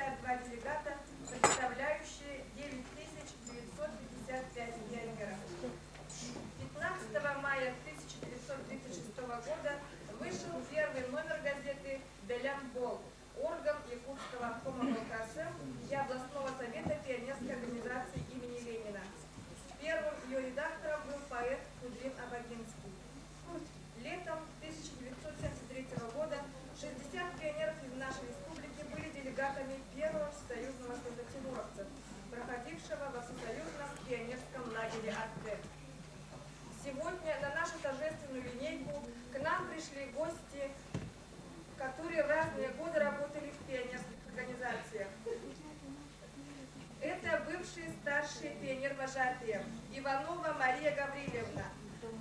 62 делегата, представляющие 9955 пионеров. 15 мая 1936 года вышел первый номер газеты «Белямбол», орган Якутского обкома ВКСМ и областного совета пионерской организации имени Ленина. Первым ее редактором был поэт Кудрин Абагинский. Летом 1973 года 60 пионеров из нашей республики были делегатами первого всесоюзного съезда тимуровцев, проходившего во всесоюзном пионерском лагере «Артек». Сегодня на нашу торжественную линейку к нам пришли гости, которые в разные годы работали в пионерских организациях. Это бывшие старшие пионер-вожатые Иванова Мария Гаврилевна.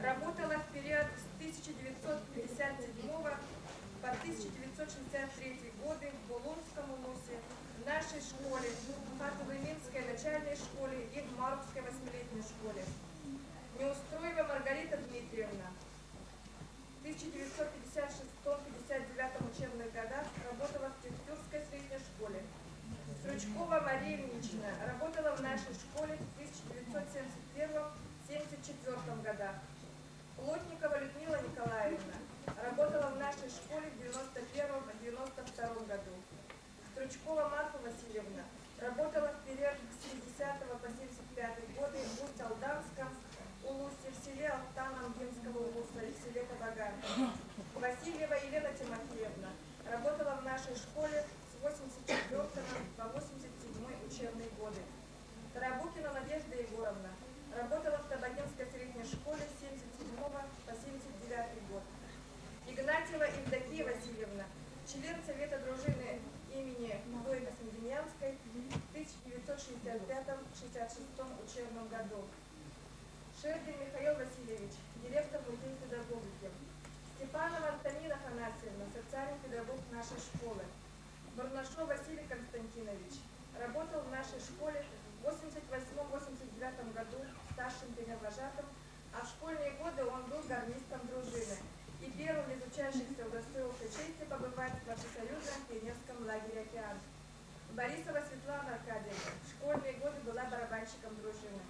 Работала в период с 1957 по 1963 годы в Булунском улусе, в нашей школе, в Хатовыминской начальной школе и в Марковской восьмилетней школе. Неустроева Маргарита Дмитриевна. В 1956-59 учебных годах работала в Тюхтюрской средней школе. Стручкова Мария Ильинична работала в нашей школе в 1971-1974 годах. Плотникова Людмила Николаевна работала в нашей школе в 1991-1992 году. Стручкова Марфа Васильевна работала в период с 70 по 75 годы в Усть-Алданском улусе, в селе Алтан Амгинского улуса и в селе Табаган. Васильева Елена Тимофеевна работала в нашей школе с 84 по 87 учебные годы. Тарабукина Надежда Егоровна работала в Табагинской средней школе с 77 по 79 год. Игнатьева Евдокия Васильевна, член Совета дружины имени Зои Космодемьянской в 1965-66 учебном году. Шергин Михаил Васильевич, директор музея педагогики. Степанова Антонина Афанасьевна, социальный педагог нашей школы. Барнашов Василий Константинович работал в нашей школе в 1988-1989 году старшим пионервожатым, а в школьные годы он был гарнистом дружины и первым из учащихся удостоился чести побывать во всесоюзном пионерском лагере «Океан». Борисова Светлана Аркадьевна в школьные годы была барабанщиком дружины.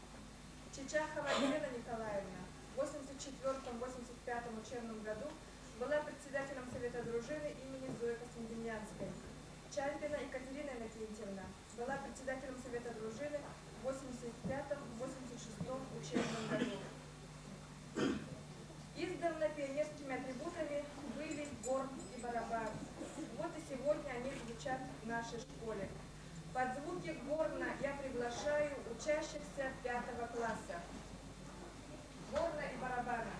Чичахова Елена Николаевна в 1984-1985 учебном году была председателем Совета дружины имени Зои Космодемьянской. Чальпина Екатерина Иннокентьевна была председателем Совета дружины в 1985-1986 учебном году. Издавна пионерскими атрибутами были горн и барабан. Вот и сегодня они звучат в нашей школе. Под звуки горна я приглашаю учащихся пятого класса. Горна и барабана.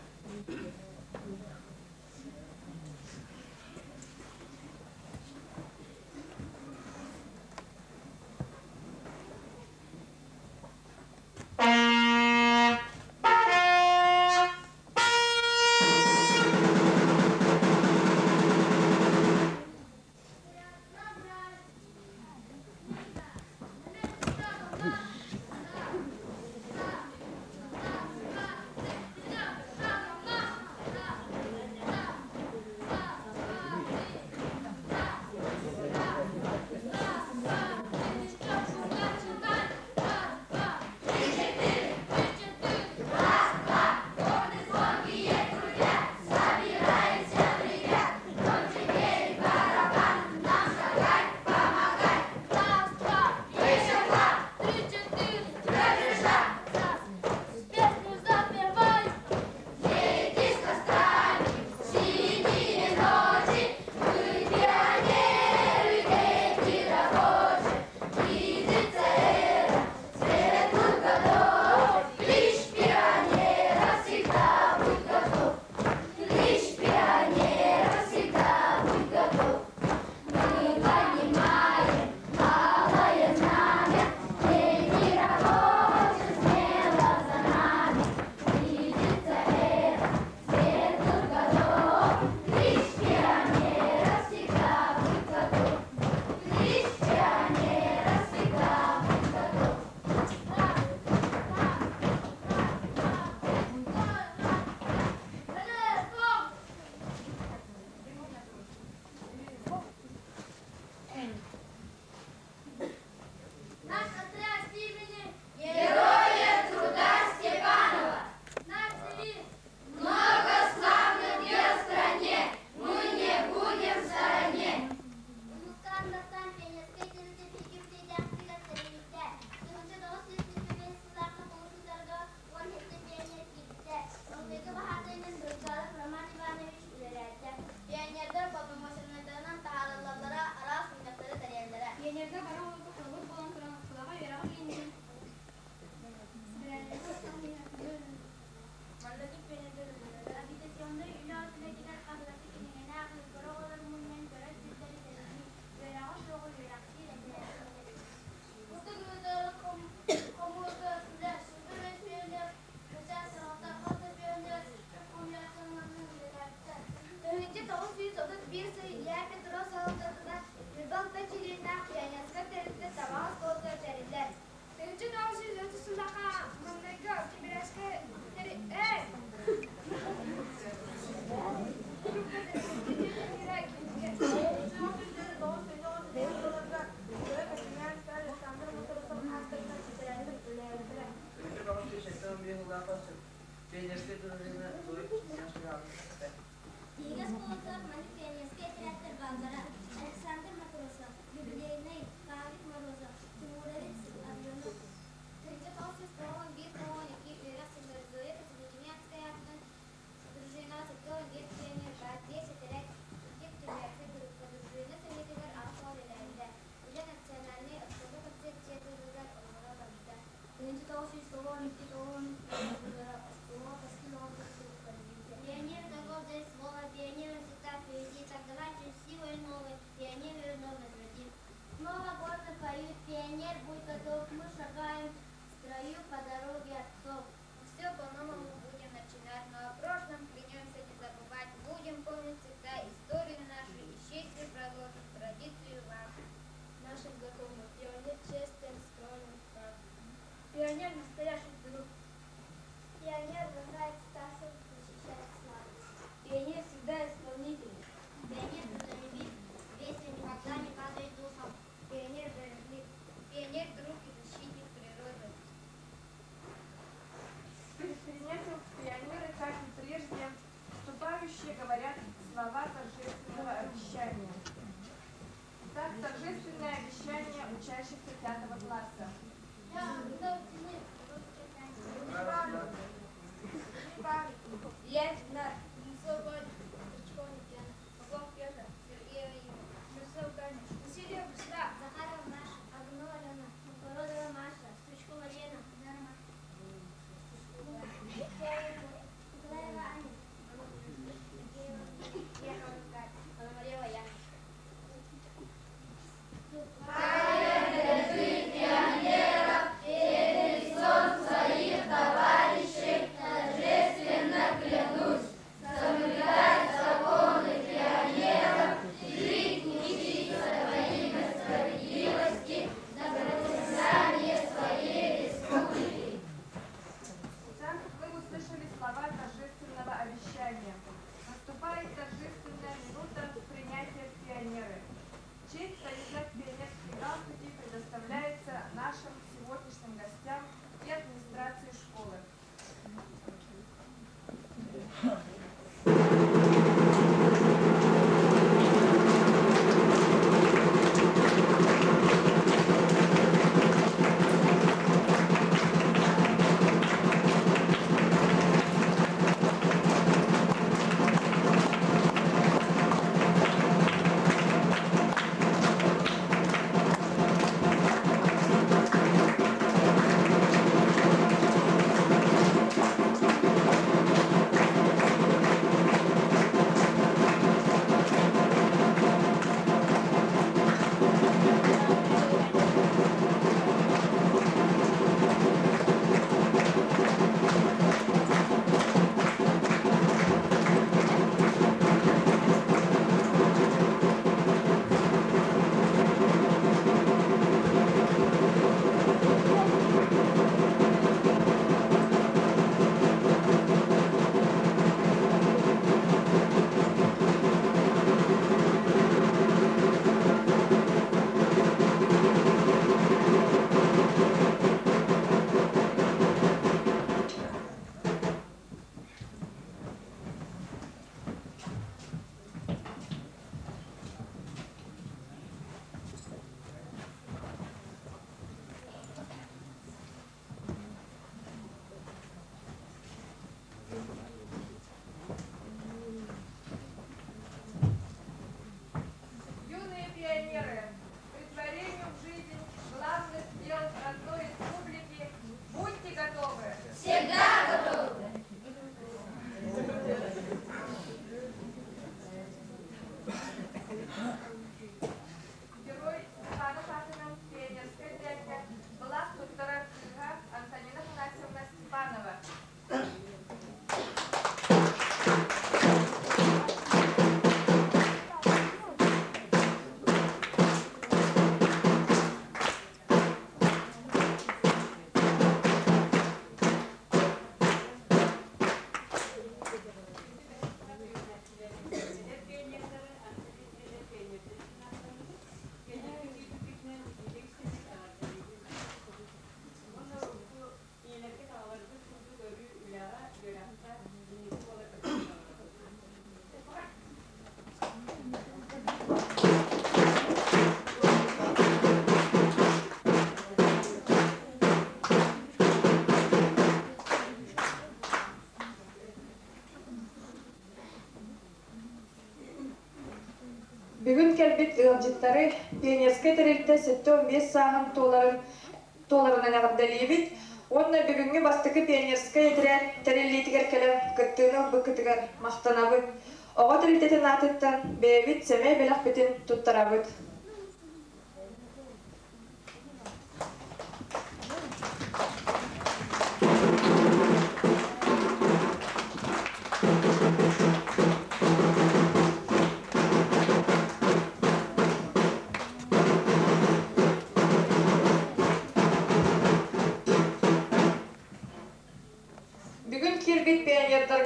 Пионер, будь готов, мы шагаем в строю по дороге отцов. Все по-новому будем начинать, но о прошлом клянемся не забывать. Будем помнить всегда историю нашу и с честью продолжим традицию вашу. Наши знакомые. Пионер честен, скромен, прав. Пионер настоящий друг. Пионер вызывает Стаса защищать славу. Пионер всегда исполнитель. Пионер трудолюбив, весел, никогда не падает духом. Пионер бережлив. Пионер друг и защитник природы. Перед принятием в пионеры, как и прежде, вступающие говорят слова торжественного обещания. Итак, торжественное обещание учащихся пятого класса. Я Попов Петр. Сергеева Инна. Шевцов Таня. Васильева Бысра. Захарова Маша. Агунова Алена. Новгородова Маша. Стручкова Лена. Николаева Аня. Ехова Катя. Пономарева Яна. Итак, вы услышали слова торжественного обещания. Наступает торжественная минута принятия в пионеры. Честь повязать пионерские галстуки предоставляется нашим сегодняшним гостям и администрации школы. Юные пионеры, претворению в жизнь главных дел родной республики будьте готовы! Всегда готовы! Герой Степанов аатынан пионерскай этэрээккэ былаах туттарар кыыһа Антонина Афанасьевна Степанова. Эдэр пионердары антибит эдэр пионердары Пионердары итиитик истинник эҕэрдэлиибин. Уонна урукку ийэлэргит аҕаларгыт курдук өрүү үлэҕэ, үөрэххэ инники буоларгытын баҕарабын. Бүгүн кэлбит ыалдьыттары пионерскай тэрилтэ 75 сааһын туоларын туоларынан эҕэрдэлиибит уонна бүгүҥҥү бастакы пионерскай этэрээт тэриллиитигэр кэлэн кыттыыны ылбыккытыгар махтанабыт. Оҕо тэрилтэтин аатыттан бэйэбит сэмэй бэлэхпитин туттарабыт.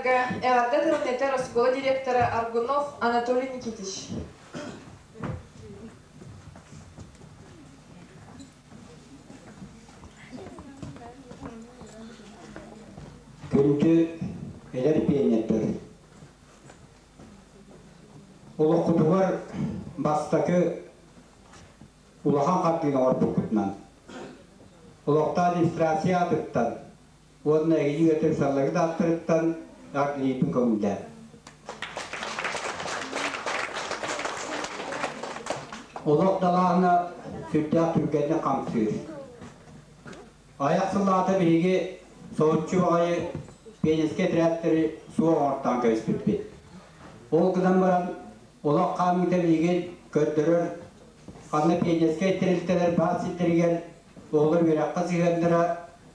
пионердарга эҕэрдэ тылын этэр оскуола директора Аргунов Анатолий Никитич. Күндү эдэр пионердар, олоххутугар бастакы улахан хардыыны оҥорбуккутунан, олохтоох администрация аатыттан уонна эһиги үөтүр салларгыт ааттарыттан эҕэрдэлиирбин көҥүллээн. Олох далааһына сүрдээх түргэнник хамсыыр. Айах сыллаата биһиги соһуччу баҕайы пионерскай отрядтары суох оҥортоон кэбиспиппит. Ол гынан баран олох хаамыыта биһиги көрдөрөр ханна пионерскай тэрилтэлэр баар сирдэригэр оҕолор үөрэххэ сыһыаннара,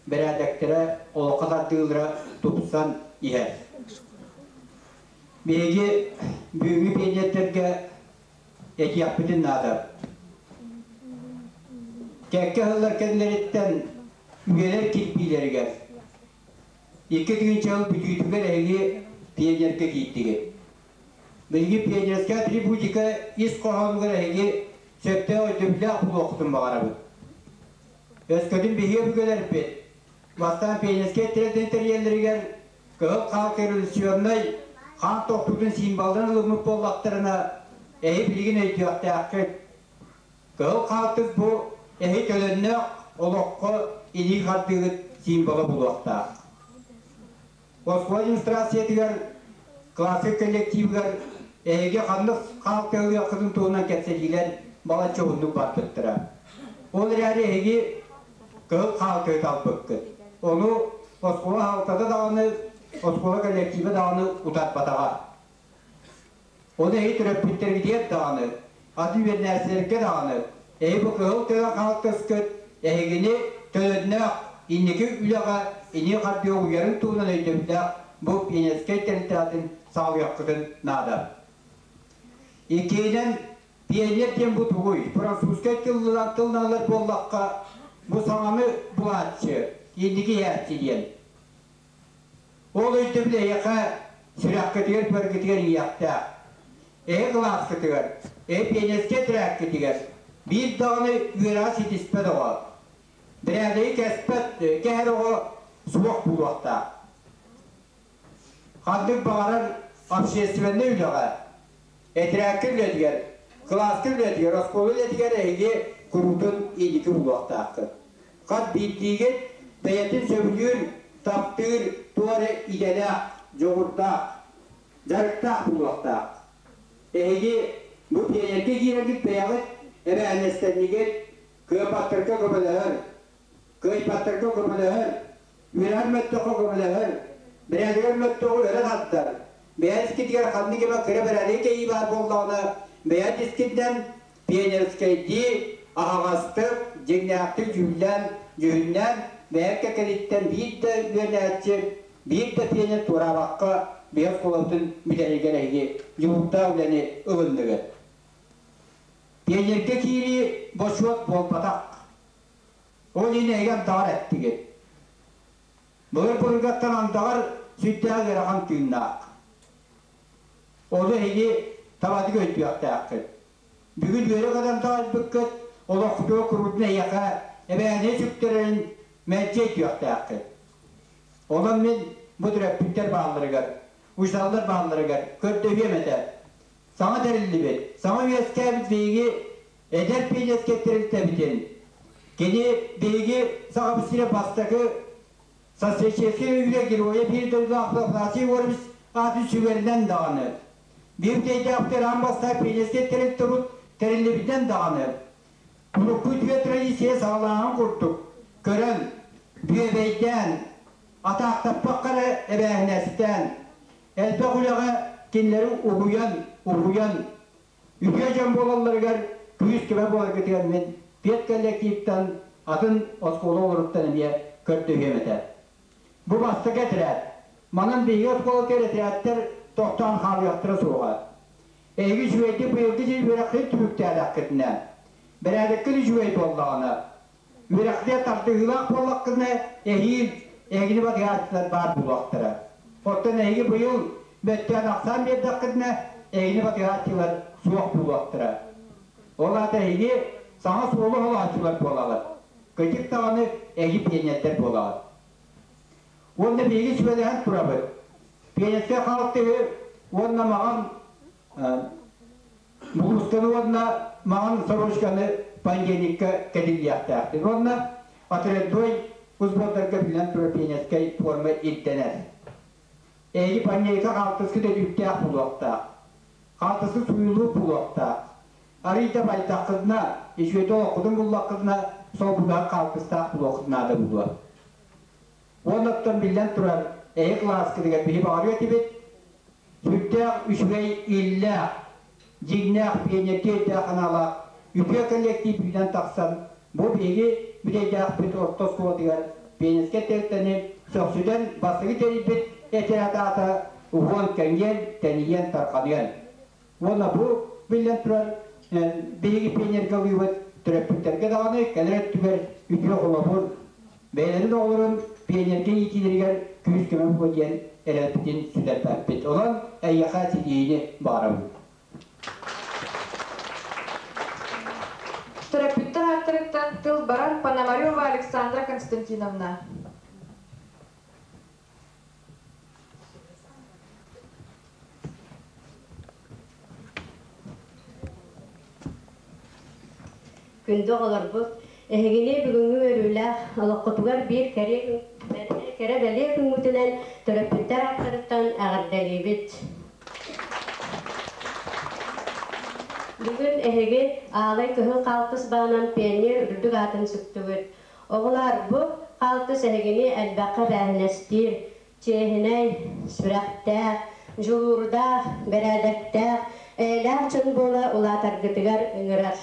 бэрээдэктэрэ, олоххо тардыылара тупсан иһэр. Биһиги бүгүҥҥү пионердэргэ этиэхпитин наада. Кэккэ сыллар кэннилэриттэн үйэлэр кирбиилэригэр 2000 сыл бүтүүтүгэр эһиги пионерга киирдигит. Биһиги пионерскай атрибутика ис хоһоонугар эһиги сөптөөх өйдөбүллээх буолуоххутун баҕарабыт. Өскөтүн биһиги өбүгэлэрбит бастаан пионерскай тэрилтэни тэрийэллэригэр Кыһыл хаалка революционнай хаан тохтуутун символынан ылыммыт буоллахтарына, эһи билигин өйдүөхтээххит. Кыһыл хаалтык бу эһи төлөннөөх олоххо илии хардыыгыт символа буолуохтаах. Оскуола администрациятыгар, классик коллективыгар эһиги ханнык хаалка ылыаххытын туһунан кэпсэтиилэр балачча уһуннук барбыттара. Ол эрээри эһиги кыһыл хаалкы талбыккыт. Ону оскуола аһалтата даҕаны, оскуола коллектива даҕаны утарбатаҕа. Ону эһи төрөппүттэргитигэр даҕаны, атын үөрэнээччилэргэ даҕаны, эһи бу кыһыл тыган хаалтыскыт эһигини төлөннөөх инники үлэҕэ инии хардыы уйарын туһунан өйдөбүллээх бу пионерскай тэрилтэҕитин саҕалыаххытын наада. Иккиһинэн, пионер диэн бу тугуй? Французскай тылынан тылланалар буоллахха, бу саҥаны булааччы, инники иһээччи диэн. Ол өйдөбүл эһиэхэ сүрэххитигэр-быаргытыгар иҥиэхтээх. Эһи кылааскытыгар, эһи пионерскай этэрээккитигэр биир даҕаны үөрэҕи ситиспэт оҕо, бэрээдэги кэспэт кэһэр оҕо суох буолуохтаах. Ханнык баҕарар общественнай үлэҕэ, этэрээккэ үлэтигэр, кылааска үлэтигэр, оскуола үлэтигэр эһиги куруутун инники буолуохтааххыт. Хас биирдиигит бэйэтин сөбүлүүр, таптыыр туох эрэ идэлээх, дьоҕурдаах, дьарыктаах буолуохтаах. Эһиги бу пионерга киирэргит бэйэҕит эбээһинэстэннигит, кыапаттарга көмөлөһөр, кыайбаттарга көмөлөһөр, үөрэҕэр мөлтөххө көмөлөһөр, бэрээдэгэр мөлтөҕү өрө тардар, бэйэ искитигэр ханнык эмэ кыра бэрээдэги кэйии баар буоллаҕына, бэйэ дискитинэн пионерскайдыы аһаҕастык, дьиҥнээхтик дьүүллээн, дьүһүннээн, бэйэ кэккэтиттэн биир да үөрэнээччи, биир да пионер туораабакка биһи оскуолабытын бүтэрэригэр эһиги дьулуурдаах үлэни ылынныгыт. Пионерга киирии бочуот буолбатах. Ол иһин эһиги андаҕар эттигит. Былыр-былыргаттан андаҕар сүрдээх ыарахан тыыннаах. Ону эһиги табатык өйдүөхтээххит. Бүгүн үөрэ көтөн таайбыккыт, олоххутугар куруутун эһиэхэ эбээһинэһи сүктэрэрин мэлдьи өйдүөхтээххит. Онон мин бу төрөппүттэр баалларыгар, учууталлар баалларыгар көрдөһүөм этэ. Саҥа тэриллибит, саҥа үөскээбит биһиги эдэр пионерскай тэрилтэбитин, кини биһиги Сахабыт сирэ бастакы социалистическай үлэ геройа биир дойдулаах Афанасий Егорович аатын сүгэринэн даҕаны, биир үтэйдээхтэр аан бастаан пионерскай тэрилтэ урут тэриллибитинэн даҕаны, урукку үтүө традиция саҕалааһын курдук көрөн, бүөбэйдээн, атаахтаппакка эрэ эбээһинэстээн, элбэх үлэҕэ кинилэри угуйан, уһуйан, үтүө дьон буолалларыгар күүс-көмө буоларгытыгар мин педколлективтан, атын оскуола оҕолоруттан эмиэ көрдөһүөм этэ. Бу бастакы этэрээт. Манан биһиги оскуолатыгар этэрээттэр тохтоон хаалыахтара суоҕа. Эһиги үчүгэйдик быйылгы дьыл үөрэххит түмүктээтэххитинэ, бэрээдэккит үчүгэй буоллаҕына, үөрэхтиэ тардыһыылаах буоллаххытына, эһиил эһигини батыһааччылар баар буолуохтара. Оттон эһиги быйыл бэттиэн ахсаан биэрдэххитинэ, эһигини батыһааччылар суох буолуохтара. Ол аата эһиги саҥа суолу холооччулар буолаҕыт. Кырдьык даҕаны эһиги пионердар буолаҕыт. Уонна биһиги сүбэлэһэн турабыт. Пионерскай хаалтыһы уонна маҕан Булуусканы уонна маҥан сорочканы понедельникка кэтиллиэхтээхтин уонна отрядной сбордарга биллэн турар пионерскай форма ирдэнэр. Эһиги понедельникка хаалтыскыт өтүүктээх буолуохтаах. Хаалтыскы сууйуллубут буолуохтаах. Арыый да байдаххытына, үчүгэйдик олоххутун буллаххытына, солбугаһар хаалтыстаах буолуоххут наада буолуо. Уонна оттон биллэн турар, эһи кылааскытыгар биһи баҕарыа этибит, Сүрдээх үчүгэй иллээх, дьиҥнээх пионердиэйдээх аналаах үтүө кэллиэктиип үүнэн тахсан, бу биһиги Бүтэйдээхпит орто оскуолатыгар пионерскай тэрилтэни сөхсүтэн бастакы тэрийбит этэрээт аата уһуон-кэҥиэн, тэнийэн, тарҕаныан. Уонна бу, биллэн турар, биһиги пионерга ылыыбыт төрөппүттэргэ даҕаны кэлэр өттүгэр үтүө холобур, бэйэлэрин оҕолорун пионерга иитиилэригэр күүс-көмө буолуо диэн эрэлбитин сүтэрбэппит. Онон эйиэхэ ситиһиини баҕарабын. Төрөппүттэр ааттарыттан тыл барар Пономарева Александра Константиновна. Күндү оҕолорбут, эһигини бүгүҥҥү үөрүүлээх олоххутугар биир кэрэ бэлиэ күҥҥүтүнэн төрөппүттэр ааттарыттан эҕэрдэлиибит. Бүгүн эһиги аалай кыһыл хаалтыс баанан пионер үрдүк аатын сүктүгүт. Оҕолоор, бу хаалтыс эһигини элбэххэ эбээһинэстиир, чиэһинэй, сүрэхтээх, дьулуурдаах, бэрээдэктээх, эйэлээх дьон буола улаатаргытыгар ыҥырар.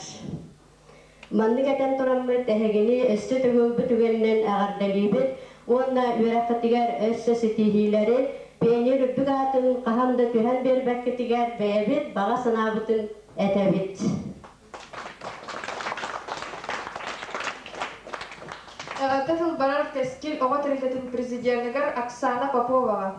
Маннык этэн тураммыт эһигини өссө төгүл бу түгэнинэн эҕэрдэлиибит уонна үөрэххитигэр өссө ситиһиилэри, пионер үрдүк аатын хаһан да түһэн биэрбэккитигэр бэйэбит баҕа санаабытын этэбит. Эҕэрдэ тыл барар Кэскил оҕо тэрилтэтин президеныгар Оксана Поповаҕа.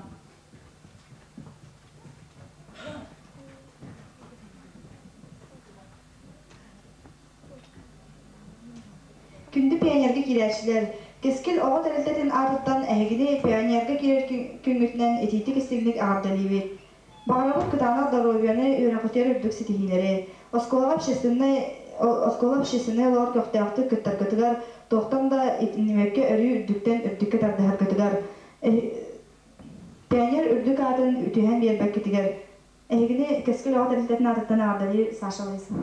Күндү пионерга киирээччилэр, Кэскил оҕо тэрилтэтин аатыттан эһигини пионерга киирэр күҥҥүтүнэн итиитик-истиҥник эҕэрдэлиибит. Баҕарабыт кытаанах доруобуйаны, үөрэххитигэр үрдүк ситиһиилэри. Оскуолаҕа общественнай оскуола общественнай олоҕор көхтөөхтүк кыттаргытыгар, туохтан да итиннибэккэ өрүү үрдүктэн үрдүккэ тардыһаргытыгар, пионер үрдүк аатын түһэн биэрбэккитигэр эһигини Кэскил оҕо тэрилтэтин аатыттан эҕэрдэлиир Саша Лариса.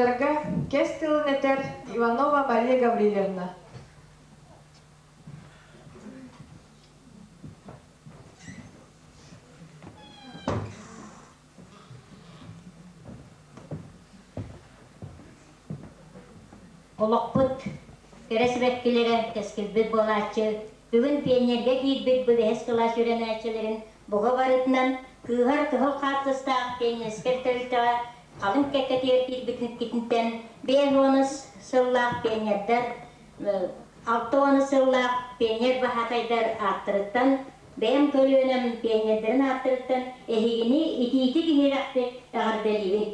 Пионердарга кэс тылын этэр Иванова Мария Гаврильевна. Олохпут кэрэ сибэккилэрэ кэскилбит буолааччы, бүгүн пионерга киирбит бу бэһис кылаас үөрэнээччилэрин буга барытынан кыыһар кыһыл хаартыстаах пионерскай тэрилтэҕэ халыҥ кэккэтигэр киирбитинтэн 50 сыллаах пионердар, 60 сыллаах пионер баһаатайдар ааттарыттан, бэйэм көлүөнэм пионердарын ааттарыттан эһигини итиитик иһирэхтик эҕэрдэлиибин.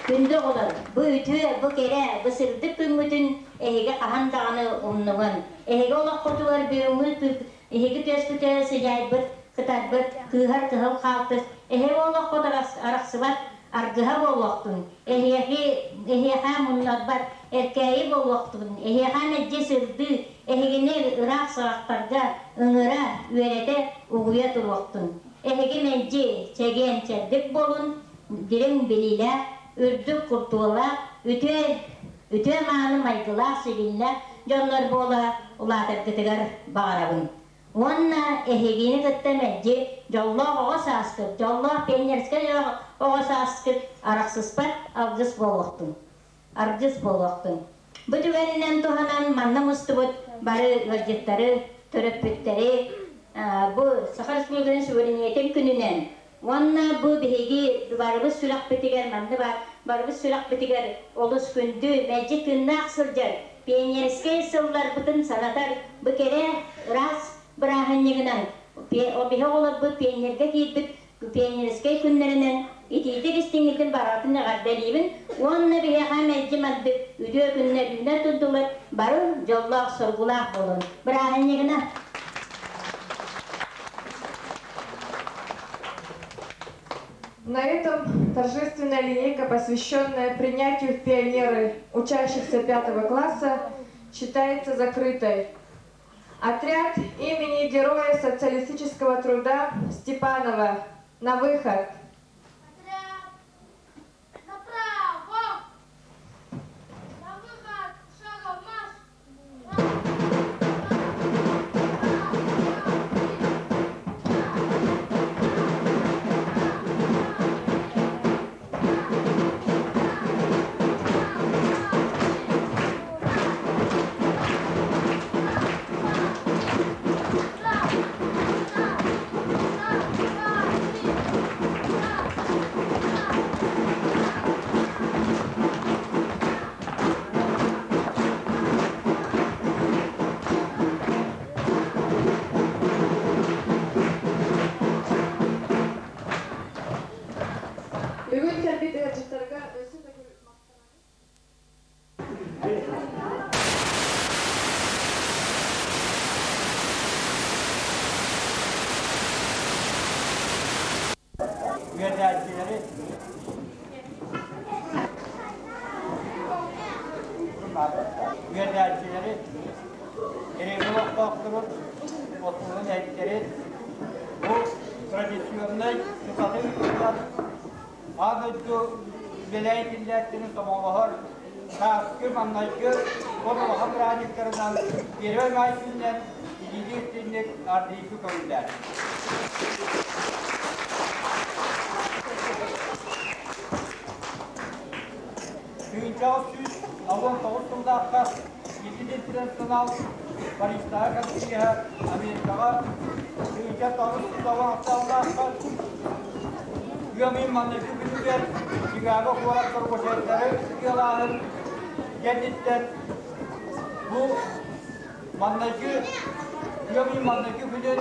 Күндү оҕолор, бу үтүө, бу кэрэ, бу сырдык күҥҥүтүн эһиги хаһан даҕаны умнуҥан. Эһиги олоххутугар бүгүҥҥү эһиги түөскүтэ сыдьаайбыт, кытарбыт, кыыһар кыһыл хаалтыс, эһиги олоххут арахсыбат аргыһа буолуохтун, эһиэхи, эһиэхэ муннарбат эркээйи буолуохтун, эһиэхэ мэлдьи сырдыы, эһигини ыраах саҕахтарга ыҥыра, үөрэтэ, угуйа туруохтун. Эһиги мэлдьи чэгиэн-чэбдик буолун, дириҥ билиилээх, үрдүк култууралаах, үтүө, үтүө-мааны майгылаах-сигилилээх дьоннор буола улаатаргытыгар баҕарабын. Уонна эһигини кытта мэлдьи дьоллоох оҕо сааскыт, дьоллоох пионерскай оҕо сааскыт арахсыспат алгыс буолуохтун. Аргыс буолуохтун. Бу түгэнинэн туһанан манна мустубут бары ыалдьыттары, төрөппүттэри бу Саха Республикатын суверенитетин күнүнэн уонна бу биһиги барыбыт сүрэхпитигэр манна баар барыбыт сүрэхпитигэр олус күндү, мэлдьи тыыннаах сылдьар пионерскай сылларбытын санатар бу кэрэ ыраас бырааһынньыгынан биһи оҕолорбут пионерга киирбит пионерскай күннэринэн итиитик истиҥҥитин барҕатын эҕэрдэлиибин уонна биһиэхэ мэлдьи мандык үтүө күннэр үүнэ турдулар, бары дьоллоох-соргулаах буолун. Бырааһынньыгынан! На этом торжественная линейка, посвященная принятию в пионеры учащихся пятого класса, считается закрытой. Отряд имени Героя социалистического труда Степанова. На выход! Отряд! Направо! На выход! Шагом марш! Бүгүн кэлбит ыалдьыттарга өссө төгүл Үөрэнээччилэри үөрэнээччилэри Кириэбил олохтоохторун, оскуола үлэһиттэрин бу традиционнай тутатын туһунан Аан дойду үлэлээн киллээччини сомоҕолоһор сааскы маҥнайгы уон улахан бырааһынньыктарынан Первый май күнүнэн илиини истиҥник ардыйгы көҥүллээн. Тыынчаҕа 169 сыллаахха ити интернационал Парижтааҕы конференция Америкаҕа 1996 сыллаахха ыам ыйын маҥнайгы күнүгэр Чикаго куорат рабочайдары ытыалааһын кэнниттэн бу маҥнайгы ыам ыйын маҥнайгы күнүн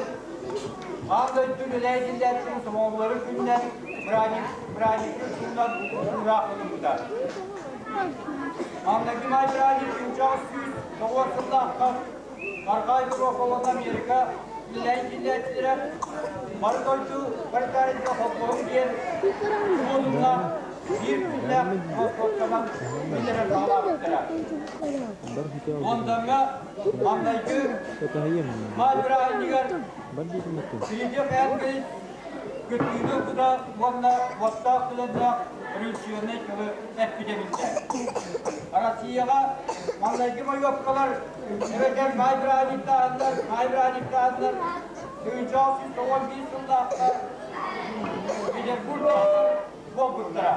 аан дойду үлэлээччилэрин сомоҕолорун күнүнэн бырааһынньыктыыр туһунан уураах ылыммыта. Маҥнайгы маай бырааһынньык 1909 сыллаахха Арҕаа Европа уонна Америка үлэлээн киллээччилэрэ бары дойду пролетариатка холбоһуҥ диэн суолунна биир күннээх забастовканан биллэрэр саҕалаабыттара. Лондоҥҥа маҥнайгы маай бырааһынньыгар Фридрих Энгельс кыттыыны ылбыта уонна уоттаах төлөннөөх революционнай тылы эппитэ биллэр. Россияҕа маҥнайгы бойуопкалар эбэтэр маай бырааһынньыктааһыннар, маай бырааһынньыктааһыннар 1991 сыллаахха Петербург буолбуттара.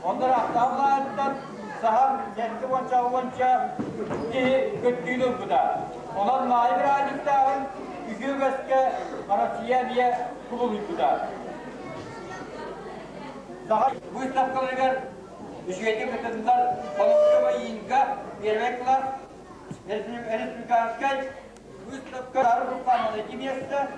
Онно ыраахтааҕылаахтан саһар сэттэ уонча уонча киһи кыттыыны ылбыта. Онон маайы бырааһынньыктааҕын үтүө үгэскэ Россия эмиэ кубулуйбута. Саха выставкаларыгар үчүгэйдик кытыннар Холомкова Инга первый класс, республиканскай выставка Руканова найти место,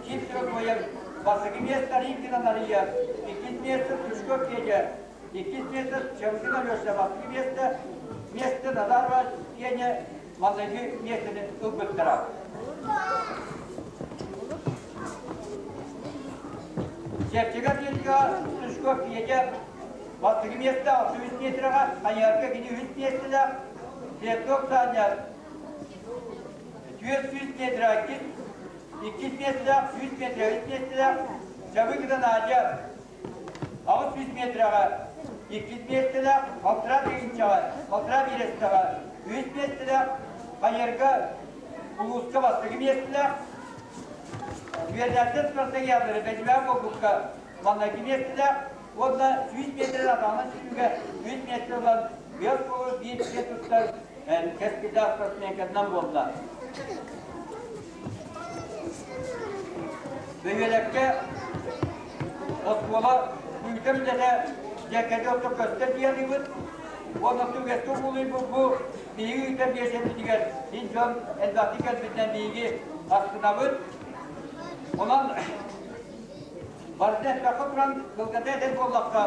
Чипсова бастакы место Ринкина Мария, иккис место Стручков Федя, иккис место Чавкина Леша, бастакы место место Назарова Феня, маҥнайгы миэстэни ылбыттара. Чэпчэки атлетика Стручков Федя бастакы миэстэ 63 метрэҕэ, хайыһарга кини үһүс миэстэлээх, Слепцов Саня 400 метрэ иккис, иккис миэстэлээх, 100 метрэ үс миэстэлээх, Чабыкина Надя 800 метрэҕэ иккис миэстэлээх, Алтыра тыһыынчаҕа, Алтыра биэрэстэҕэ үһүс миэстэлээх, Хайыһарга улууска бастакы миэстэлээх, Үөрэнээччилэр спартакиадалары бэлимээх буолбукка маҥнайгы миэстэлээх уонна 100 метрэ атаҕынан сүүрүүгэ үс миэстэ ылан биэс буолу биир киһи туттар кэскилдээх спортсменкатынан буолла. Бөһүөлэккэ оскуола күүтэр үлэтэ дьэккэти отто көстөр диэн Уонна түгэскэ уулуйбут бу биһиги ыытар биэсэбитигэр син дьон элбэхтик кэлбитинэн биһиги астынабыт. Онон барыта элбэххэ туран кылгата этэр буоллахха,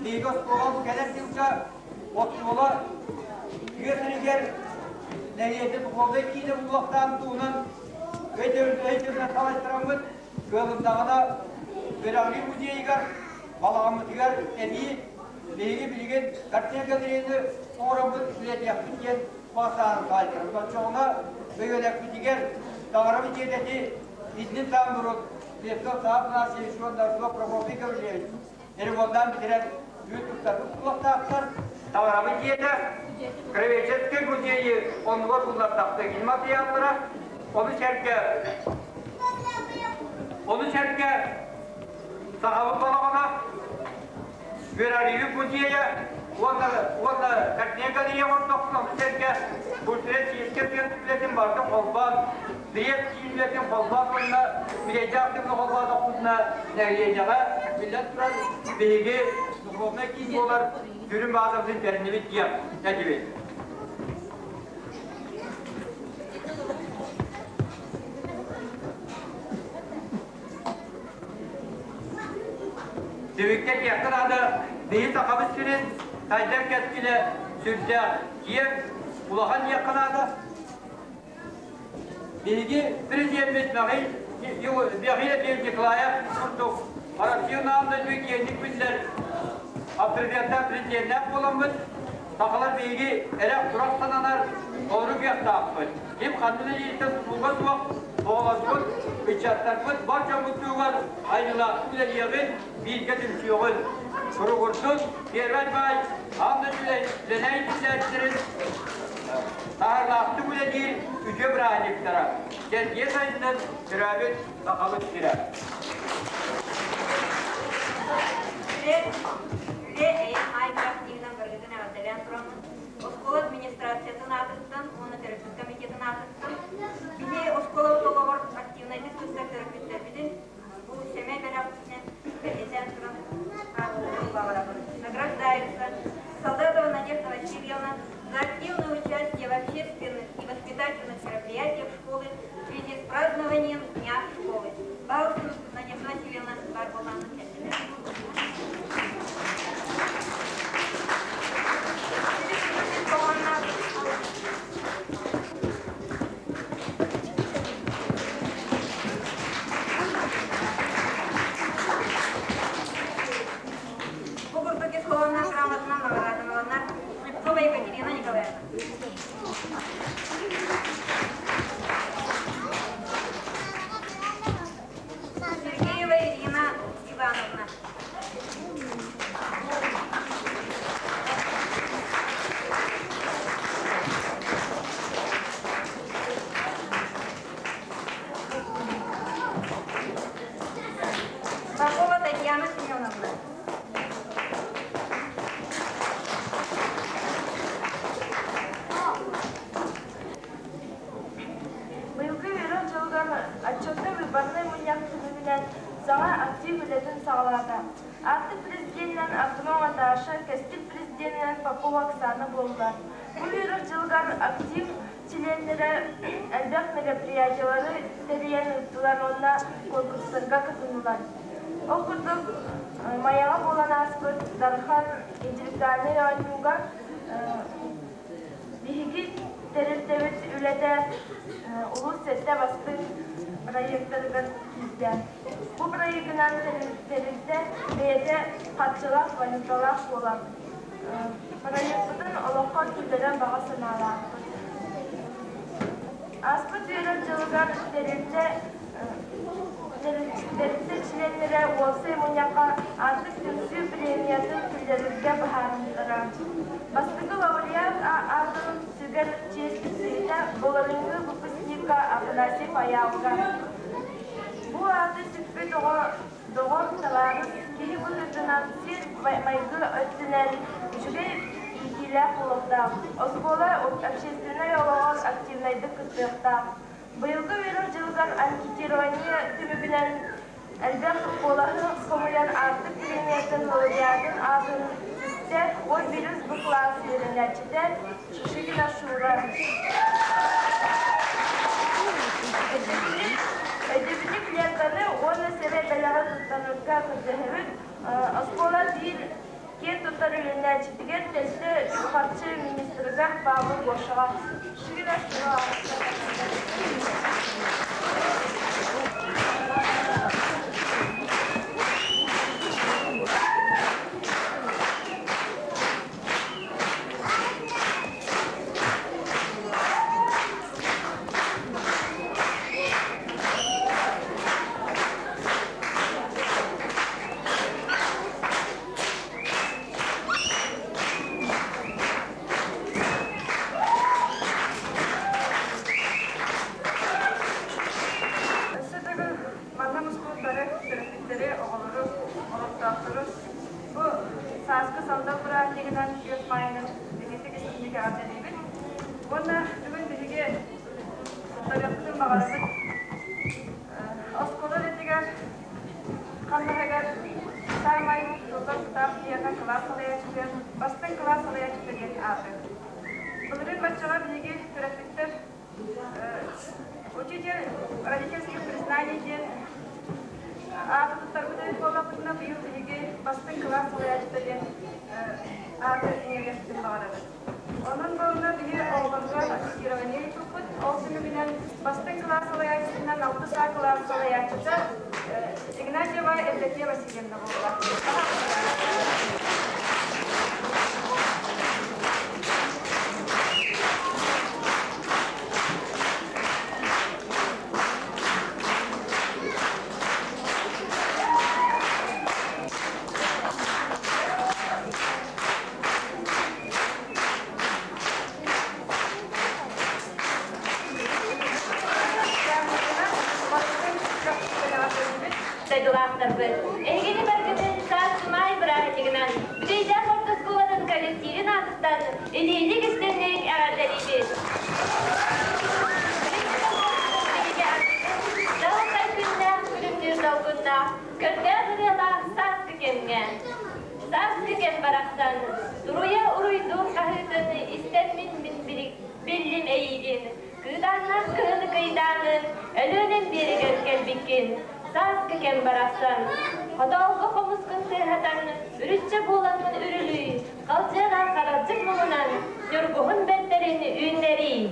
биһиги оскуола бу кэлэр сылга оскуола тыа сиригэр нэһилиэккэ духовнай киинэ буолуохтаах туһунан өйдөбүлүнэн салайтараммыт кыалыннаҕына үөрэҕирии музейыгар балаҕаммытыгар эбии биһиги билигин картина галереяны оҥороммут үлэлиэхпит диэн баҕа хаайтарабыт. Оччоҕуна бөһүөлэкпитигэр таҥарабыт дьиэтэти иннин тааммырут Петров Саап Афанасьевич уонна Артур Прокопий Гаврильевич ремонтаан бүтэрэн үүт туттарбыт буолуохтаахтар. Таҥарабыт дьиэтэ Кровеческай музейы оннугар буллардахтык ини матырыйааллара ону сэргэ ону сэргэ сахабыт балаҕана Үөрэҕирии музейа уонна уонна картина галерея оҥордохпун ону сэргэ культура сиэскэ үлэтин барытын холбоон, бэйэт киин үлэтин холбоон уонна бүтэйдээх тылы холбоотохпутуна нэһилиэнньэҕэ биллэн турар биһиги духовнай киин буолар сүрүн баазабытын тэриннибит диэн этибит. Түмүккэ диэххэ наада, биһи Сахабыт сирин сайдар кэскилэ сүрдээх киэҥ, улахан диэххэ наада. Биһиги президеммит Михаил Николаев курдук Россия наам дойду киэҥник биллэр авторитеттаах президеннээх буоламмыт, сахалар биһиги эрэх-турах сананар толору кыахтаахпыт. Ким ханна да илииттэн тутулуга суох оҕолорбут, ыччаттарбыт бар дьоммутугар айылаахтык үлэлиэҕин, бииргэ түмсүөҕүн. Туругурдун, Первай баай аан дойду үлэлээн иитиллээччилэрин таһаарылаахтык үлэлиир үтүө бырааһынньыктара, чэлгиэ сайыннын төрөөбүт Сахабыт сирэ. Үлэ, эйэ, ай бырахтыынан барыгытын эҕэрдэлээн тураммын, оскуола администрациятын аатыттан уонна төрөппүт комитетын аатыттан биһи оскуолабыт олоҕор активнайдык сылдьар төрөппүттэрбитин бу сэмэй бэлэхпитинэн бэлиэтээн туран баҕарабын. Награждается Солдатова Надежда Васильевна за активное участие в общественных и воспитательных мероприятиях школы в связи с празднованием Дня школы. Баусин Надежда Васильевна Барбуланна Бу курдук ис хоһоонноох грамотанан наҕараадаланар Слепцова Екатерина Николаевна. Сергеева Ирина Ивановна. саҕалаата. Аартык президенинэн Артемова Даша, Кэскил президенинэн Попова Оксана буоллулар. Бу үөрэх дьылыгар актив чилиэннэрэ элбэх мероприятиелары тэрийэн ыыттылар уонна конкурстарга кытыннылар. Ол курдук, Майаҕа буолан ааспыт Дархан интеллектуальнай оонньууга биһиги тэрилтэбит үлэтэ улуус сэттэ бастыҥ проектарыгар киирдэ. Бу проегынан тэрилтэ бэйэтэ харчылаах, валюталаах буолар. Проекпытын олоххо киллэрэр баҕа санаалаахпыт. Ааспыт үөрэх дьылыгар тэрилтэ тэрилтэ чилиэннэрэ уопсай мунньахха Аартык түмсүү премиятын киллэрэргэ быһаарыммыттара. Бастакы лауреат аатын сүгэр чиэс тиксибитэ былырыыҥҥы выпускникка Афанасий Фаялга. Бу ааты сүкпүт оҕо доҕор, табаарыс киһи быһыытынан сир майгы өттүнэн үчүгэй иитиилээх буолуохтаах, оскуола общественнай олоҕор активнайдык кыттыахтаах. Быйылгы үөрэх дьылыгар анкетирование түмүгүнэн элбэх куолаһы хомуйан Аартык премиятын лауреатын аатын сүктэ 11 Б кылаас үөрэнээччитэ Шишигина Шура. Өйдөбүнньүк лентаны уонна сэмэй бэлэҕи туттарарга көрдөһөбүт. Оскуола биир киэн туттар үөрэнээччитигэр тэрилтэ үп-харчы министрыгар Павел Гошаҕа. Шишигина Шура. Өссө төгүл манна мустубут бары төрөппүттэри, оҕолору, олохтоохтору бу сааскы сандал бырааһынньыгынан күөх маайынан итинник истиҥник эҕэрдэлиибит. Уонна бүгүн биһиги туттарыахпытын баҕарабыт. Оскуола үлэтигэр хамнаһыгар саамай туллар тутаах киһиэхэ кылаас салайааччытыгар бастыҥ кылаас салайааччыта диэн ааты. Былырыын баччаҕа биһиги төрөппүттэр Учитель родительских признаний диэн ааты туттарбыт эбит буоллахпытына, быйыл биһиги бастыҥ кылаас салайааччыта диэн ааты иҥэриэхпитин баҕарабыт. Онон буолла биһи оҕолорго анкетирование ыыппыппыт. Ол түмүгүнэн бастыҥ кылаас салайааччытынан алтыс А кылаас салайааччыта Игнатьева Евдокия Васильевна буолла. Дойдулаахтарбыт, эһигини баргытын саас маай бырааһынньыгынан Бүтэйдээх орто оскуолатын коллективин аатыттан илиилик истинник эҕэрдэлиибит! Далхай күннээх күлүмнүүр долгуннаах, көрдөөх ырыалаах сааскы кэмҥэ. Сааскы кэм барахсан, туруйа уруйдуур хаһыытын истэн мин биллим эйиигин, кыыдааннаах кыһыны кыйдаанын, Өлүөнэм биэригэр кэлбиккин, сааскы кэм барахсан. Хотоолго хомускун тыаһатан, үрүччэ буоламмын үрүлүй, халдьыалаах харалдьык муҥунан, ньургуһун бэртэрин үүннэрии.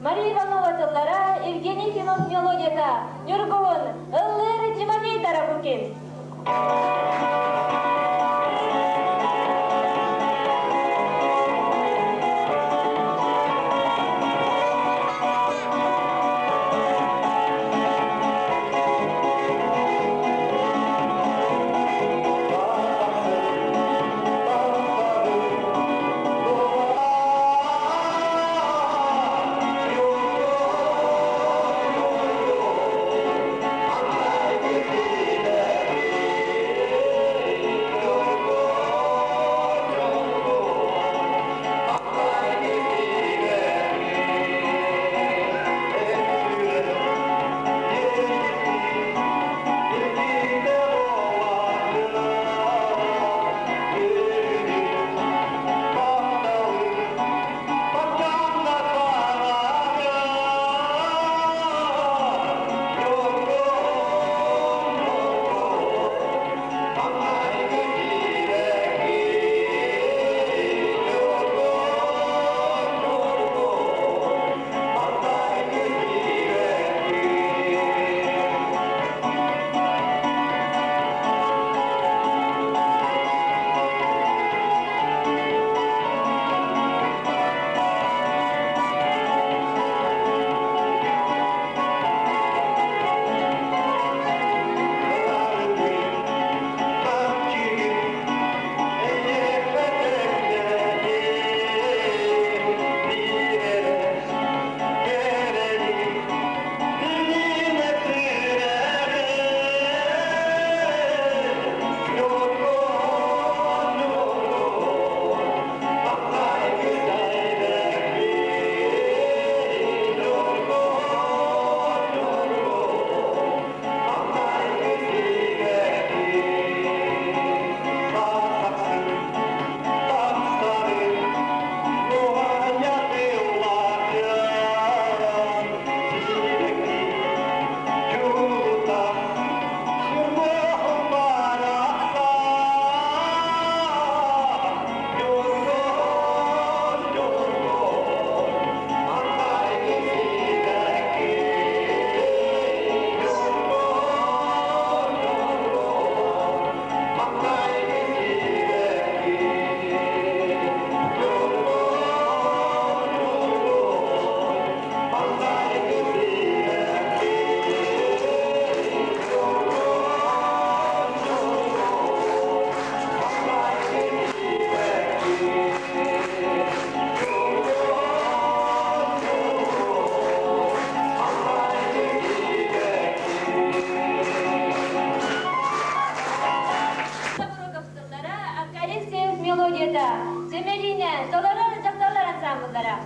Мария Иванова тыллара, Евгений Ефимов мелодията, Ньургуһун, ыллыыр Тимофей Тарабукин. Аркадий мелодията, Семелине, толорор дьахталлар ансамбллара.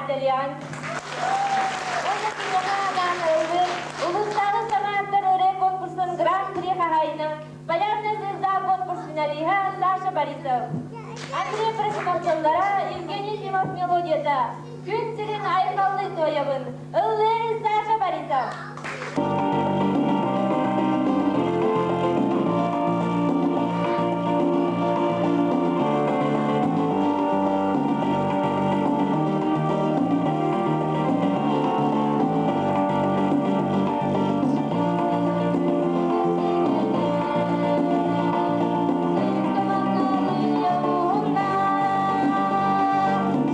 эҕэрдэлиэҕиҥ. Уонна киниэхэ анаан ыллыыр улуустааҕы саҥа аттар ырыа конкурсун гран-при хаһаайына, Полярная звезда конкурс финалиһа Саша Борисов. Андрей Просимов тыллара, Евгений Симов мелодията. Күн сирин айхаллыы туойабын. Ыллыыр Саша Борисов.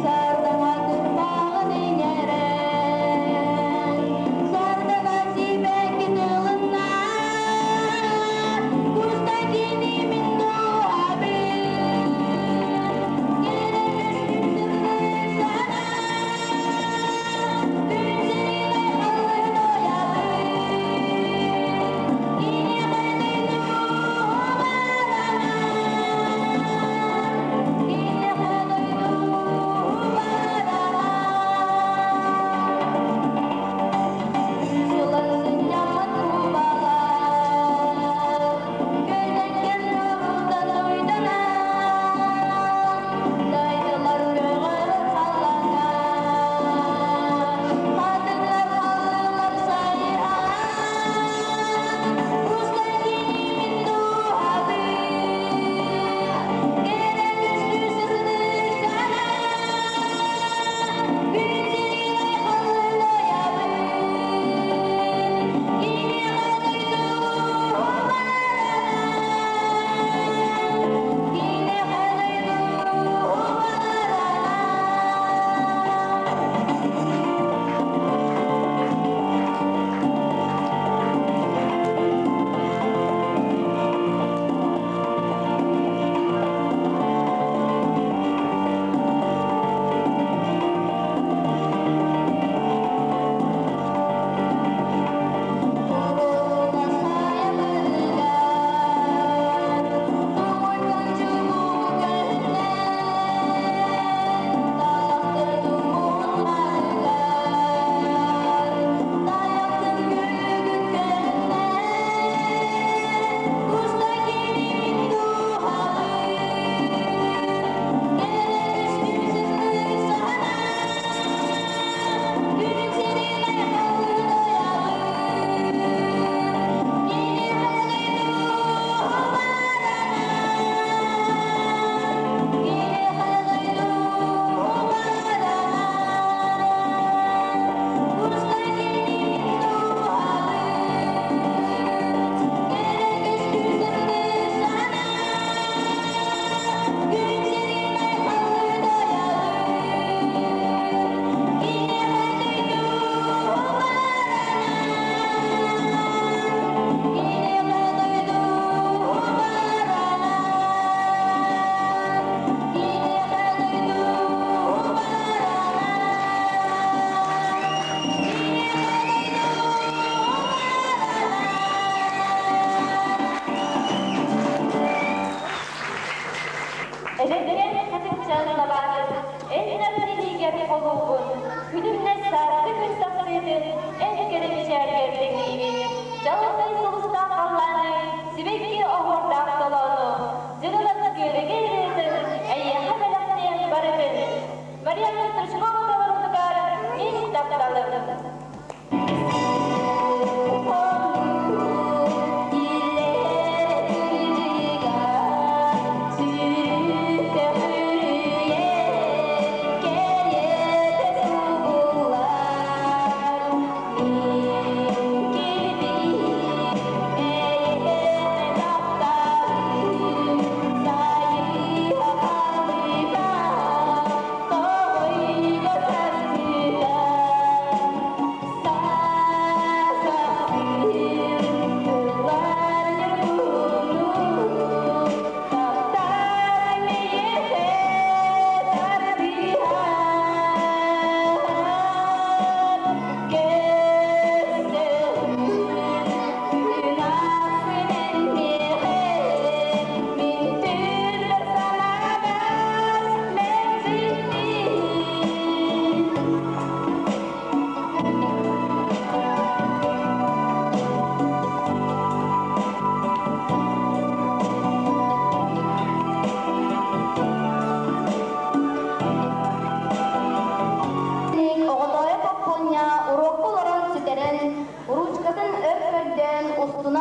Сардаҥа кырбаҕын иҥэрэн, сардаҥа.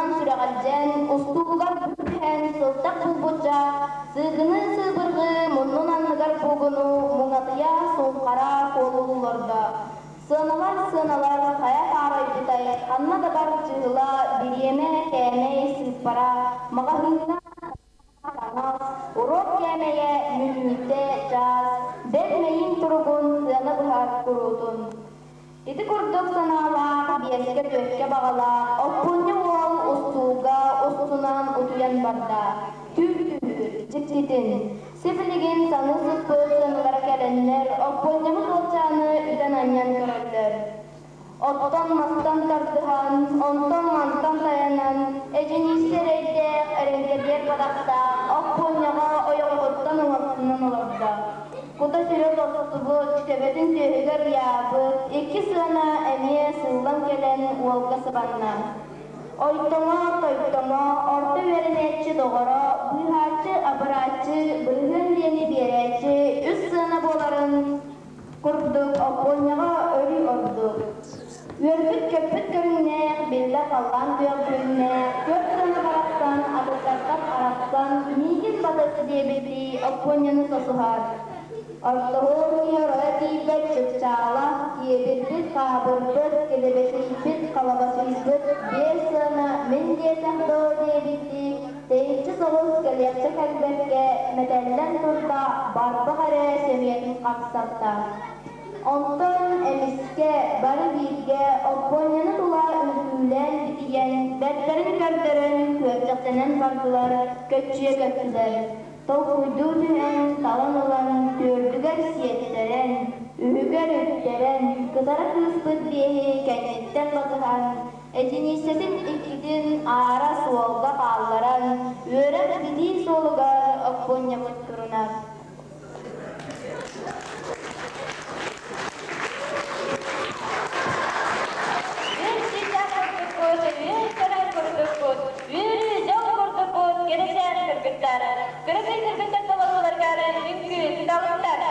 Устунан сүрэҕэлдьээн, устуулугар түһэн сылтах булбучча, сыыгыныы сыыбырҕыы муннун анныгар куугуну муҥатыйа, суҥхара куолуу олордо. Сыаналар, сыаналар, хайа таарыйбытай, ханна да бар чыһыла, бириэмэ, кээмэй, сыыппара, маҕаһыыҥҥа таҥас, уруок кээмэйэ, мүнүүтэ, чаас, бэл мэйиин туругун сыана быһар куруутун. Ити курдук санаалаах, биэскэ-түөккэ баҕалаах Оппуонньа уол устуулга устунан утуйан барда. Түүл түһүүр, дьиктитин. Сибилигин саныы сыппыт сыаналара кэлэннэр, Оппуонньабыт уолчааны үтэн-анньан көрөллөр. Оттон-мастан тардыһан, онтон-мантан тайанан, эдьинииссэ эрэйдээх, эрэҥкэдийэр бадахтаах Оппуонньаҕа ойоҕоһуттан уҥаттанан олордо. Кута-сүрэ тостубут, төбөтүн түөһүгэр ыйаабыт, икки сыана эмиэ сыыллан кэлэн уолга сыбанна. Ойтомо, тойтомо, орто үөрэнээччи доҕоро, быыһааччы, абырааччы, бырыһыан диэни биэрээччи үс сыана буоларын курдук Оппуонньаҕа өрүү ордук. Үөрбүт-көппүт көрүҥнээх, биллэ халлаан күөх күннээх, түөрт сыана барахсан атыттартан арахсан, миигин батыс диэбиттии Оппуонньаны сосуһар. Ортоһуор киһи оройо тиийбэт чыпчаала, киэбирбит, хаабырбыт, килэбэчийбит, халабачыйбыт биэс сыана мин диэтэх доо диэбиттии, тэйиччи соҕус кэлиэхчэ кэлбэккэ, мэтэллэн турда, барбах эрэ сөмүйэтин хамсатта. Онтон эмискэ бары бииргэ Оппуонньаны тула үҥкүүлээн битийэн, бэртэрин көрдөрөн күөрчэхтэнэн бардылар, көччүйэ көттүлэр. Толкуйдуу түһэн, талан ылан, түөрдүгэр сиэттэрэн, үһүгэр үттэрэн, кытара кыыспыт биэһи кэнниттэн батыһан, Эдьинииссэтин иккитин аара суолга хаалларан, үөрэх-билии суолугар Оппуонньабыт турунар. Үс чыычаах курдукпут, үс көрөн курдукпут, үөрүү, дьол курдукпут, кэрэчээн кыргыттар. Кыракый кыргыттар толорууларыгар үҥкүү туталыктар.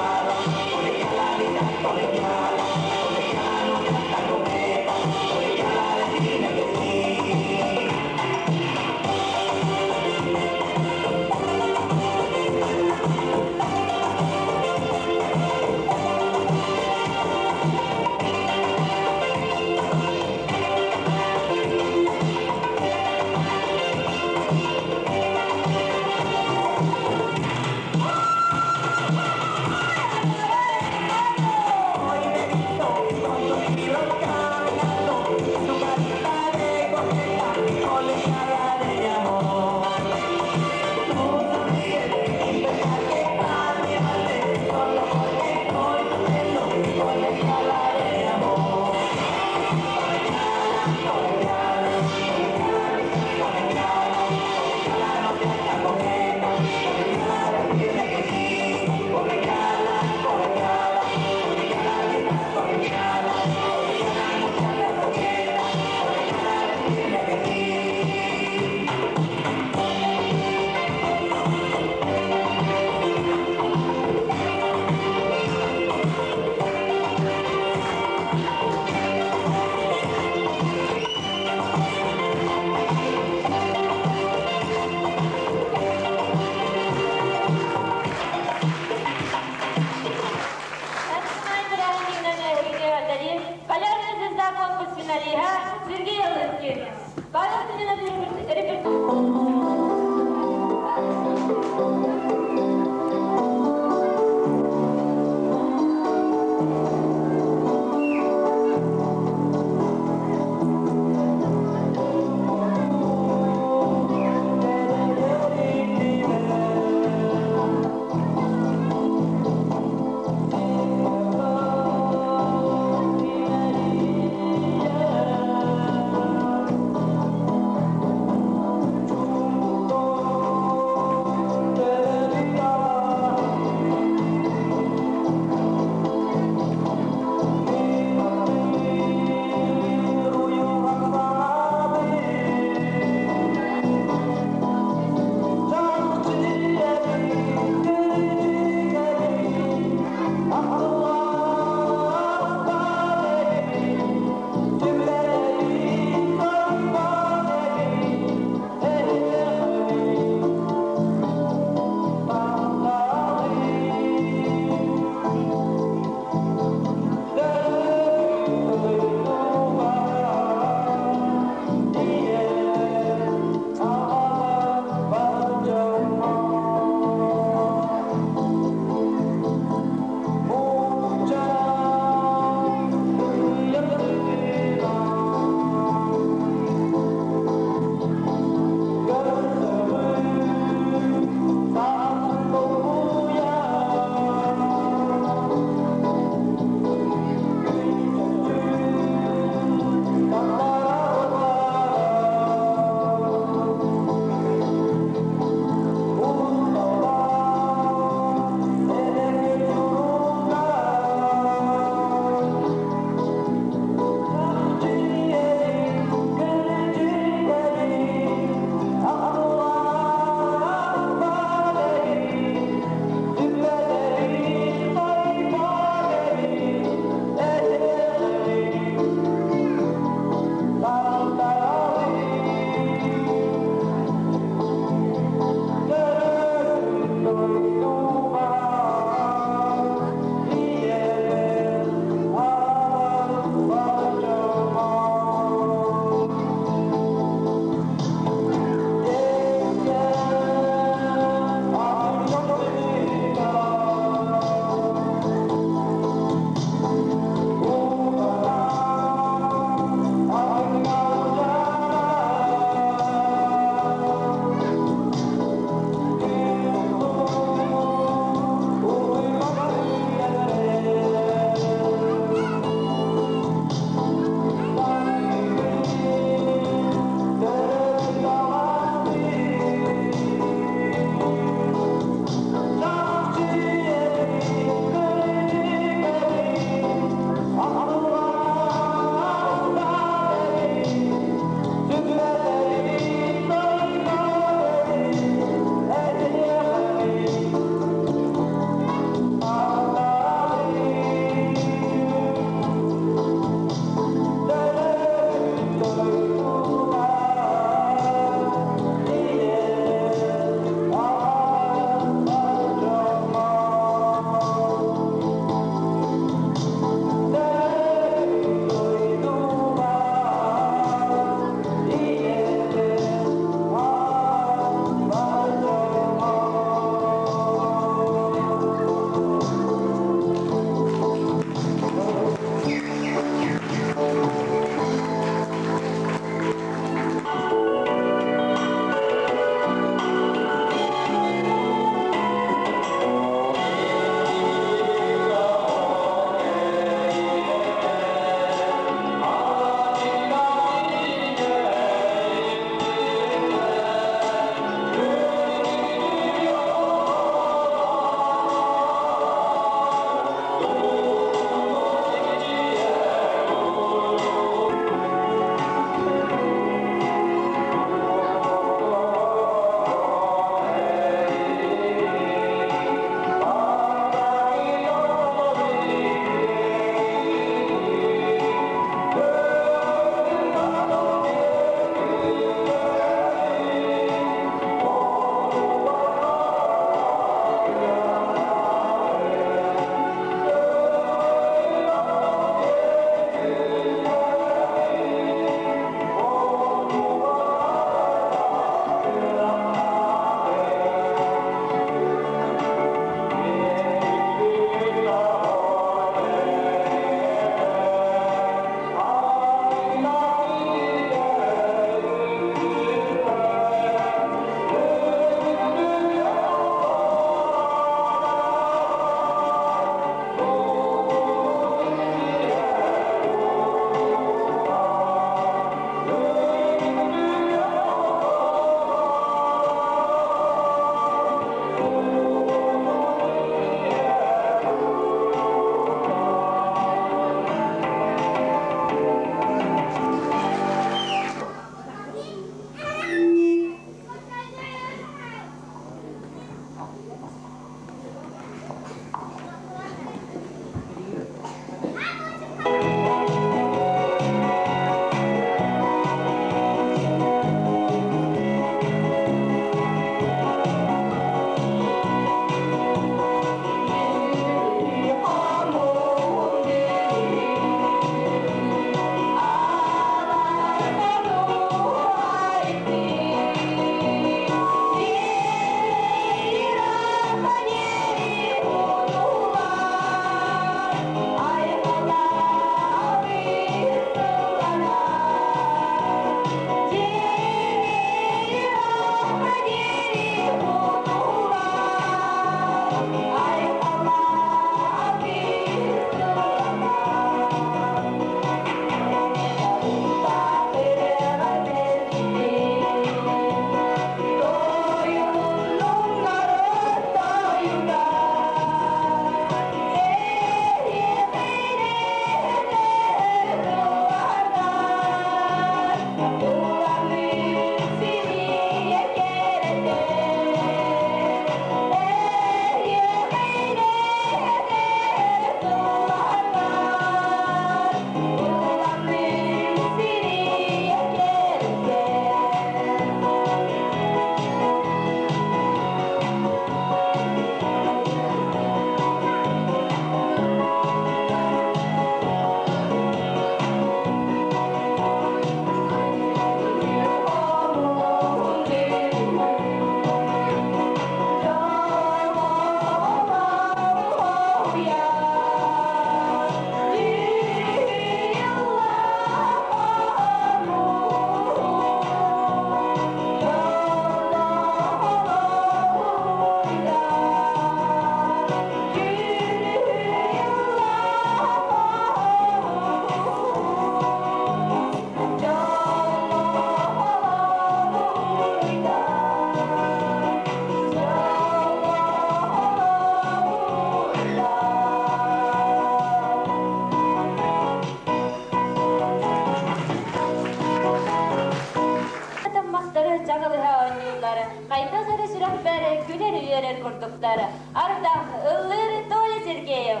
кыргыттар. Ардах ыллыыр Толя Сергеев.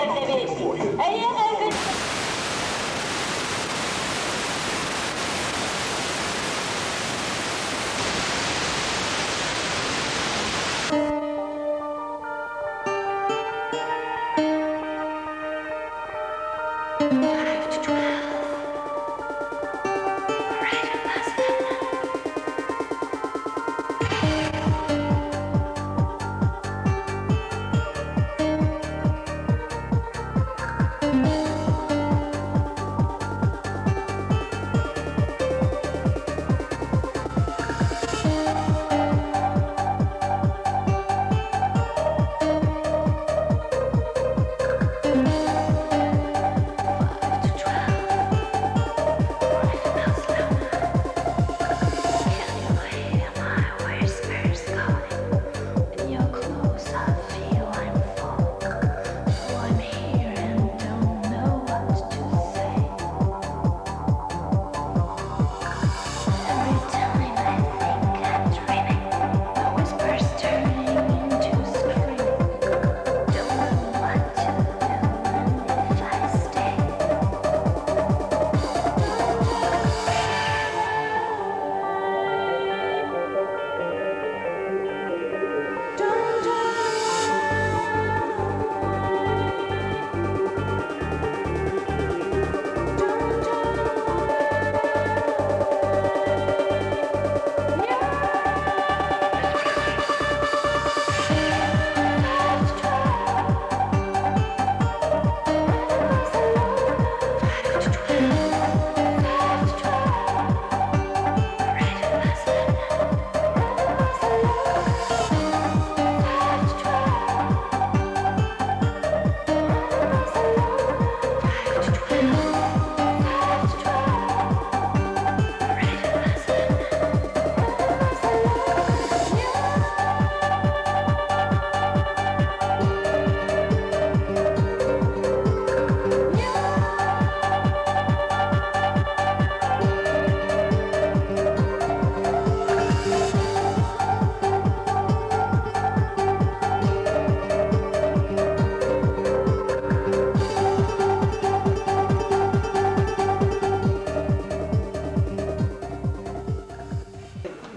тиэрдэбит. Эйиэхэ күн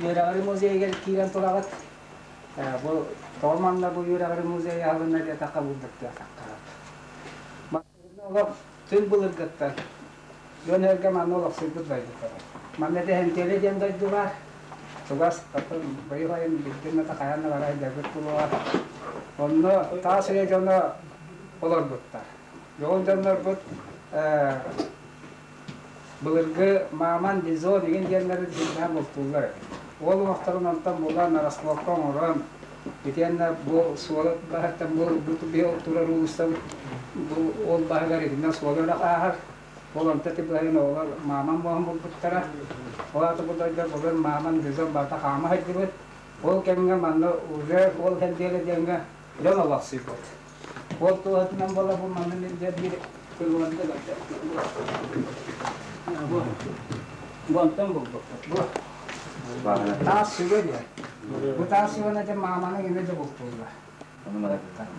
Үөрэҕири музейыгар киирэн тураҕыт. Бу тоҕо манна бу үөрэҕири музейа аһылынна диэтэххэ булдуктуохтаахтар. Олох түн былыргыттан дьон эргэ манна олохсуйбут дойдутара. Манна Дэһэнтиэлэ диэн дойду баар. Чугас быйыл айын билдим да хайаан да барай дэгит булуга. Онно таас үйэ дьоно олорбуттар. Дьон дьоннорбут Былыргы Мааман, Бизон игин диэннэри дьиҥнээн бултууллар эбит. Уол уҥуохтарын онтон булан, растволка оҥорон, итиэннэ бу суола баһыттан бу бу турар уулуссабыт бу уол баһыгар итиннэ суола үрэх ааһар. Ол онто ити быһайын оҕолор мааман буоһун булбуттара. Ол аата бу дойдуга былыр мааман, бизон барыта хаама сылдьыбыт. Ол кэмҥэ манна уже уол кэлдиэлэ диэҥҥэ дьон олохсуйбут. Ол туоһутунан буола бу манна мин биир кылыанды бу бу онтон булбуппут. Бу таас сүгэ диэн. Бу таас сүгэни дьэ мааманы имэ дьэ бултууллар.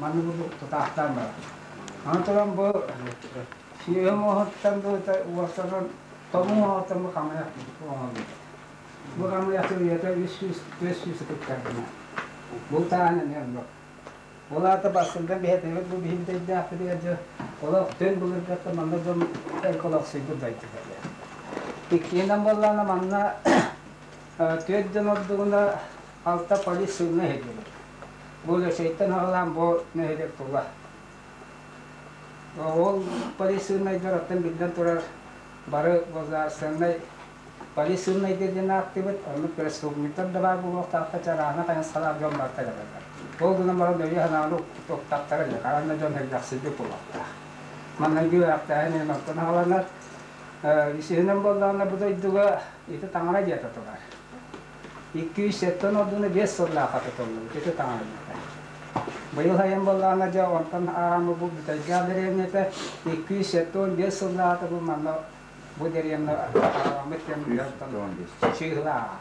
Маны бу тутаахтаан барар. Аны туран бу сүөһү муоһуттан бу уорсанан томун оһоттон бу хамыйах оҥорбут. Бу хамыйах үйэтэ 300 400 ытыктаргына. Бу тааһын эмиэ оннук. Ол аата бастыҥтан биһэтибит бу биһинтэйдээхпитигэр дьэ олох түн былыргаттан манна дьон олохсуйбут дойдута диэн. Иккиһинэн буоллаҕына манна түөрт дьон ордугуна алта полис сыылына иһиллибит. Бу Лөчөйтөн аҕалаан бу нэһилиэк тула. Ол полис сыылынайдар оттон биллэн турар бары государственнай Полициянай диэн ааттыыбыт, оннук преступниктар да баар буолуохтаахтар, чараана хайысхалаах дьон барыта кэлэллэр. Ол гынан баран өйү-санааны уктахтара дьэ, хаһан да дьон сэргэхсийбит буолуохтаах. Маҥнайгы үөрэхтээһин иһин онтон аҕаланар. Үсүһүнэн буоллаҕына бу дойдуга ити таҥара дьиэтэ турар. 207 ордуну 5 сыллаахха тутуллубут ити таҥара дьиэтэ. Быйыл сайын буоллаҕына дьэ онтон ааҕан бу Бүтэйдээх дэриэбинэтэ 275 сыллааҕыта бу манна Бу дэриэбинэ аҕаламмыт кэмҥэ чыыһылаах.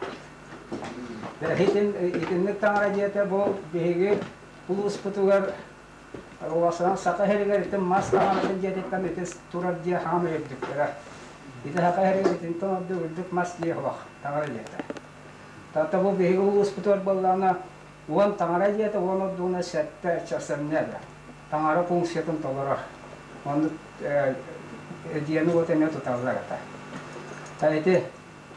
Итинник таҥара дьиэтэ бу биһиги улууспутугар Уосанан саха иһэригэр ити мас таҥаратын дьиэтиттэн ити турар дьиэ хаамай үрдүктэрэ. Ити саха иһэригэр итинтэн ордук үрдүк мас дьиэ суох, таҥара дьиэтэ. Тата бу биһиги улууспутугар буоллаҕына уон таҥара дьиэтэ, уон ордугуна сэттэ часовня да. Таҥара функциятын толорор. Оннук дьиэни-уоту эмиэ туталлар этэ. Та ити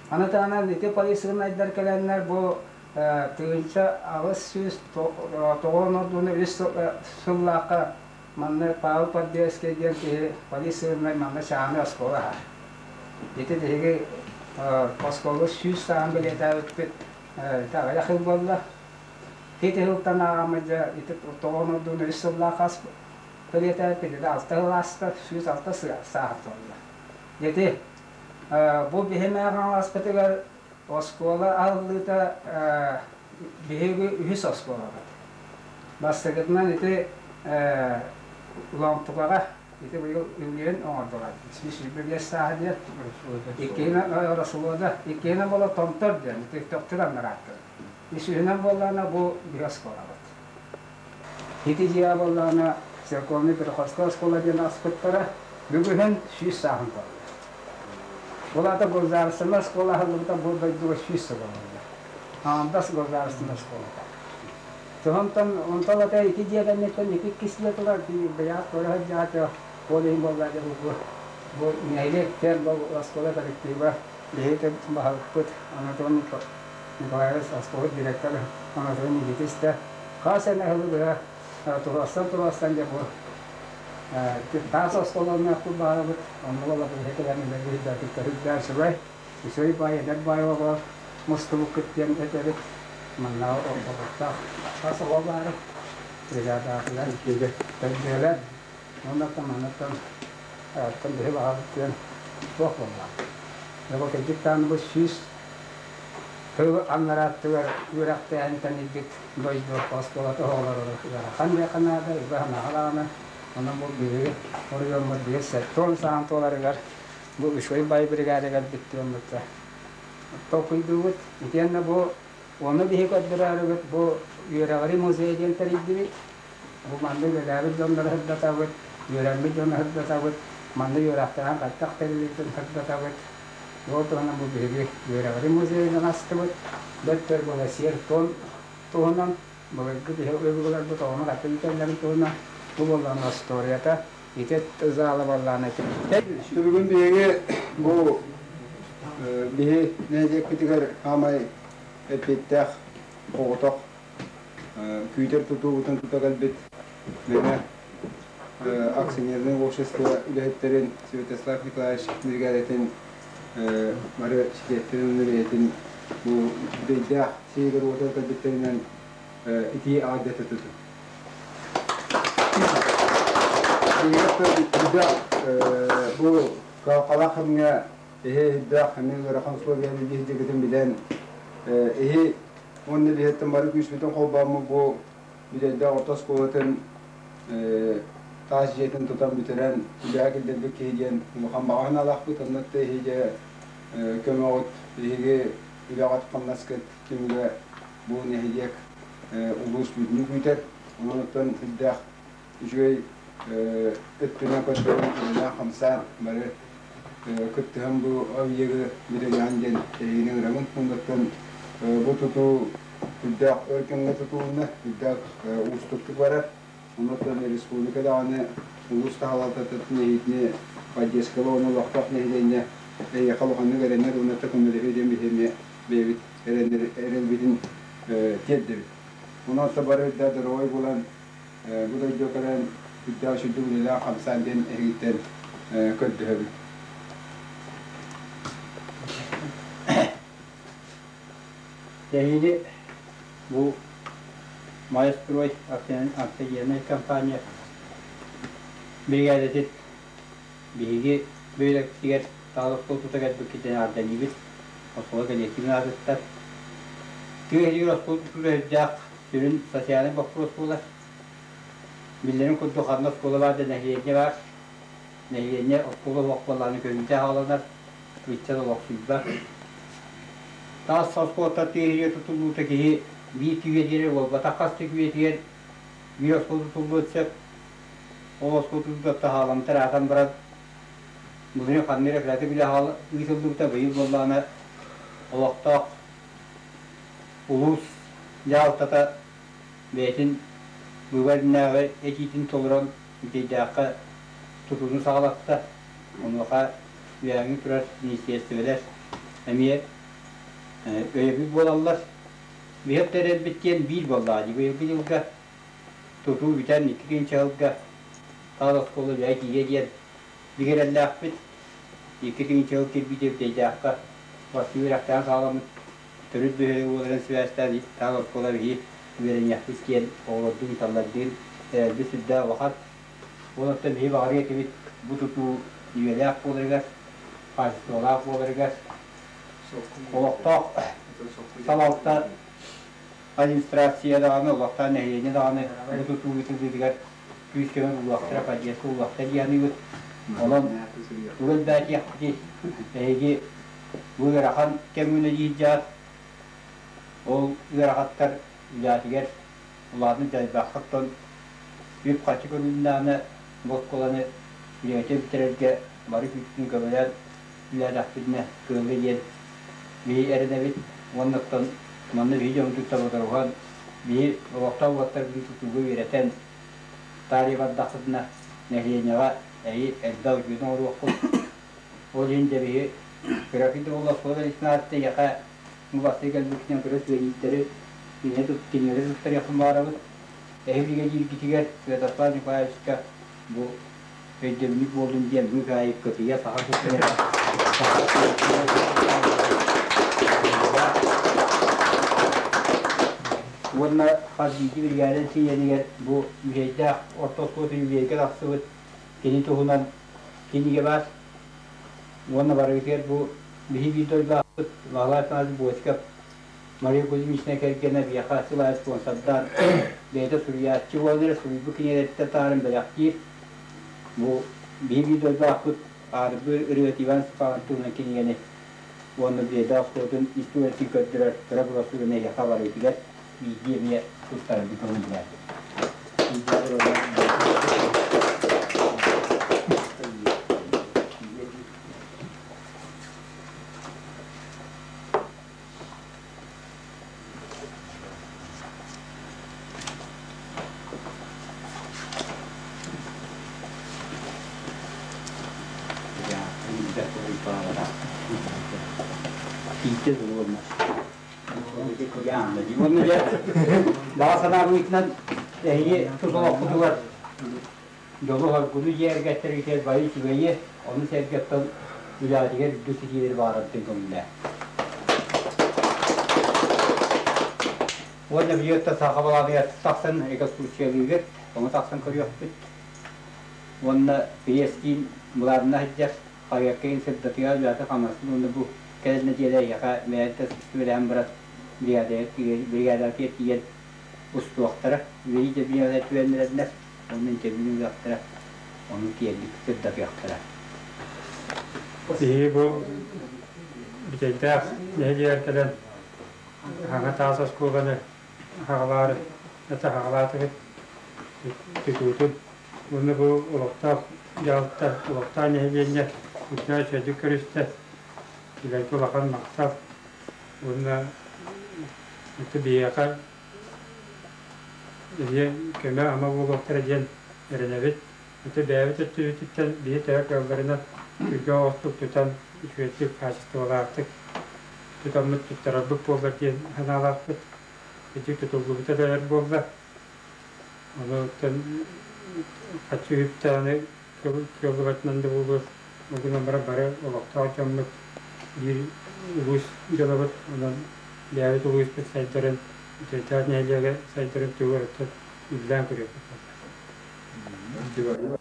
аны таһынан ити полициянайдар кэлэннэр бу 1893 ордуна үс сыллаахха манна Павел Подбельский диэн киһи полициянай манна чааһынай оскуола аһар. Ити биһиги оскуола 100 сааһын бэлиэтээбиппит ити аҕыйах ыл буолла. Ити сылтан ааҕаммыт дьэ ити тоҕон ордуна үс сыллаах хас бэлиэтээбиппит ити алта сыл ааста 106 сааһын туолла. Ити бу биһи мээҕаҥаласпытыгар Оскуола аһыллыыта биһиги үһүс оскуолабыт. Бастакытынан ити Лоҥтукаҕа ити быйыл үбүлүөйүн оҥордулар. 125 сааһа диэн. Иккиһинэн Расулода, иккиһинэн буола Томтор диэн, ити Төхтүр аннарааттар. Үсүһүнэн буоллаҕына бу биһи оскуолабыт. Ити дьиэ буоллаҕына церковный приходской оскуола диэн аспыттара. Бүгүһүн 100 сааһын туолла. Ол аата государственнай оскуола аһыллыбыта бу дойдуга 100 сыл олордо. Аҥардас государственнай оскуолата. Онтон онтон ата ити дьиэ кэнниттэн ити иккис дьиэ турар быйаат көрө сылдьаата ол иһин буолла дьэ бу бу нэһилиэктэр бу оскуола коллектива биһиги баһылыкпыт Анатолий Николаевич оскуола директор Анатолий Никитич да хас эмэ сылы быһа туруорсан-туруорсан дьэ бу Таас оскуолаларнаахпыт баарабыт, онно буолла кэлэн үлэлиир үчүгэй, үчүгэй баай, эдэр баай оҕолор мустубуккут диэн этэбит. Манна олохтоох хас оҕо баара, бригадалар, төрдүөлэр, уонна маннаттан биһи баҕабыт диэн туох буолла. Дьэ бу кырдьык даҕаны бу 100 сыл аннарааттыгар үөрэхтээһин тэнийбит дойду оскуолата оҕолору ыарахан диэххэ наада, үбэ санааҕа даҕаны. Онон бу биһиги оройуоммут биир 70 саҕан туоларыгар бу үчүгэй бай бригада кэлбит диэммит толкуйдуубут. Итиэннэ бу ону биһи көрдөрөөрүбүт бу үөрэҕири музей диэн тэрийдибит. Бу манна үлэлээбит дьоннору сырдатабыт, үөрэммит дьону сырдатабыт, манна үөрэхтээх хаттах тэрилтэтин сырдатабыт. Ол туһунан бу биһиги үөрэҕири музейынан астыбыт. Бэрт буола сиэр-туом туһунан былыргы биһи өбүгэлэрбит оҕону хатта иитэллэрин туһунан бу буоллаҕына остуоруйата ити зала буоллаҕына Бүгүн биһиги бу биһи нэһилиэкпитигэр хаамай эппиэттээх оҕотох күүтэр тутуубутун тута кэлбит Мэҥэ акционернай общество үлэһиттэрин Святослав Николаевич биригээдэтин бары чилиэттэрин бэйэтин бу бүтэйдээх сиһигэр уотар кэлбиттэринэн итии аҕардата тутун. Бу калах кэмҥэ эһи өйдөөх эмиэ ыарахан условияны биһидигитин билэн эһи уонна биһиттэн бары күүспүтүн холбооммут бу Бүтэйдээх орто оскуолатын таас дьиэтин тутан бүтэрэн үлэҕэ киллэрбит киһи диэн улахан баҕа санаалаахпыт. Онно эһиги көмөҕүт, эһиги үлэҕит-хамнаскыт түмүгэ бу нэһилиэк улуус бүтүнүү күүтэр. Онон оттон сүрдээх үчүгэй өттүнэн көрдөрөн үлэлээн-хамсаан бары кыттыһан бу объегы бүтэрээҕин диэн эһигини ыҥырабын. Оннуттан бу тутуу үрдээх өр кэмҥэ тутулунна, үрдээх уустуктук барар. Оннуттан республика даҕаны улуус таһалалтатын эһиитини поддержкала уонна олохтоох нэһилиэнньэ эйиэхэ улаханнык эрэнэр уонна көмөлөһүө диэн биһи эмиэ бэйэбит эрэлбитин тиэрдэбит. Онон бары үрдээх доруобай буолан бу дойдуга кэлэн үрдээх үчүгдүк үлэлээх хамсаан диэн эһигиттэн көрдөһөбүт. Эһиги бу Маэстрой акционернай компания биригээдэтин биһиги бөһүөлэкпитигэр таалык тута кэлбиккитин эҕэрдэлиибит. Оскуола кэлиэктиибин аатыттан. Тыа иһигэр оскуола тутуура сүрүн социальнай боппуруос буолар. Биллэрин курдук, ханна оскуола баар да нэһилиэнньэ баар. Нэһилиэнньэ оскуола суох буоллаҕына көрүүтэ аҕаланар, ыччат олохсуйбат. Таас оскуолата тыа иһигэр тутуллуута киһи биир үйэтигэр буолбатах, хас да үйэтигэр биир оскуола тутуллуон сөп. Ол оскуолатыгар таһааламмыттар аатан баран былырыын ханна эрэ кыратык үлэ ыытыллыбыта быйыл буоллаҕына олохтоох улуус дьаһалтата бэйэтин быыбар иннинээҕи этиитин толорон Бүтэйдээххэ тутууну саҕалатта. Онуоха үөһээҥҥи турар министиэристибэлэр эмиэ өйөбүл буолаллар. Биһиэхэ тэрилбит диэн биир буоллаҕа дии быйылгы дьылга тутуу бүтэн икки күн чаһылга таас оскуола үлэҕэ киириэ диэн бигэрэллээхпит. Икки күн чаһыл кирбиитэ Бүтэйдээххэ бастыҥ үөрэхтээн саҕаламмыт төрүт бөһүөлэк буоларын сибээстээн таас оскуола биһи үөрэниэхпит диэн оҕолордуун таллардыын эрэлбит сүрдээх улахан. Ол оттон биһи баҕарыа этибит бу тутуу үйэлээх буоларыгар, хаачыстыбалаах буоларыгар олохтоох салалта администрация даҕаны, олохтоох нэһилиэнньэ даҕаны бу тутуу ыытыллыытыгар күүс-көмө булуохтара, поддержка булуохтара дии саныыбыт. Онон тугу элбээтиэхпитий, эһиги бу ыарахан кэмҥэ үлэлиир дьаат, ол ыарахаттар үлэҕитигэр улаатан дьайбаххыттан үп-харчы көрүлүннэҕинэ бу оскуоланы үлэҕитэ бүтэрэргэ бары күүспүтүн көмөлөөн үлэлээтэхпитинэ кыаллыа диэн биһи эрэнэбит уонна оттон манна биһи дьоммутун бодоруһан биһи олохтоох уолаттарбытын тутууга үөрэтэн таарыйа бардахпытына нэһилиэнньэҕэ эйи элбэх үтүөнү оҥоруохпут. Ол иһин дьэ биһи кыракый да буолла оскуола лейтенант эйиэхэ бастыы кэлбиккинэн көрө сүөһүттэри кинилэри туттарыахпын баҕарабыт. Эһи биригэдьииргитигэр Святослав Николаевичка бу өйдөбүнньүк буоллун диэн быыкаайык кытыйа саха кытыйа уонна хас биирдии биригээдэ чилиэнигэр бу Бүтэйдээх орто оскуолатын үбүлүөйгэ тахсыбыт кини туһунан кинигэ баар. Уонна барыгытыгар бу биһи биир дойдулаахпыт Баһылай Афанасьевич Бочков Мария Кузьминична кэргэнэ биһиэхэ сыл аайы спонсордаан бэйэтэ суруйааччы буолан эрэ суруйбут кинигэлэриттэн таһааран бэлэхтиир. Бу биһи биир дойдулаахпыт Аарбы ырыат Иван Степанов туһунан кинигэни уонна Беда оскуолатын историятын көрдөрөр кыра брошюраны эһиэхэ барыытыгар биирдии эмиэ туттарарбыт көҥүллээх. Баҕа санаабытынан эһиги тус олоххутугар дьолу-соргуну дьиэ кэргэттэргитигэр бары үчүгэйи, ону сэргэ оттон үлэҕитигэр үрдүк ситиилэри баҕарабытын көҥүллээ. Уонна билиэттэ саха балаҕаныгар тахсан реконструкциялыыгыт, ону тахсан көрүөхпүт. Уонна пресс-киин былаанна сылдьар, хаһыакка сырдатыга үлэҕитин-хамнаскын уонна бу кэлэр нэдиэлэ эйиэхэ бэйэтэ сүбэлэһэн баран бригадаҕа тиийэн устуохтара. Үөрүү да түбэннэрэннэр, онно интервью ылыахтара, ону киэҥник сырдатыахтара. Биһиги бу Бүтэйдээх нэһилиэгэр кэлэн Хаҥа таас оскуоланы хаҕалаары это хаҕалаатыбыт тутуутун уонна бу олохтоох дьаһалта олохтоох нэһилиэнньэ үрдүнэн үчүгэйдик көрүстэ билэргэ улахан махтал уонна это биһиэхэ эмиэ көмө-ама буолуохтара диэн эрэнэбит. Ити бэйэбит өттүбүтүттэн биһи төһө кыалларынан үргэ оҕустук тутан үчүгэйдик хаачыстыбалаахтык тутаммыт туттарарбыт буоллар диэн санаалаахпыт. Ити тутуллубута да өр буолла. Ону хаччы үп даҕаны кыаллыбатынан да буолуо. Ол гынан баран бары олохтоох дьоммут биир улуус дьонобут. Онон бэйэбит улууспут сайдарын, Үтүөтээх нэһилиэгэ сайдарын туһугар үлэлээн көрүөхпүт буолла.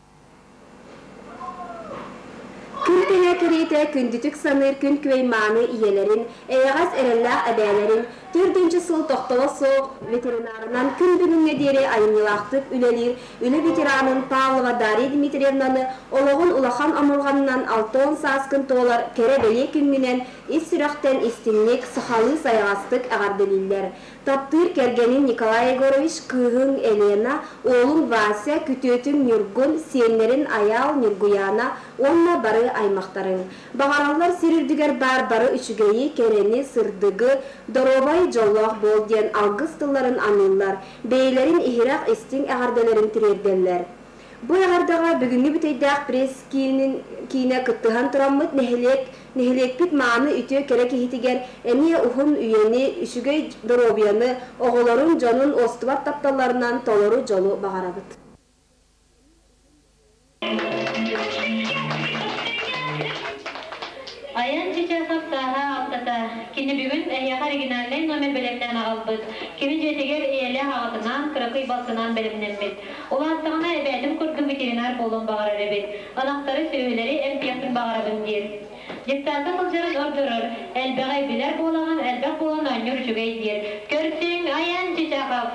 Күн тэҥэ кэриэтэ күндүтүк саныыр күн күбэй мааны ийэлэрин, эйэҕэс эрэллээх эбээлэрин, төрдүнчү сыл тохтоло суох ветеринарынан күн бүгүҥҥэ диэри айымньылаахтык үлэлиир үлэ ветеранын Павлова Дарья Дмитриевнаны олоҕун улахан омурҕанынан 60 сааскын туолар кэрэ бэлиэ күҥҥүнэн ис сүрэхтэн истиҥник, сахалыы сайаҕастык эҕэрдэлииллэр. Таптыыр кэргэнин Николай Егорович, кыыһыҥ Елена, уолуҥ Вася, күтүөтүҥ Ньургун, сиэннэрин Айаал, Ньургуйаана уонна бары аймахтарыҥ. Баҕараллар сир үрдүгэр баар бары үчүгэйи, кэрэни, сырдыгы, доруобай, дьоллоох буол диэн алгыс тылларын аныыллар, бэйэлэрин иһирэх истиҥ эҕэрдэлэрин тириэрдэллэр. Бу эҕэрдэҕэ бүгүҥҥү бүтэйдээх пресс-киинин киинэ кыттыһан тураммыт нэһилиэк нэһилиэкпит мааны үтүө кэрэ киһитигэр эмиэ уһун үйэни, үчүгэй доруобуйаны, оҕолорун, дьонун уостубат тапталларынан толору дьолу баҕарабыт. Айан Чичахов сааһа алтата. Кини бүгүн эһиэхэ оригинальнай номер бэлэмнээн аҕалбыт. Кини дьиэтигэр ийэлээх аҕатынаан, кыракый балтынаан бэлэмнэммит. Улааттаҕына эбээтин курдук ветеринар буолуон баҕарар эбит. Ынахтары, сүөһүлэри эмтиэхпин баҕарабын диир. Дьыктаакка сылдьарын ордорор, элбэҕи билэр буолаҕын, элбэх буолан оонньуур үчүгэй диир. Көрсүҥ, Айан Чичахов!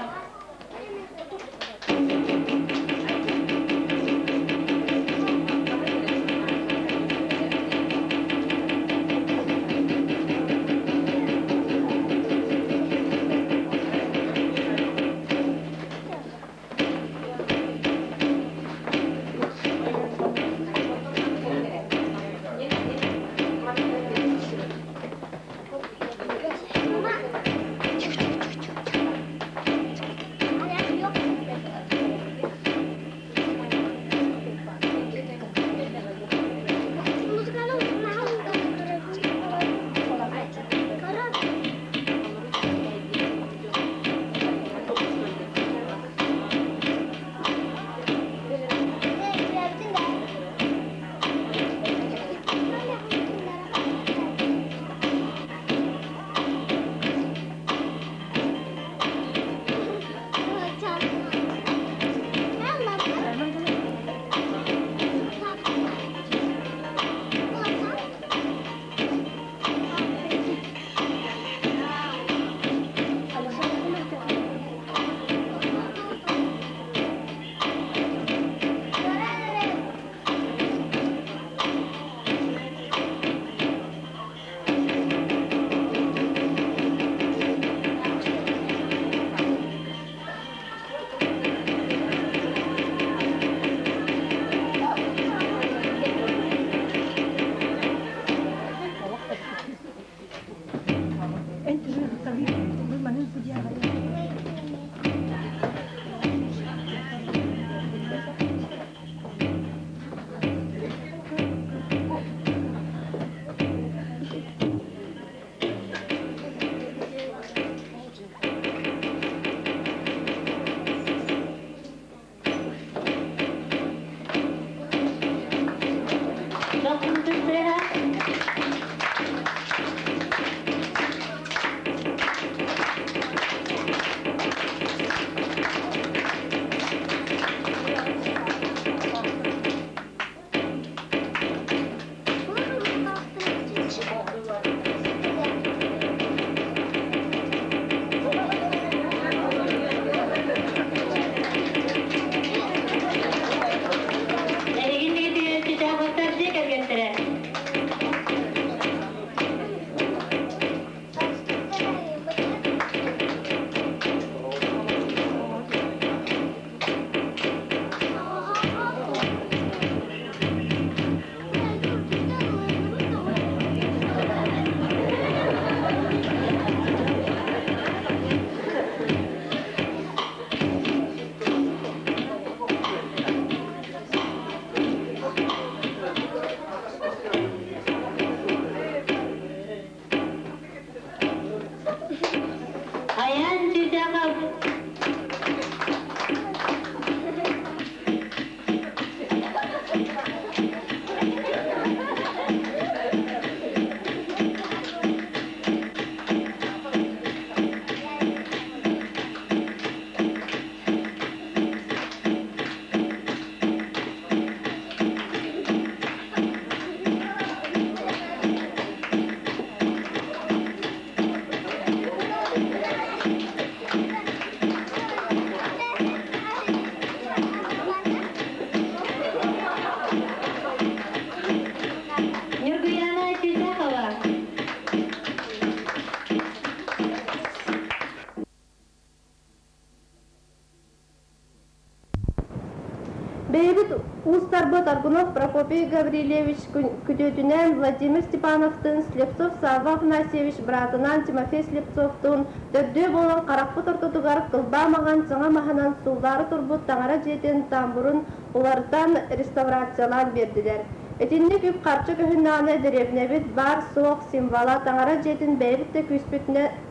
Бэйэбит уустарбыт Аргунов Прокопий Гаврильевич күтүөтүнээн Владимир Степановтыын, Слепцов Савва Афанасьевич быраатынаан Тимофей Слепцовтуун төрдүө буолан харахпыт ортотугар кылбаа маҥан саҥа маһынан сууллаары турбут таҥара дьиэтин тамбурун уларытан реставрациялаан биэрдилэр. Итинник үп-харчы көһүннэҕинэ дэриэбинэбит баар-суох символа таҥара дьиэтин бэйэбит да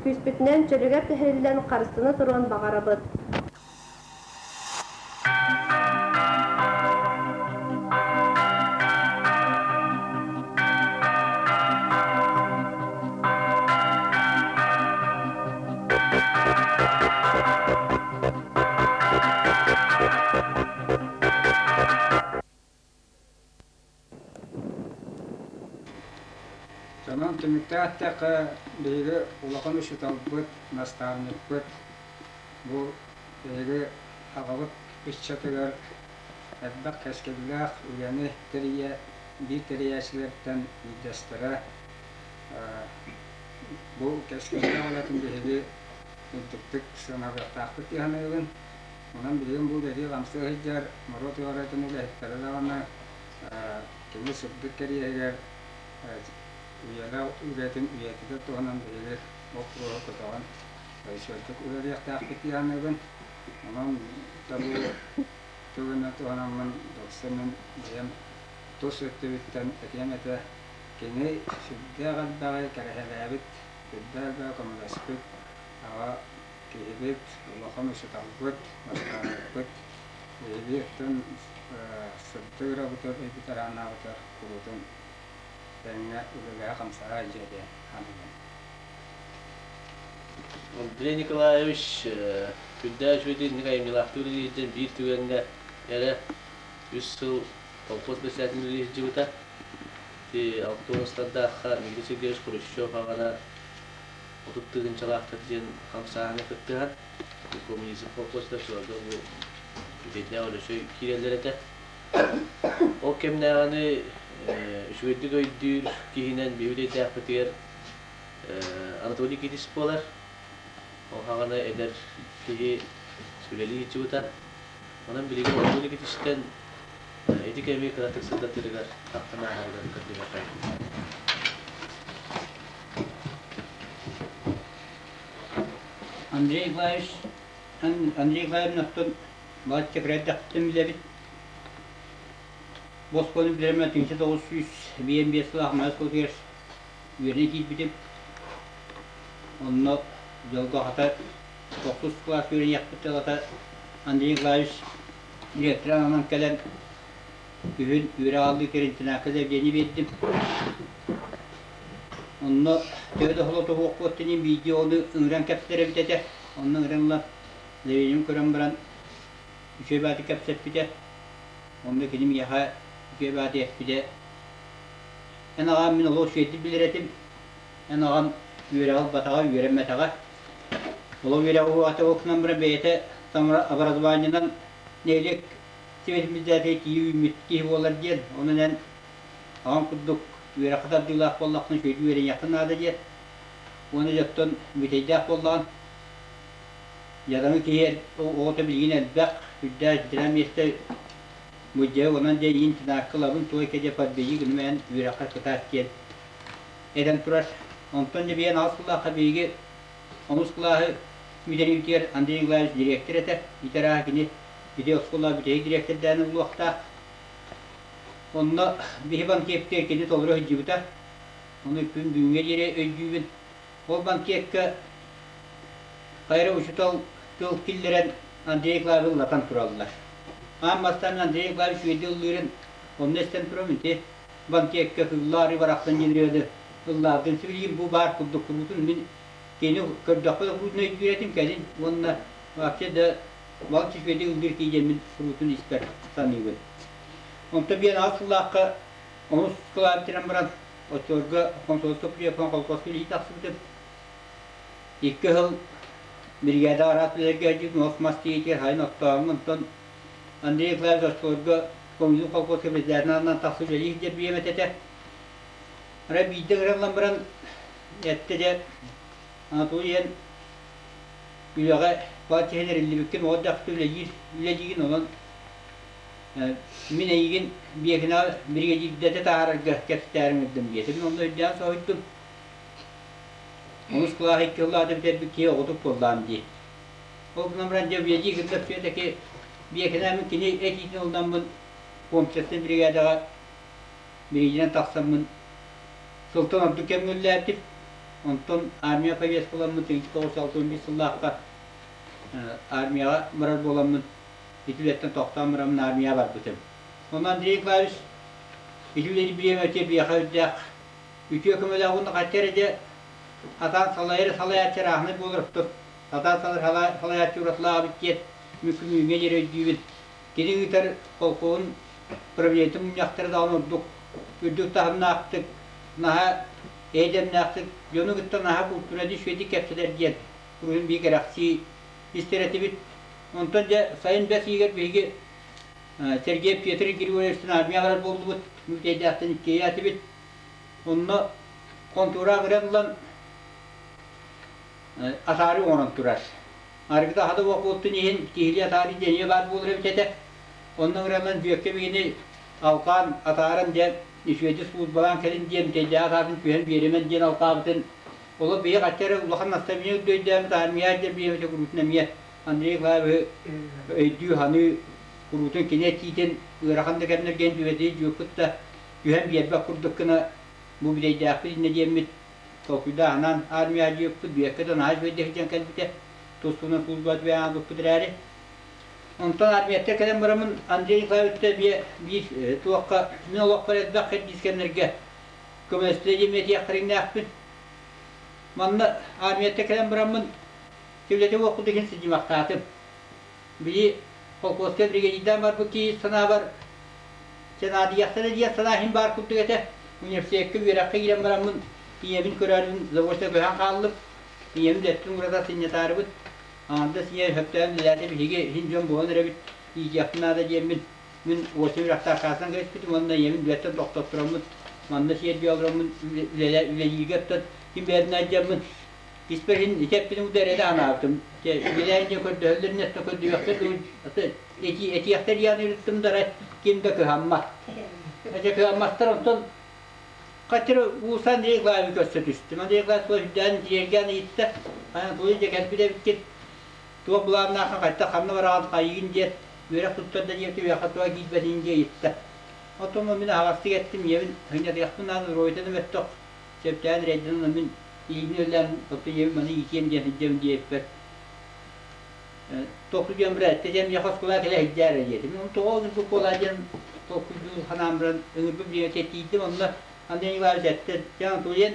күүспүтүнэн чөлүгэр түһэриллэн харыстана туруон баҕарабыт. Онон түмүктээх эттэххэ, биһиги улахан учууталбыт, наставникпыт бу биһиги аҕабыт ыччатыгар элбэх кэскиллээх үлэни тэрийэ, биир тэрийээччилэртэн биирдэстэрэ. Бу кэскиллээх үлэтин биһиги үрдүктүк сыаналыахтаахпыт дии саныыбын. Онон билигин бу үлэлии-хамсыы сылдьар норуот ыарыытын үлэһиттэрэ даҕаны кини сырдык кэриэһигэр үйэлээх үлэтин үйэтитэр туһунан биһиги боппуруоһу көтөҕөн үчүгэйдик үлэлиэхтээхпит дии саныыбын. Онон бу түгэнинэн туһанаммын дөксө мин бэйэм тус өттүбүттэн этиэм этэ, кини сүрдээх элбэҕи кэрэһэлээбит, сүрдээх элбэҕи көмөлөспүт аҕа Киһибит, улахан учууталбыт, наставникпыт, биһиги сырдык ырабытыгар, өйбүт-арааннаабытыгар куруутун тэҥҥэ үлэлэһэ-хамсаһа илдьэ диэн саныыбын. Андрей Николаевич сүрдээх үчүгэйдик инник айымньылаахтык үлэлиирдэн биир түгэҥҥэ эрэ үс сыл колхоз председателин үлэлии сылдьыбыта. Ити алтыонустардаахха Никита Сергеевич Хрущев аҕана 30 тыһыынчалаахтар диэн хамсааһыҥҥа кыттыһан коммунизм колхозтар сыларга бу үтэйдээх өлөсөй киирэллэр этэ. Ол кэмнээҕини үчүгэйдик өйдүүр киһинэн биһи үтэйдээхпитигэр Анатолий Китис буолар. Ол хаҕана эдэр киһи үлэлии сылдьыбыта. Онон билигин Анатолий Китистэн ити кэми кыратык сырдатырыгар ахтан ааһарыгар көрдөһүөххэйин. Андрей Николаевич, Андрей Николаевич оттон балачча кыра эрдэхпиттэн билэбит. Бу оскуоланы билэрим 1905 сыллаах Майа оскуолатыгар үөрэнэ киирбитим. Онно дьолго хата тохсус кылаас үөрэниэхпит тылата Андрей Николаевич директор ананан кэлэн күһүн үөрэх аллыы кэринтинээккэ заявление биэрдим. Онно төһө да холотоһуохпут иһин биирдии оҕону ыҥыран кэпсэтэр эбит этэ. Онно ыҥыран ылан заявлением көрөн баран үчүгэй баҕайытык кэпсэппитэ. Онно кини миэхэ үчүгэй баҕайытык эппитэ. Эн аҕам мин олох үчүгэйдик билэр этим. Эн аҕам үөрэҕи ылбатаҕа, үөрэммэтэҕэ. Олох үөрэҕи уһаата ол гынан баран бэйэтэ образованиенан нэһилиэк сибэтимиздээтэ тиийэ үүммүт киһи буолар диэн. Онон эн аҕам курдук үөрэххэ тардыылаах буоллаххына үчүгэйдик үөрэниэххин наада диэн. Уонна дьоттон бүтэйдээх буоллаҕын. Дьадаҥы киһи оҕото билигин элбэх, үрдээх дьиҥ миэстэ мудьайа онон дьэ иин тынаакка ылабын туой кэдьэ подбеги гынымайан үөрэххэ кытаат диэн этэн турар. Онтон дьэ биһиэн аҕыс сыллаахха биһиги онус кылааһы бүтэриибитигэр Андрей Николаевич директор этэ. Ити арааһа кини ити оскуола бүтэһик дириэктэрдээн ыллыахтаах. Онно биһи банкетка кини толору сылдьыбыта. Ону күн бүгүҥҥэ диэри өйдүүбүн. Ол банкетка хайра учуутал тыл киллэрэн Андрей Николаевы ыллатан тураллар. Аан бастаан Андрей Николаевич үөдэ ыллыырын онно истэн турабын ити банкетка кыллаары барахсан диэн ырыаны ыллаабытын сибилигин бу баар курдук куруутун мин кини көрдөххө да куруутун өйдүүр этим кэлин уонна вообще да балчы үчүгэйдик ыллыыр киһи диэммин куруутун испэр саныыбын. Онтон биэн аҕыс сыллаахха онус кылааһы бүтэрэн баран оччолорго Комсомольскай приемка колхозка илии тахсыбытым. Икки сыл биригээдэ араас үлэлэргэ сылдьыбытым, от мас тиийиитигэр сайын оттооһуҥҥа, онтон Андрей Николаевич оччолорго Коммунизм колхозка председателин аннынан тахса үлэлии сылдьар бириэмэтэ этэ. Арай биирдэ ыҥыран баран эттэ дьэ Анатолий эн үлэҕэ баҕа чиһин эриллибиккин оҕо эрдэххэ үлэлиир үлэлиигин онон. Мин эйигин биэкинэҕэ биригэдьиирдэтэ таһаарарга кэпсэтээри ыҥырдым диэтэ. Мин онно өйдөөн соһуйдум. Онус кылааһы икки сыллаата бүтэрбит киһи оҕотук буоллаҕым дии. Ол гынан баран дьэ биэдии кытта все-таки биэкинэ кини этиитин ылынаммын комплексный биригээдэҕэ бириидинэн тахсаммын сылтан ордук кэмҥэ үлэлээбитим. Онтон армия повесткаламмыт 1961 сыллаахха армияҕа барар буоламмын ити үлэттэн тохтоон бараммын армияҕа барбытым. Онон Андрей Николаевич ити үлэни бириэмэтэ биэхэ үрдээх үтүө көмөлөөх уонна хачча эрэ дьэ сатаан салайар салайааччы арааһынай буолар сатаан салайар салайааччы уратылаабыт диэн мин күнүүҥҥэ диэри өйдүүбүн. Кини ыытар колхоһун правлениетын мунньахтара даҕаны ордук үрдүк таһымнаахтык, наһаа эйдэмнээхтик, дьону кытта наһаа култууралыы үчүгэйдик кэпсэтэр диэн куруһун биир кэрэхсии истэр этибит. Онтон дьэ сайын бэс ыйыгар биһиги Сергей Петр Григорьевичтан армия барар буоллубут, Мүлтэйдээхтэн иккиэйээтибит. Онно хонтуора агыран ылан атаары оҥорон турар. Арыгыта хата буолтун иһин киһилии атаары диэн баар буолар эбит этэ. Онно ыҥыраллан Бүөккэ биһини алҕаан атааран диэн үчүгэйдик службалаан кэлин диэн Бүтэйдээх атаатын түһэн биэримэн диэн алҕаабытын олох биһи хачча эрэ улахан наставник өйдөөммүт армия диэн биэмэтэ куруутун эмиэ Андрей Николаевиһы өйдүү-саныы куруутун кини этиитин ыарахан да кэмнэргэ түбэтии дьүөккүт да түһэн биэрбэт курдук гына бу бүтэйдээхпит иннэ диэммит толкуйдааһынан армия дьүөкпүт бүөккэ да наһаа үчүгэйдик сылдьан кэлбитэ тус-туһунан служба түбэһэн аалбыппыт эрээри Онтон армияттан кэлэн бараммын Андрей Николаевичка эмиэ биир туохха мин олохпор элбэх кэрдиис кэмнэргэ көмөлөстө диэн этиэхтэриҥнээхпин. Манна армияттан кэлэн бараммын килэтэ уохпут иһин сидьимахтаатым. Били холкуоска бригадирдаан барбыт киһи санаабар сенаадыйахтара диэн санаа иһин баар курдук этэ. Университекка үөрэххэ киирэн бараммын ийэбин көрөөрүн заочно көһөн хааллым. Ийэбин дэттин урата сынньатаарыбыт. Аҥардас ийэ сөптөөн үлэлээтэ биһиги иһин дьон буолан эрэбит, иитиэхпин наада диэммин, мин уосум үрэхтаахтаахтан кэбиспитим уонна ийэбин үлэттэн тохтоттороммун, манна сиэрдийэ олороммун үлэлииргэ оттон ким бэйэтин айдьаммын, испэр иһин ити эппитим курдук эрэ анаабытым. Үлэлээн диэн көрдөһөллөр иннэ көрдөһүөхтэр этиэхтэр диэн ыйыттым да эрэ ким да кыһаммат. Эчэ кыһамматтар онтон Хаччыры уулусса Андрей Николаевы көрсө түстүм. Андрей Николаевич туох үрдээн тиэргээн ыйытта. Хайан тугу дьэ кэлбит эбиккин, туох былааннааххын, хайдах ханна бараҕын, хайыгын диэн, үөрэх туттарда диэбитэ үөрэххэ туга киирбэтин диэн ыйытта. Оттон мин аһаҕастык эттим, ийэбин сынньатыахпын наада, ройтан мөттөх, сөптөөн эрэйдэн ылан мин илиибин өллөөн, оттон ийэбин маны иитиэм диэн сылдьабын диэбиппэр Тохту диэн бирээттэ диэн миэхэ оскуолаҕа кэлэ сылдьаар диэтим. Мин тоҕо ыҥырбыт буолаа диэн толкуйдуу санаан баран ыҥырбыт бириэмэтигэр тиийдим. Онно Андрей Николаевич эттэ, дьэ Анатолий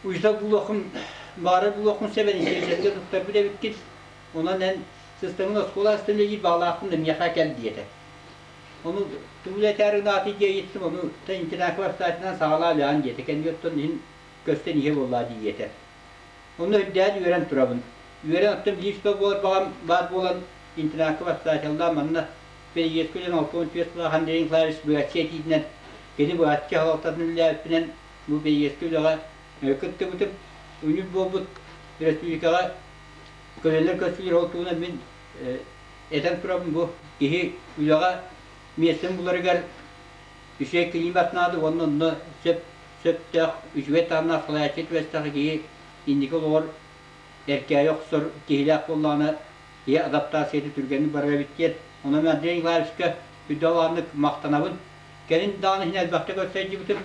уйса булуоххун баҕарар булуоххун сөп эниссиэчэргэ туттарбыт эбиккин. Онон эн сыстаҥын оскуола астын үлэлиир баҕалаахпын да миэхэ кэл диэтэ. Ону тугу үлэтээри гынаатый диэ ыйыттым, ону интернакка бастаатынан саҕалаа үлэҕин диэтэ. Кэннигэр оттон иһин көстөн иһэ буоллаа диэтэ. Онно үрдээн үөрэн турабын. Үөрэн оттон биир сыл буолар баҕам баар буолан интернакка бастаачаллаан манна Переездка үлэн 64 сыллаах Андрей Николаевич быһаччы этиитинэн кини быһаччы салалтатын үлэлээбиппинэн бу переездка үлэҕэ кыттыбытым. Үнүр буолбут республикаҕа көлөлөр көрсүлэр ол туһунан мин этэн турабын бу киһи үлэҕэ миэстэни буларыгар үчүгэй климат наада уонна онно сөп сөптөөх, үчүгэй таһымнаах салайааччы түбэстээх киһи инники олоҕор эркээйи охсор киһилээх буоллаҕына, киһи адаптацията түргэнник барар эбит диэн. Онон Андрей Николаевичка үрдэ улаханнык махтанабын. Кэлин даҕаны иһин элбэхтэ көрсө сылдьыбытым.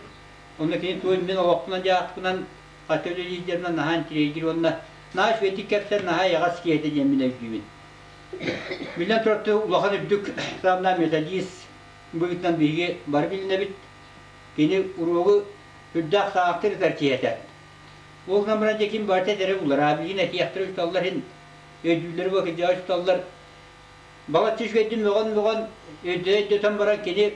Онно кини туой мин олохпунан-дьаһахпынан хата үлэлиирдэринэн наһаа интириэйдиир уонна наһаа үчүгэйдик кэпсээн наһаа эйэҕэс киһи этэ диэн мин өйдүүбүн. Биллэн турар, улахан үрдүк таһымнаах методист быһыытынан биһиги бары билинэбит. Кини уруогу үрдээх саахтыр ытар киһи этэ. Ол гынан баран дьэ ким барыта этэрэ булар, билигин этиэхтэрэ учууталлар иһин өйдүүллэрэ буо кырдьаҕас учууталлар балачча үчүгэйдик мөҕөн-мөҕөн өйдөтөн баран кини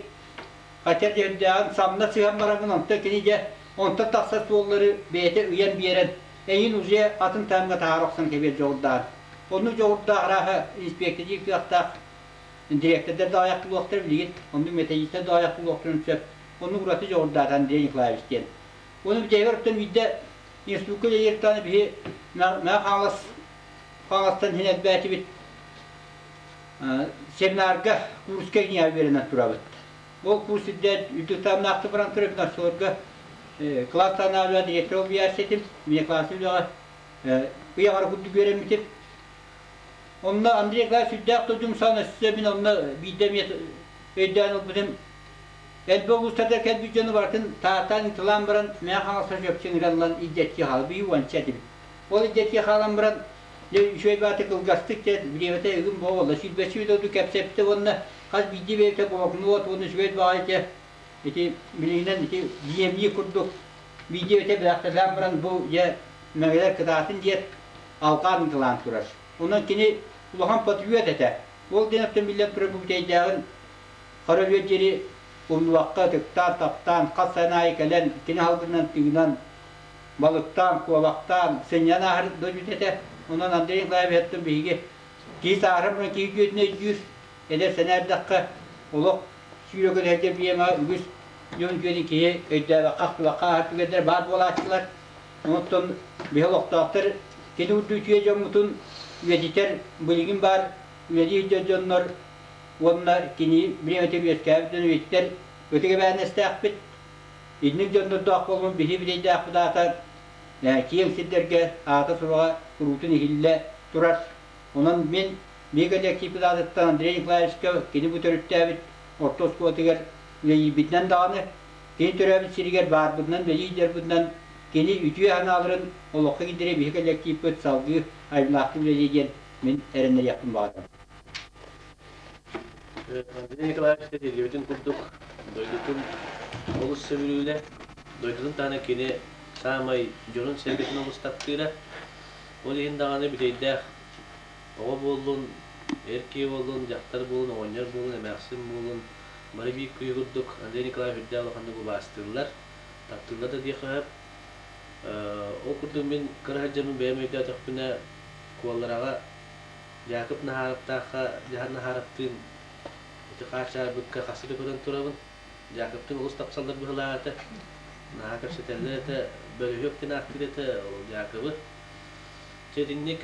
хачар дьэһүрдээҕин самна сыһан бараҥҥын онтон кини дьэ онтон тахсар суоллары бэйэтэ ыйан биэрэн эйин уже атын таһымҥа таһаара охсон кэбиэр дьоҕурдаан. Оннук дьоҕурдаах арааһа инспектордиир кыахтаах Дириэктэрдэр да аҕыйах буолуохтара билигин, оннук методистар да аҕыйах буолуохтарын сөп. Оннук ураты дьоҕурдаата Андрей Николаевич диэн. Уонна бүтэһигэр оттон биирдэ институкка үлэлиир даҕаны биһи Мэҥэ Хаҥалас Хаҥаластан иһин элбээтибит. Семинарга курска киниэхэ үөрэнэн турабыт. Ол курс үрдэ үрдүк таһымнаахтык баран турар оччолорго класс таһынааҕы директор объяснять этим. Мне класс үлэҕэ ый аҥара курдук үөрэммитим. Онно Андрей Николаевич сүрдээх дойдум саан өссө мин онно биирдэ эмиэ өйдөөн ылбытым. Элбэх улуустарга кэлбит дьону барытын таатаан ытылаан баран Мэҥэ Хаҥалас чопчу ыҥыраллан илдьэччи хаалбыт уонча этим. Ол илдьэччи хаалан баран дьэ үчүгэй бааты кылгастык дьэ бириэмэтэ ыгым буолла сүүрбэччи дойду кэпсэппитэ уонна хас биирдии бэйэтэ блокнот уонна үчүгэй баҕайы дьэ ити билигинэн ити дневник курдук биирдии бэйэтэ бэлэхтэлээн баран бу дьэ мэҥэлэр кытаатын диэт алҕаан ытылаан турар. Онон кини улахан патриот этэ. Ол диэн оттон биллэн турар бу бүтэйдээҕин хара өлүөр диэри умнубакка ытыктаан, таптаан, хас сайын аайы кэлэн кини халгынан тыынан, балыктаан, куобахтаан, сынньан ааһар дойдута этэ. Онон Андрей Николаевичтан биһиги киһи сааһыран баран киһи үтүөтүн өйдүүр, эдэр сэнээрдэххэ олох сүүрэкэлэһэргэ биэмэ үгүс дьон үтүөнү киһи өйдөөбөккө, ахтыбакка ааһар түгэннэр баар буолааччылар. Онтон биһи олохтоохтор кини урдуу үтүө дьоммутун үйэтитэр билигин баар үлэлиир дьоннор уонна кини бириэмэтигэр үөскээбит дьон үйэтитэр ытык эбээнэстээхпит. Инник дьоннордоох буолмун биһи бирэйдээхпит аата киэҥ сирдэргэ аата-сураҕа куруутун иһиллэ турар. Онон мин биһи кэллэктииппит аатыттан Андрей Николаевичка кини бу төрүттээбит орто оскуолатыгар үлэлиирбитинэн даҕаны, кини төрөөбүт сиригэр баарбытынан үлэлиир кини үтүө санааларын олоххо киллэрэ биһи кэллэктииппит салгыы айымнаахтык үлэлиэ диэн мин эрэннэриэхпин баҕарабын. Андрей Николаевич этиллибитин курдук, дойдутун олус сөбүлүүлэ, дойдутун таһынан кини саамай дьонун-сэргэтин олус таптыыра. Ол иһин даҕаны бүтэйдээх оҕо буоллун, эр киһи буоллун, дьахтар буоллун, оҕонньор буоллун, эмээхсин буоллун, бары биир киһи курдук Андрей Николаевич үрдээх улаханнык убаастыыллар, таптыыллар да диэххэ сөп. Ол курдук мин кыра сылдьаммын бэйэм өйдөөтөхпүнэ, Куоллараҕа Дьаакып Наһаараптаахха Дьаһан Наһаараптыын ити хаачаарбыкка хаста да көрөн турабын. Дьаакыптыын олус тапсаллар быһыылаах этэ. Наһаа кэпсэтэллэр этэ, бөлүһүөк диэн ааттыыр этэ ол Дьаакыбы. Дьэ итинник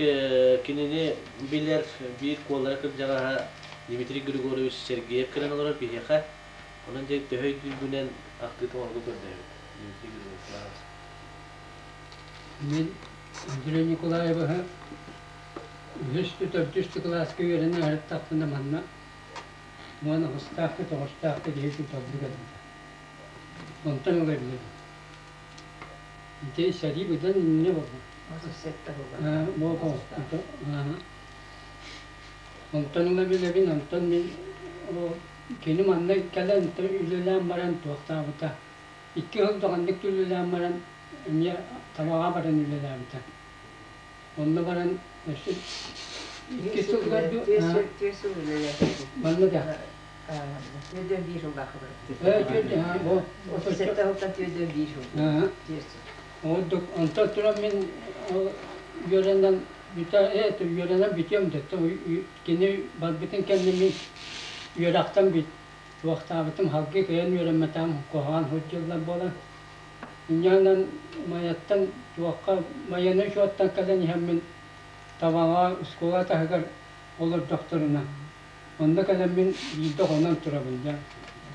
кинини билэр биир куоллара кырдьаҕаһа Дмитрий Григорьевич Сергеев кэлэн олорор биһиэхэ. Онон дьэ төһө өйдүүргүнэн ахтыытын оҥорорго көрдөһөбүт. Дмитрий Григорьевич. Мин Андрей Николаевиһы үһүс төрдүс кылааска үөрэнэ сырыттахпына манна уон аҕыстаах тоҕустаах киһи учууталлык этим. Онтон ыла билэбин. Ити сэрии быдан иннинэ буолла. Онтон ыла билэбин, онтон мин кини манна кэлэн үлэлээн баран туохтаабыта. Икки сыл даҕаннык үлэлээн баран эмиэ табаҕа баран үлэлээбитэ. Онно баран өссө икки сылга Түөрт сыл үлэлээбитим. Манна да. Түөрдөн биир сыллаахха барбытым. 37 сылтан түөрдөн биир сыл. Түөрт сыл. Ордук онтон туран мин үөрэнэн бүтэ үөрэнэн бүтүөм да кини барбытын кэннэ мин үөрэхтэн бүт туохтаабытым халгыы кыайан үөрэммэтэҕим куһаҕан сылдьыллар буолан Инньэ Майаттан туохха Майаны учуоттан кэлэн иһэммин Табаҕа оскуола таһыгар олордохторуна онно кэлэммин биирдэ хонон турабын дьэ.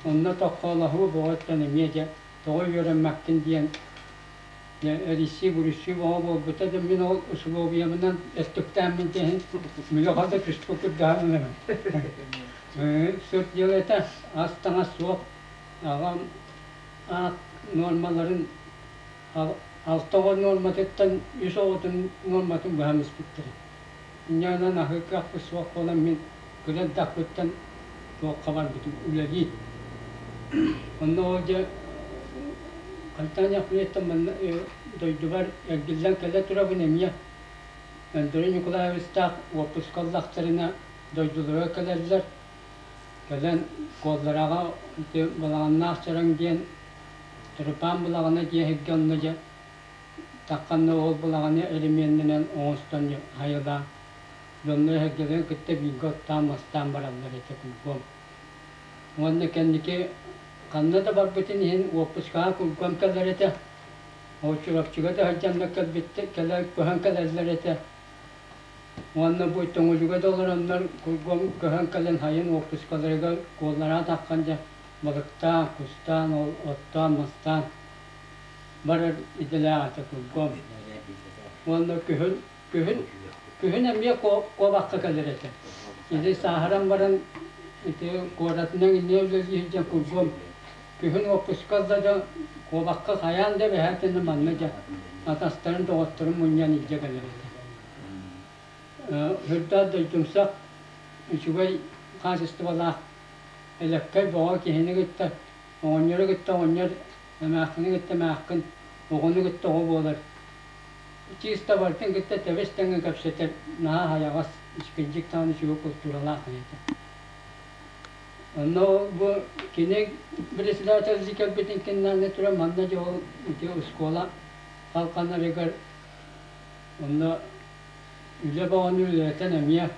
Онно тоххоолоһуу бөҕөттөн эмиэ дьэ тоҕо үөрэммэккин диэн дьэ эрийсии-буруйсуу бөҕө буолбута да мин ол усулуобуйабынан өттүктээммин диэн мүлэҕэ да түспүт курдаһан ылабын. Сүр дьыл этэ, ас-таҥас суох, аҕам аат нуормаларын алта оҕо нуорматыттан үс оҕотун нуорматын быһан испиттэрэ. Инньэ гынан аһыы кыахпыт суох буолан мин кыра эрдэхпиттэн туохха барбытым үлэлии. Онно ол дьэ хантан яхпыттан манна дойдубар эргиллэн кэлэ турабын эмиэ Андрей Николаевичтаах уоппуска ыллахтарына дойдуларыгар кэлэллэр. Кэлэн Куоллараҕа ити Балаҕаннаах Чараҥ диэн Тырыпаан балаҕана диэһиргэ онно дьэ тахханна ол балаҕаны элеменнэнэн оҥостон хайалаан дьонно эһэргэлэрин кытта бииргэ оттоон-мастаан бараллар этэ кургуом. Уонна кэнники ханна да барбытын иһин уоппускаҕа кургуом кэлэр этэ. Ол Чурапчыга да сылдьаннар кэлбиттэр, кэлэ көһөн кэлэллэр этэ. Уонна бу Төҥүлүгэ да олороннор кургуом көһөн кэлэн сайын уоппускаларыгар куоллараан таххан дьэ балыктаан, кустаан, ол оттоон, мастаан барар идэлээх этэ кургуом. Уонна күһүн күһүн күһүн эмиэ куобахха кэлэр этэ. Или сааһыран баран ити куоратынан инньэ үлэлии сылдьан кургуом күһүн уоппуска ылла да куобахха хайаан да эбэһээтинэ манна дьэ атастарын доҕотторун мунньан илдьэ кэлэр этэ. Үрдээх дойдумсах, үчүгэй хаачыстыбалаах элэккэй бөҕө киһини кытта, оҕонньору кытта оҕонньор, эмээххини кытта эмээххин, оҕону кытта оҕо буолар. Чыыста барытын кытта тэбис-тэҥҥэ кэпсэтэр, наһаа аһайаҕас, кырдьык даҕаны үчүгэй култууралаах киһи этэ. Онно бу кини председатель кэлбитин кэннэ туран манна дьэ ол ити оскуола халханарыгар Онно үлэ бөҕөнү үлэлэтэн эмиэ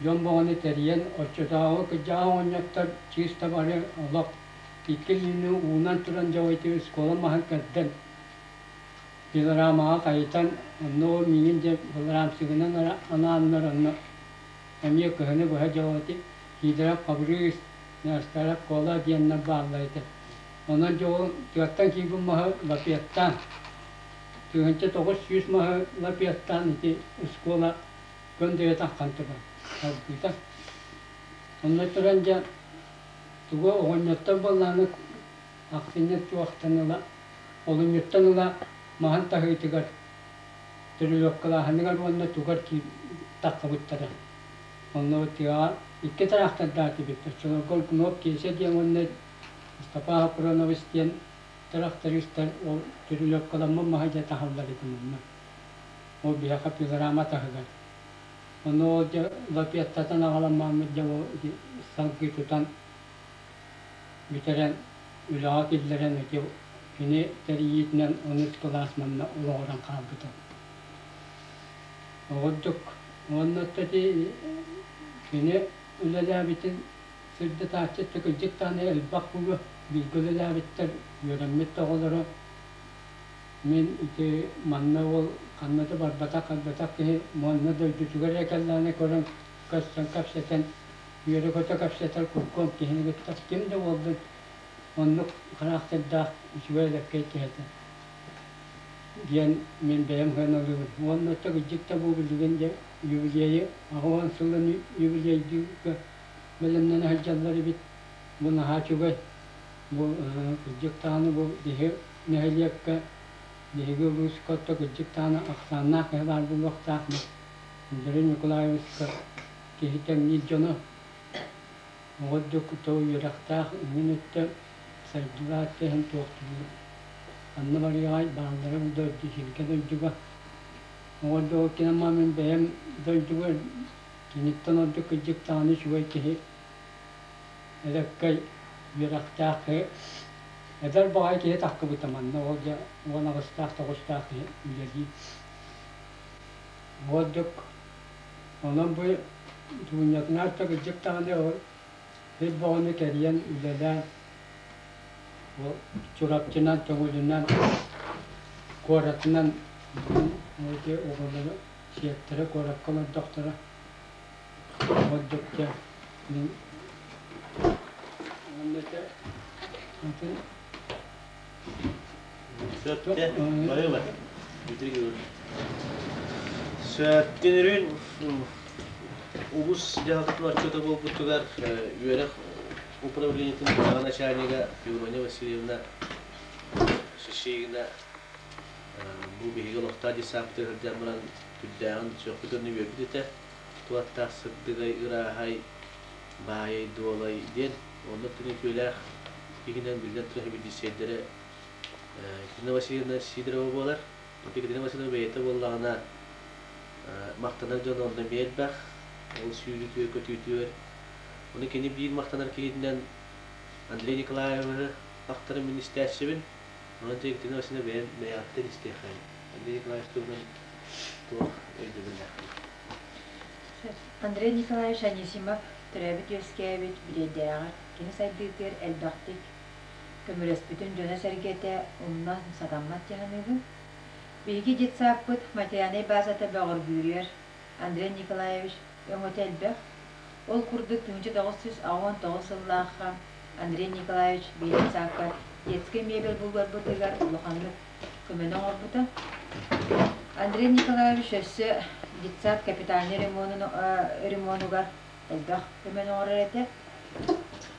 дьон бөҕөнү тэрийэн, оччотооҕу кырдьаҕас оҕонньоттор чыыс табары олох икки илиини уунан туран дьэ оскуола маһын кэрдэн пилорамаҕа хайытан, онно ол миигин дьэ пилорамщигынан анааннар онно эмиэ кыһыны быһа дьэ Сидоров Хабырыыс, Нээстэров Кола диэннэр бааллар этэ. Онон дьэ ол тыаттан киирбит маһы лапеттаан 1900 маһы лапеттаан ити оскуола көндөйө таххан турар салгыыта. Онно туран дьэ тугу оҕонньоттор буоллаҕына ахсынньы туохтан ыла олунньуттан ыла маһын таһыытыгар трелевкалааһыныгар уонна тугар таххыбыттара. Онно тыаҕа икки тыраахтардаах этибит. Оччолорго Кнop Кеся диэн уонна Мустафа Апронович диэн тырахтарыыстар ол трелевкаламмыт маһы дьэ таһаллар этэ манна. Ол биһиэхэ пилорама таһыгар. Ону ол дьэ лапеттатан аҕалан мааммыт дьэ ол ити салгыы тутан бүтэрэн үлэҕэ киллэрэн ити кини тэрийиитинэн онус кылаас манна олоҕуран хаалбыта. Оҕурдук уонна ити кини үлэлээбитин сырдатааччы кырдьык даҕаны элбэх буолуо бииргэ үлэлээбиттэр үөрэммит да оҕолоро мин ити манна уол ханна да барбатах барбатах киһи манна дойдутугар эрэ кэллэҕинэ көрөн көрсөн кэпсэтэн үөрэ-көтө кэпсэтэр куркуом киһини кытта ким да буоллун оннук хараахтардаах үчүгэй элэккэй киһи этэ диэн мин бэйэм сыаналыыбын. Уонна кырдьык да бу билигин дьэ юбилейы 80 сылын юбилейдыырга бэлэмнэнэ сылдьаллар эбит. Бу наһаа үчүгэй. Бу кырдьык даҕаны бу биһи нэһилиэккэ, биһиги улууска отто кырдьык даҕаны ахсааннаах киһи баар буолуохтаах. Андрей Николаевичка киһи тэҥниир дьоно. Оҕо үрдүк үөрэхтээх эҥин өттө сайдыылаах иһин туохтуур. Ханна барыаҕай бааллара бу дойду сиргэ дойдуга. Оҕо дойду мин бэйэм дойдуга киниттэн ордук кырдьык даҕаны үчүгэй киһи элэккэй үөрэхтээх киһи эдэр баҕайы киһи таххыбыта манна ол дьэ 18-таах тоҕустаах киһи үлэлиир. Ордук онон бу Дуунньатынаах да кырдьык даҕаны ол сир бөҕөнү кэрийэн үлэлээн ол Чурапчынан, Төҥүлүнэн, куоратынан ити оҕолору сиэттэрэ куоракка олордохторо. Ордук дьэ мин уонна ити атын Сөптүнүрүн улус дьаһалтатын отчуота буолбутугар үөрэх управлениетын саҥа начальнига Феврония Васильевна Шишигина бу биһиги олохтоох детсадпытыгар сылдьан баран түрдээҕин сүөхпүт уонна үөрбүт этэ. Туаттаах сырдыгай, ырааһай, баайай, дуолай диэн онно үтүөлээх Иһинэн биллэн турар эбидиссиэйдэрэ Екатерина Васильевна Сидорова буолар. Екатерина Васильевна бэйэтэ буоллаҕына махтанар дьон онно эмиэ элбэх. Ол сүүрүүтүгэр, көтүүтүгэр. Ону кини биир махтанар киһитинэн Андрей Николаевиһы ахтарын мин истээччибин. Онон Екатерина Васильевна бэйэм бэйэҕиттэн истиэххэ. Андрей Николаевич туһунан туох өйдөбүллээххиний? Андрей Николаевич Анисимов төрөөбүт-үөскээбит Бүриэйдээҕэр кини сайдыытыгар элбэхтик көмөлөспүтүн дьоно-сэргэтэ умнан сатаммат дьаһаныыбын. Биһиги детсадпыт материальнай базата бөҕөргүүрүгэр Андрей Николаевич өҥөтө элбэх. Ол курдук 1989 сыллаахха Андрей Николаевич Белецакка детскай мебель булларбытыгар улаханнык көмөнү оҥорбута. Андрей Николаевич өссө детсад капитальнай ремонугар элбэх көмөнү оҥорор этэ.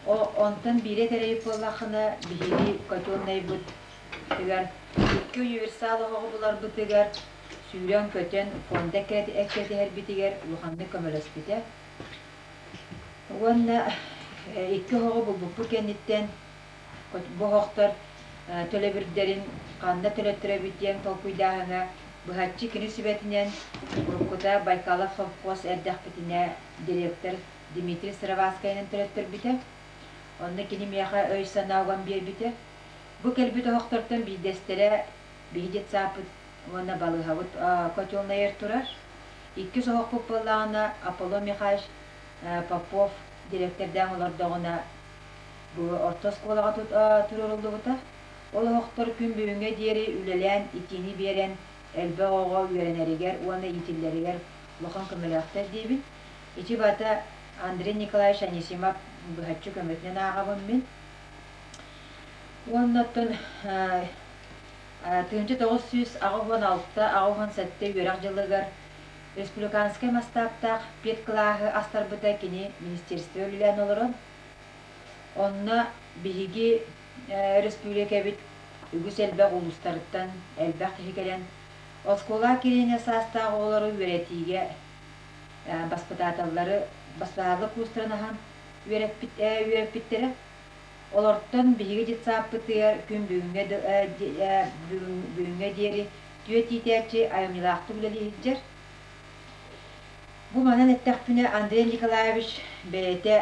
Онтон биирэ тэрэйик буоллаххына, биһиги котельнайбыт тыгар икки универсал оһоҕу буларбытыгар сүүрэн-көтөн фонда эккирэтиһэрбитигэр улаханнык көмөлөспүтэ. Уонна икки оһоҕу булбуппут кэнниттэн бу оһохтор төлөбүрдэрин ханна төлөттөрөбүт диэн толкуйдааһыҥа быһаччы кини сүбэтинэн уруккута Байкалов совхоз эрдэхпитинэ директор Дмитрий Сыроватскайынан төлөттөрбүтэ. Онно кини миэхэ өй-санаа уган биэрбитэ. Бу кэлбит оһохтортон биирдэстэрэ биһи детсааппыт уонна балыыһабыт котельнайыгар турар. Иккис оһохпут буоллаҕына Аполлон Михайлович Попов дириэктэрдээх олордоҕуна бу орто оскуолаҕа туруоруллубута. Ол оһохтор күн бүгүҥҥэ диэри үлэлээн итиини биэрэн элбэх оҕо үөрэнэригэр уонна иитиллэригэр улахан көмөлөөхтөр диибин. Ити бата Андрей Николаевич Анисимов быһаччы көмөтүнэн ааҕабын мин. Уонна оттон 1986-87 үөрэх дьылыгар республиканскай масштабтаах педкылааһы астарбыта кини министерство үлэлээн олорон, онно биһиги республикабыт үгүс элбэх улуустарыттан элбэх киһи кэлэн оскуола кириэнэ саастаах оҕолору үөрэтиигэ баспытааталлары баспытааллар курстарын аһан үөрэппиттэрэ. Олортон биһиги детсааппытыгар күн бүгүҥҥэ бүгүҥҥэ диэри түөрт иитээччи айымньылаахтык үлэлии сылдьар. Бу манан эттэхпинэ Андрей Николаевич бэйэтэ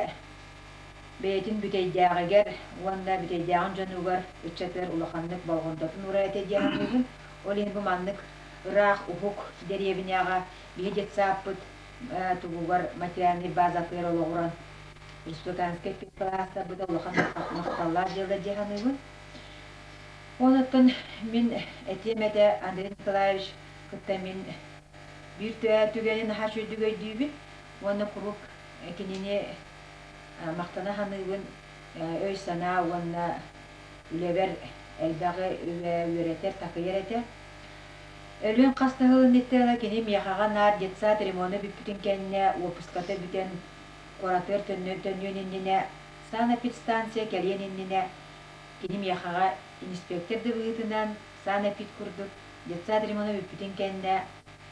бэйэтин бүтэйдээҕигэр уонна бүтэйдээҕин дьонугар, ыччатыгар улаханнык болҕомтотун уурар этэ диэн саныыбын. Ол иһин бу маннык ыраах уһук дэриэбинэҕэ биһи детсааппыт тугугар материальнай базатыгар олоҕуран республиканскай педкылаастарбыта улахан махталлаах дьыала дии саныыбын. Онуттан мин этиэм этэ Андрей Николаевич кытта мин биир түгэни наһаа үчүгэйдик өйдүүбүн уонна куруук кинини махтана саныыбын өй-санаа уонна үлэбэр элбэҕи үөрэтэр, такыйар этэ. Өлүөн хас да сыл инниттэн кини миэхэҕэ наар детсад ремона бүппүтүн кэннэ уоппуската бүтэн куоратыгар төннүөн иннинэ санэпидстанция кэлиэн иннинэ кини миэхэҕэ иниспиэктэр да быһыытынан санэпид курдук детсад ремона бүппүтүн кэннэ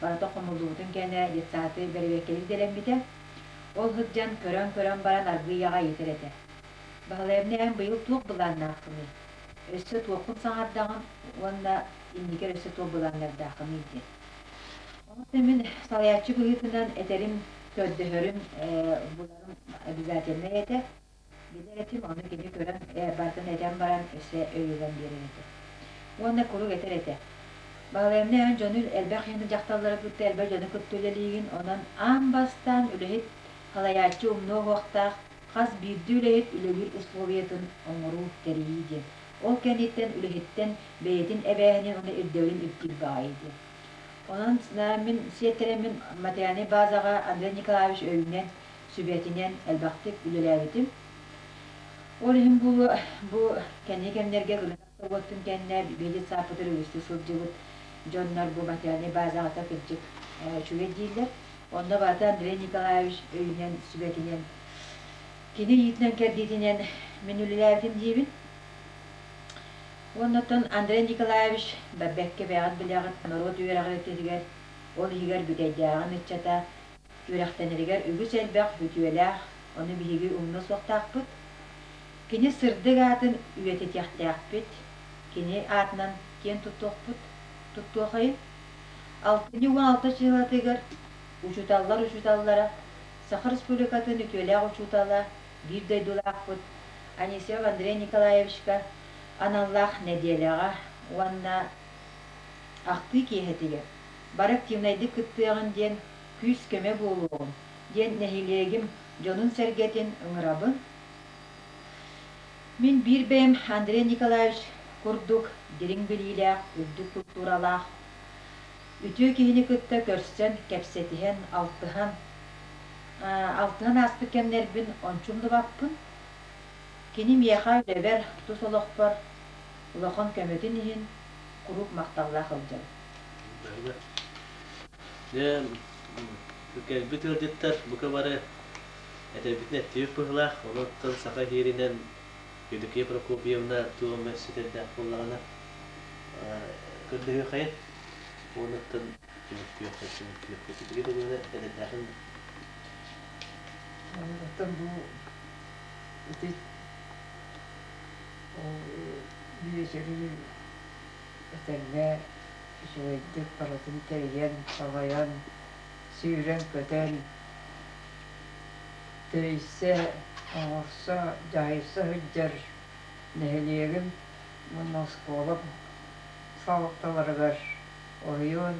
барыта хомуллубутун кэннэ детсады бэрэбиэркэлиир идэлэммитэ. Ол сылдьан көрөн-көрөн баран аргыый аҕай ыйытар этэ. Баһылайабына эн быйыл туох былааннааххыный? Өссө туоххун саҥардаҕын уонна инникэр өссө туох былааннардааххыный диэн. Онон мин салайааччы быһыытынан этэрим, көрдөһөрүм, буларым обязательнай этэ. Билэр этим, ону кини көрөн, барытын этэн баран өссө өйүгэн биэрэр этэ. Уонна куруук этэр этэ. Баһылайымна эн дьону элбэх иһин дьахталлары кытта элбэх дьону кытта үлэлиигин, онон аан бастаан үлэһит салайааччы умнуо уһуохтаах, хас биирдии үлэһит үлэлиир условиятын оҥоруу, тэрийии диэн. Ол кэнниттэн үлэһиттэн бэйэтин эбээһинин уонна ирдэбилин ирдиир баҕайы диэн. Онон мин сиэттэрэммин материальнай базаҕа Андрей Николаевич өйүнэн, сүбэтинэн элбэхтик үлэлээбитим. Ол иһин буолуо бу кэнники кэмнэргэ уоттун кэннэ биһиги сааппытыгар үгүстүк сылдьыбыт дьоннор бу материальнай базаҕа кырдьык үчүгэй дииллэр. Онно барыта Андрей Николаевич өйүнэн, сүбэтинэн, кини ыйыытынан-кэрдиитинэн мин үлэлээбитим диибин. Уонна оттон Андрей Николаевич бэрбэккэ бэйэҕит билэҕит норуот үөрэҕиритигэр, ол иһигэр бүтэйдээҕин ыччата үөрэхтэнэригэр үгүс элбэх үтүөлээх, ону биһиги умнуо суохтаахпыт. Кини сырдык аатын үйэтитиэхтээхпит, кини аатынан киэн туттуохпут, туттуохайын. Алтынньы 16 чыһылатыгар учууталлар учууталлара, Саха Республикатын үтүөлээх учуутала, биир дойдулаахпыт Анисимов Андрей Николаевичка аналлаах нэдиэлэҕэ уонна ахтыы киэһэтигэр бары активнайдык кыттыаҕын диэн күүс-көмө буолуоҕум диэн нэһилиэгим дьонун-сэргэтин ыҥырабын. Мин биир бэйэм Андрей Николаевич курдук дириҥ билиилээх, үрдүк культуралаах, Үтүө киһини кытта көрсөн, кэпсэтиһэн, алтыһан, алтыһан ааспыт кэмнэрбин ончу умнубаппын. Кини миэхэ үлэбэр, тус олохпор улахан көмөтүн иһин куруук махталлаах сылдьабын. Дьэ, кэлбит ыалдьыттар бука бары этэрбитин эттибит быһыылаах. Онон саха иһииринэн Евдокия Прокопьевна туох эмэ ситэрдээх буоллаҕына көрдөһүөххэйин. Уонуттан түмүктүөххэ түмүктүөххэ Евдокия Прокопьевна эдэрдээхин Оттон бу ити биэчэри этэҥҥэ үчүгэйдик барытын тэрийэн, салайан, сүүрэн-көтөн, тэрийсэ, оҥорсо, дьаһайса сылдьар нэһилиэгим уонна оскуолам салалталарыгар оройуон,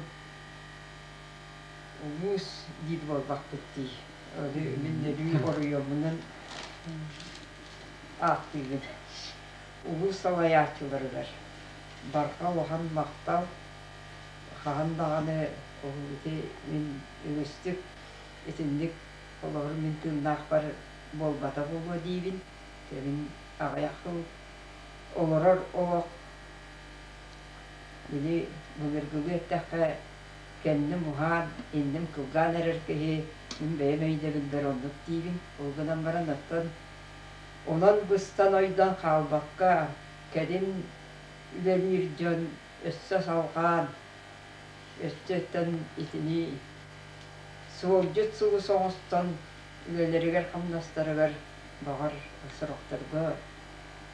улуус диир буоллахпыт дии. Мин өрүү оройуоммунан ааттыыбын. Улуус салайааччыларыгар барҕа улахан махтал, хаһан даҕаны ол ити мин үгүстүк итинник холобур мин тыыннаахпар буолбата буолуо диибин. Мин аҕыйах сыл олорор олох били былыргылыы эттэххэ кэнним уһаан, инним кылгаан эрэр киһи мин бэйэм өйдөбүлбэр оннук диибин. Ол гынан баран оттон онон быстан-ойдон хаалбакка кэлин үлэлиир дьон өссө салҕаан, өссө итини суолдьут сулус оҥостон үлэлэригэр-хамнастарыгар баҕар сорохторго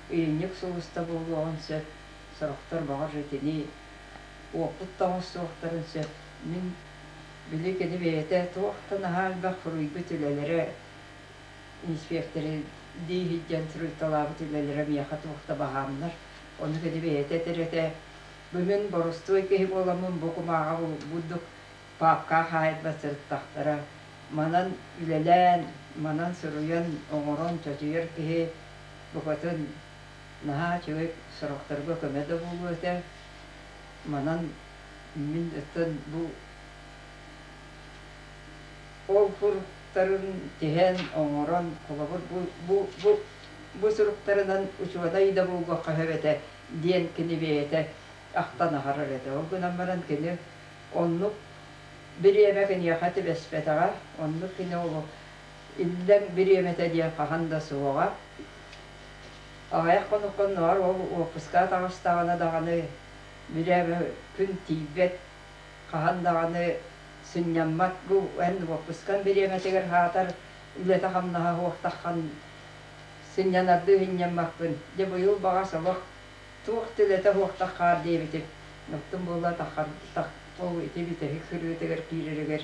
ыйынньык сулуста буолуоҕун сөп, сорохтор баҕар итини уоппут да оҥостуохтарын сөп. Мин били кини бэйэтэ туох да наһаа элбэх суруйбут үлэлэрэ инспектордии сылдьан суруйталаабыт үлэлэрэ миэхэ туох да баһаамнар. Ону кини бэйэтэ этэр этэ, бу мин боростуой киһи буоламмын бу кумааҕы булбут паапка хаайбат сырыттахтара. Манан үлэлээн, манан суруйан, оҥорон чочуйар киһи букатын наһаа үчүгэй сорохторго көмө да буолуо этэ. Манан мин оттон бу ол суруктарын тиһэн, оҥорон, холобур, бу, бу, бу, бу суруктарынан учуонай да буолуохха сөп этэ диэн кини бэйэтэ ахтан аһарар этэ. Ол гынан баран кини оннук бириэмэ киниэхэ түбэспэтэҕэ, оннук кини ол иллэҥ бириэмэтэ диэн хаһан да суоҕа. Аҕыйах хонукка оннооҕор ол уоппуска таҕыстаҕына даҕаны бириэмэ күн тиийбэт, хаһан даҕаны сынньаммат бу эн уоппускаҥ бириэмэтигэр аһаатар үлэтэ-хамнаһа суохтаххын сынньанардыы сынньаммаппын. Дьэ быйыл баҕас олох туох да үлэтэ суохтах хаар диэбитим. Оттон буолла ол ити бүтэһик сырыытыгар киирэригэр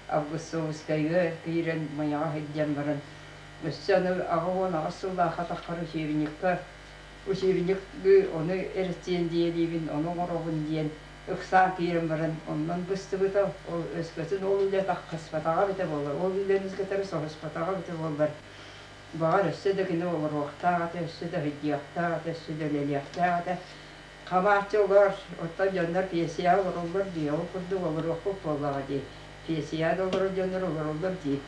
Августовскайга киирэн Майаҕа сылдьан баран өссө аны 88 сыллаахха таххар учебникка учебник ону эрэцензийэлиибин, ону оҥоробун диэн ыксаан киирэн баран оннун быстыбыта, ол өскөтүн ол үлэ таххыспатаҕа эбитэ буоллар, ол үлэни кытары соһуспатаҕа эбитэ буоллар, баҕар өссө да кини олоруохтаах этэ, өссө да сылдьыахтаах этэ, өссө да үлэлиэхтээх этэ. Хамааччы олоор, оттон дьоннор пенсияҕа олороллор дии, ол курдук олоруохпут буоллаҕа дии. Пенсияҕа да олорор дьоннор олороллор дии.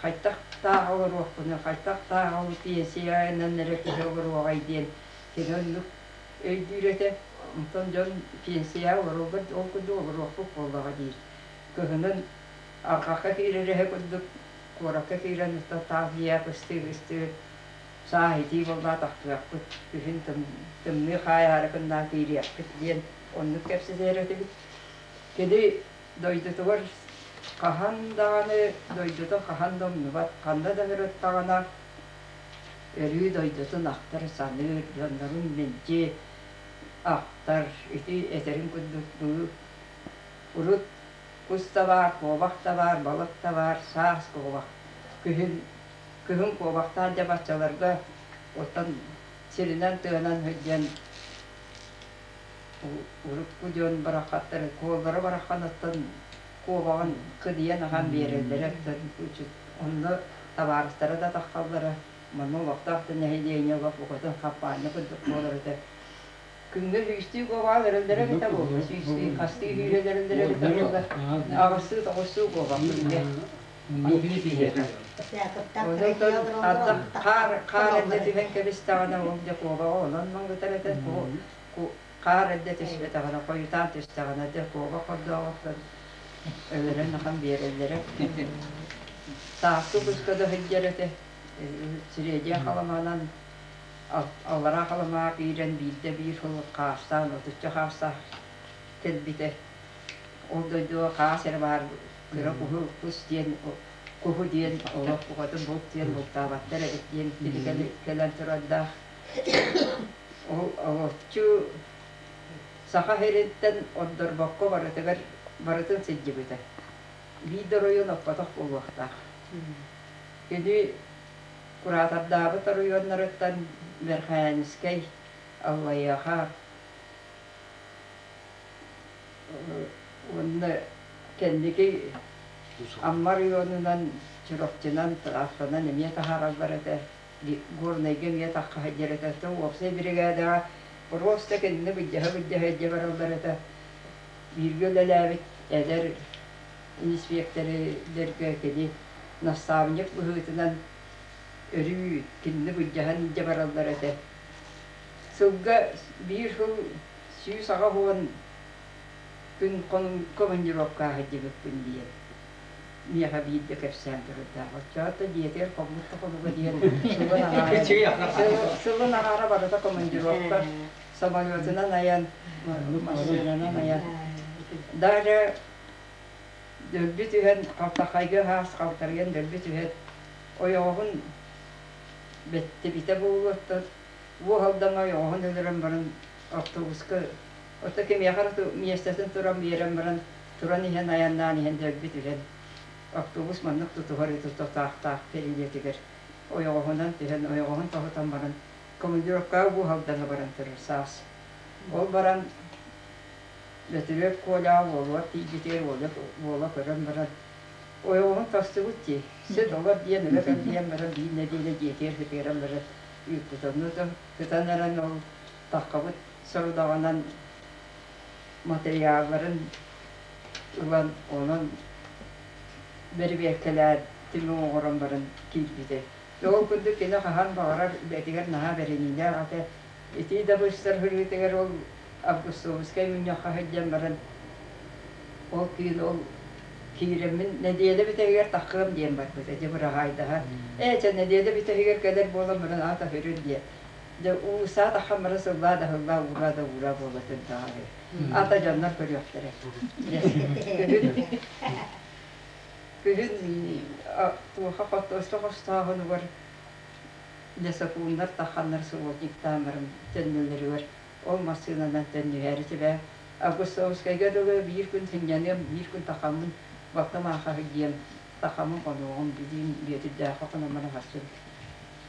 Хайдах таах олоруохпунуй, хайдах таах ол пенсиянан эрэ киһи олоруоҕай диэн кини оннук өйдүүр этэ. Онтон дьон пенсияҕа олороллор, ол курдук олоруохпут буоллаҕа диир. Кыһынын арҕахха киирэр эһэ курдук куоракка киирэн таах дьиэ кыстыы-кыстыы саа итии буоллаҕа тахсыахпыт, күһүн тымныы хаайаары кыннаа киириэхпит диэн оннук кэпсэтэр этибит. Кини дойдутугар хаһан даҕаны дойдутун хаһан да умнубат, ханна да сырыттаҕына өрүү дойдутун ахтар, саныыр, дьоннорун мэлдьи ахтар. Ити этэрин курдук бу урут кус да баар, куобах да баар, балык да баар, саас куобах, күһүн күһүн куобахтаан дьэ баччаларга оттон сиринэн тыанан сылдьан урукку дьон бараххаттары куоллара бараххан оттон куобаҕын кыдыйан ахан биэрэллэрэ онно табаарыстара да таххаллара манна олохтоох да нэһилиэнньэ олох букатын хаппаанньа курдук буолар этэ. Күҥҥэ сүүстүү куобаҕы өлөрөллөрө эбитэ буолла, сүүстүү, хастыы сүүрэ өлөрөллөрө эбитэ буолла, аҕыстыы, тоҕустуу куобах күҥҥэ. Онон ардах хаар, хаар эрдэ түһэн кэбистэҕинэ ол дьэ куобаҕы онон мангытар этэ, хаар эрдэ түспэтэҕинэ, хойутаан түстэҕинэ дьэ куобах хордооҕуттан өлөрөн ахан биэрэллэрэ. Сааскы куска да сылдьар этэ, сириэдийэ халаманан Аллараа Халымаҕа киирэн биирдэ биир сыл хаастаан, отучча хаастаах кэлбитэ. Ол дойдуга хаас эрэ баар кыра куһу кус диэн куһу диэн олох букатын булт диэн бултаабаттар эбит диэн кини кэлэн турардаах. Ол олоччу Саха сириттэн ордорбокко барытыгар барытын сылдьыбыта. Биир да оройуон оппотох буолуохтаах. Кини Куратордаабыт оройуоннарыттан Верхоянскай, Аллайыаха уонна кэнники Амма оройуонунан, Чурапчынан, Тыраахтанан эмиэ таһаараллар этэ. Горнайга эмиэ тахха сылдьар этэ. То уопсай биригээдэҕэ просто кинини былдьаһа-былдьаһа илдьэ бараллар этэ. Бииргэ үлэлээбит эдэр иниспиэктэрдэргэ кини наставник быһыытынан өрүү кинини былдьаһан илдьэ бараллар этэ. Сылга биир сыл 180 күн командировкаҕа сылдьыбыппын диэн миэхэ биирдэ кэпсээн турардаах. Оччоҕо дьиэтигэр хоммут да хонуга диэн сылын аҥаара сылын аҥаара барыта командировка самолетунан айан, массыынанан айан. Даже Дөлбү түһэн, халтаххайга ыһаас халтарыйан дөлбү түһэн, ойоҕоһун бэттибитэ буолуоттан, уох алдаҥа ойоҕоһун өлөрөн баран автобуска ото кимиэхэ эрэ миэстэтин туран биэрэн баран туран иһэн айаннаан иһэн дөлбү түһэн автобус маннык тутуһар тутатаахтаах кэлиниэтигэр ойоҕоһунан түһэн ойоҕоһун тоһутан баран командировкаҕа уох алдаҥа баран турар саас. Ол баран Бөтүрүөп Коляҕа уолугар тиийбитигэр уола көрөн баран, ойоҕоһун тастыбыт дии, сит олор диэн ыга кэлгийэн баран биир нэдиэлэ дьиэтигэр сытыаран баран ыыппыт. Онно сытан эрэн ол таххабыт сорудаҕынан материалларын ылан онон бэрэбиэркэлээн түмүк оҥорон баран киирбитэ. Ол курдук кини хаһан баҕарар үлэтигэр наһаа бэриниилээх этэ. Итии да быстар сырыытыгар ол Августовскай мунньахха сылдьан баран ол киин ол киирэммин нэдиэлэ бүтэһигэр таххыам диэн барбыта дьэ быраһаайдаһа ээ чэ нэдиэлэ бүтэһигэр кэлэр буолан баран аата сүрүн диэн дьэ уусаа таххан баран сыллаа да сыллаа уураа да уураа буола сылдьаҕа үһү ата дьоннор көрүөхтэрэ күһүн күһүн туоха хортуоска хостооһунугар лесопууннар тахханнар субботниктаан баран төннөллөрүгэр ол массыынанан төннүһээри түбэ Августовскайга дылы биир күн сынньаныам, биир күн тахаммын балтым аахаһы диэн тахаммын хонуоҕум билиим Бүөтүрдээххэ хономмор аһарсым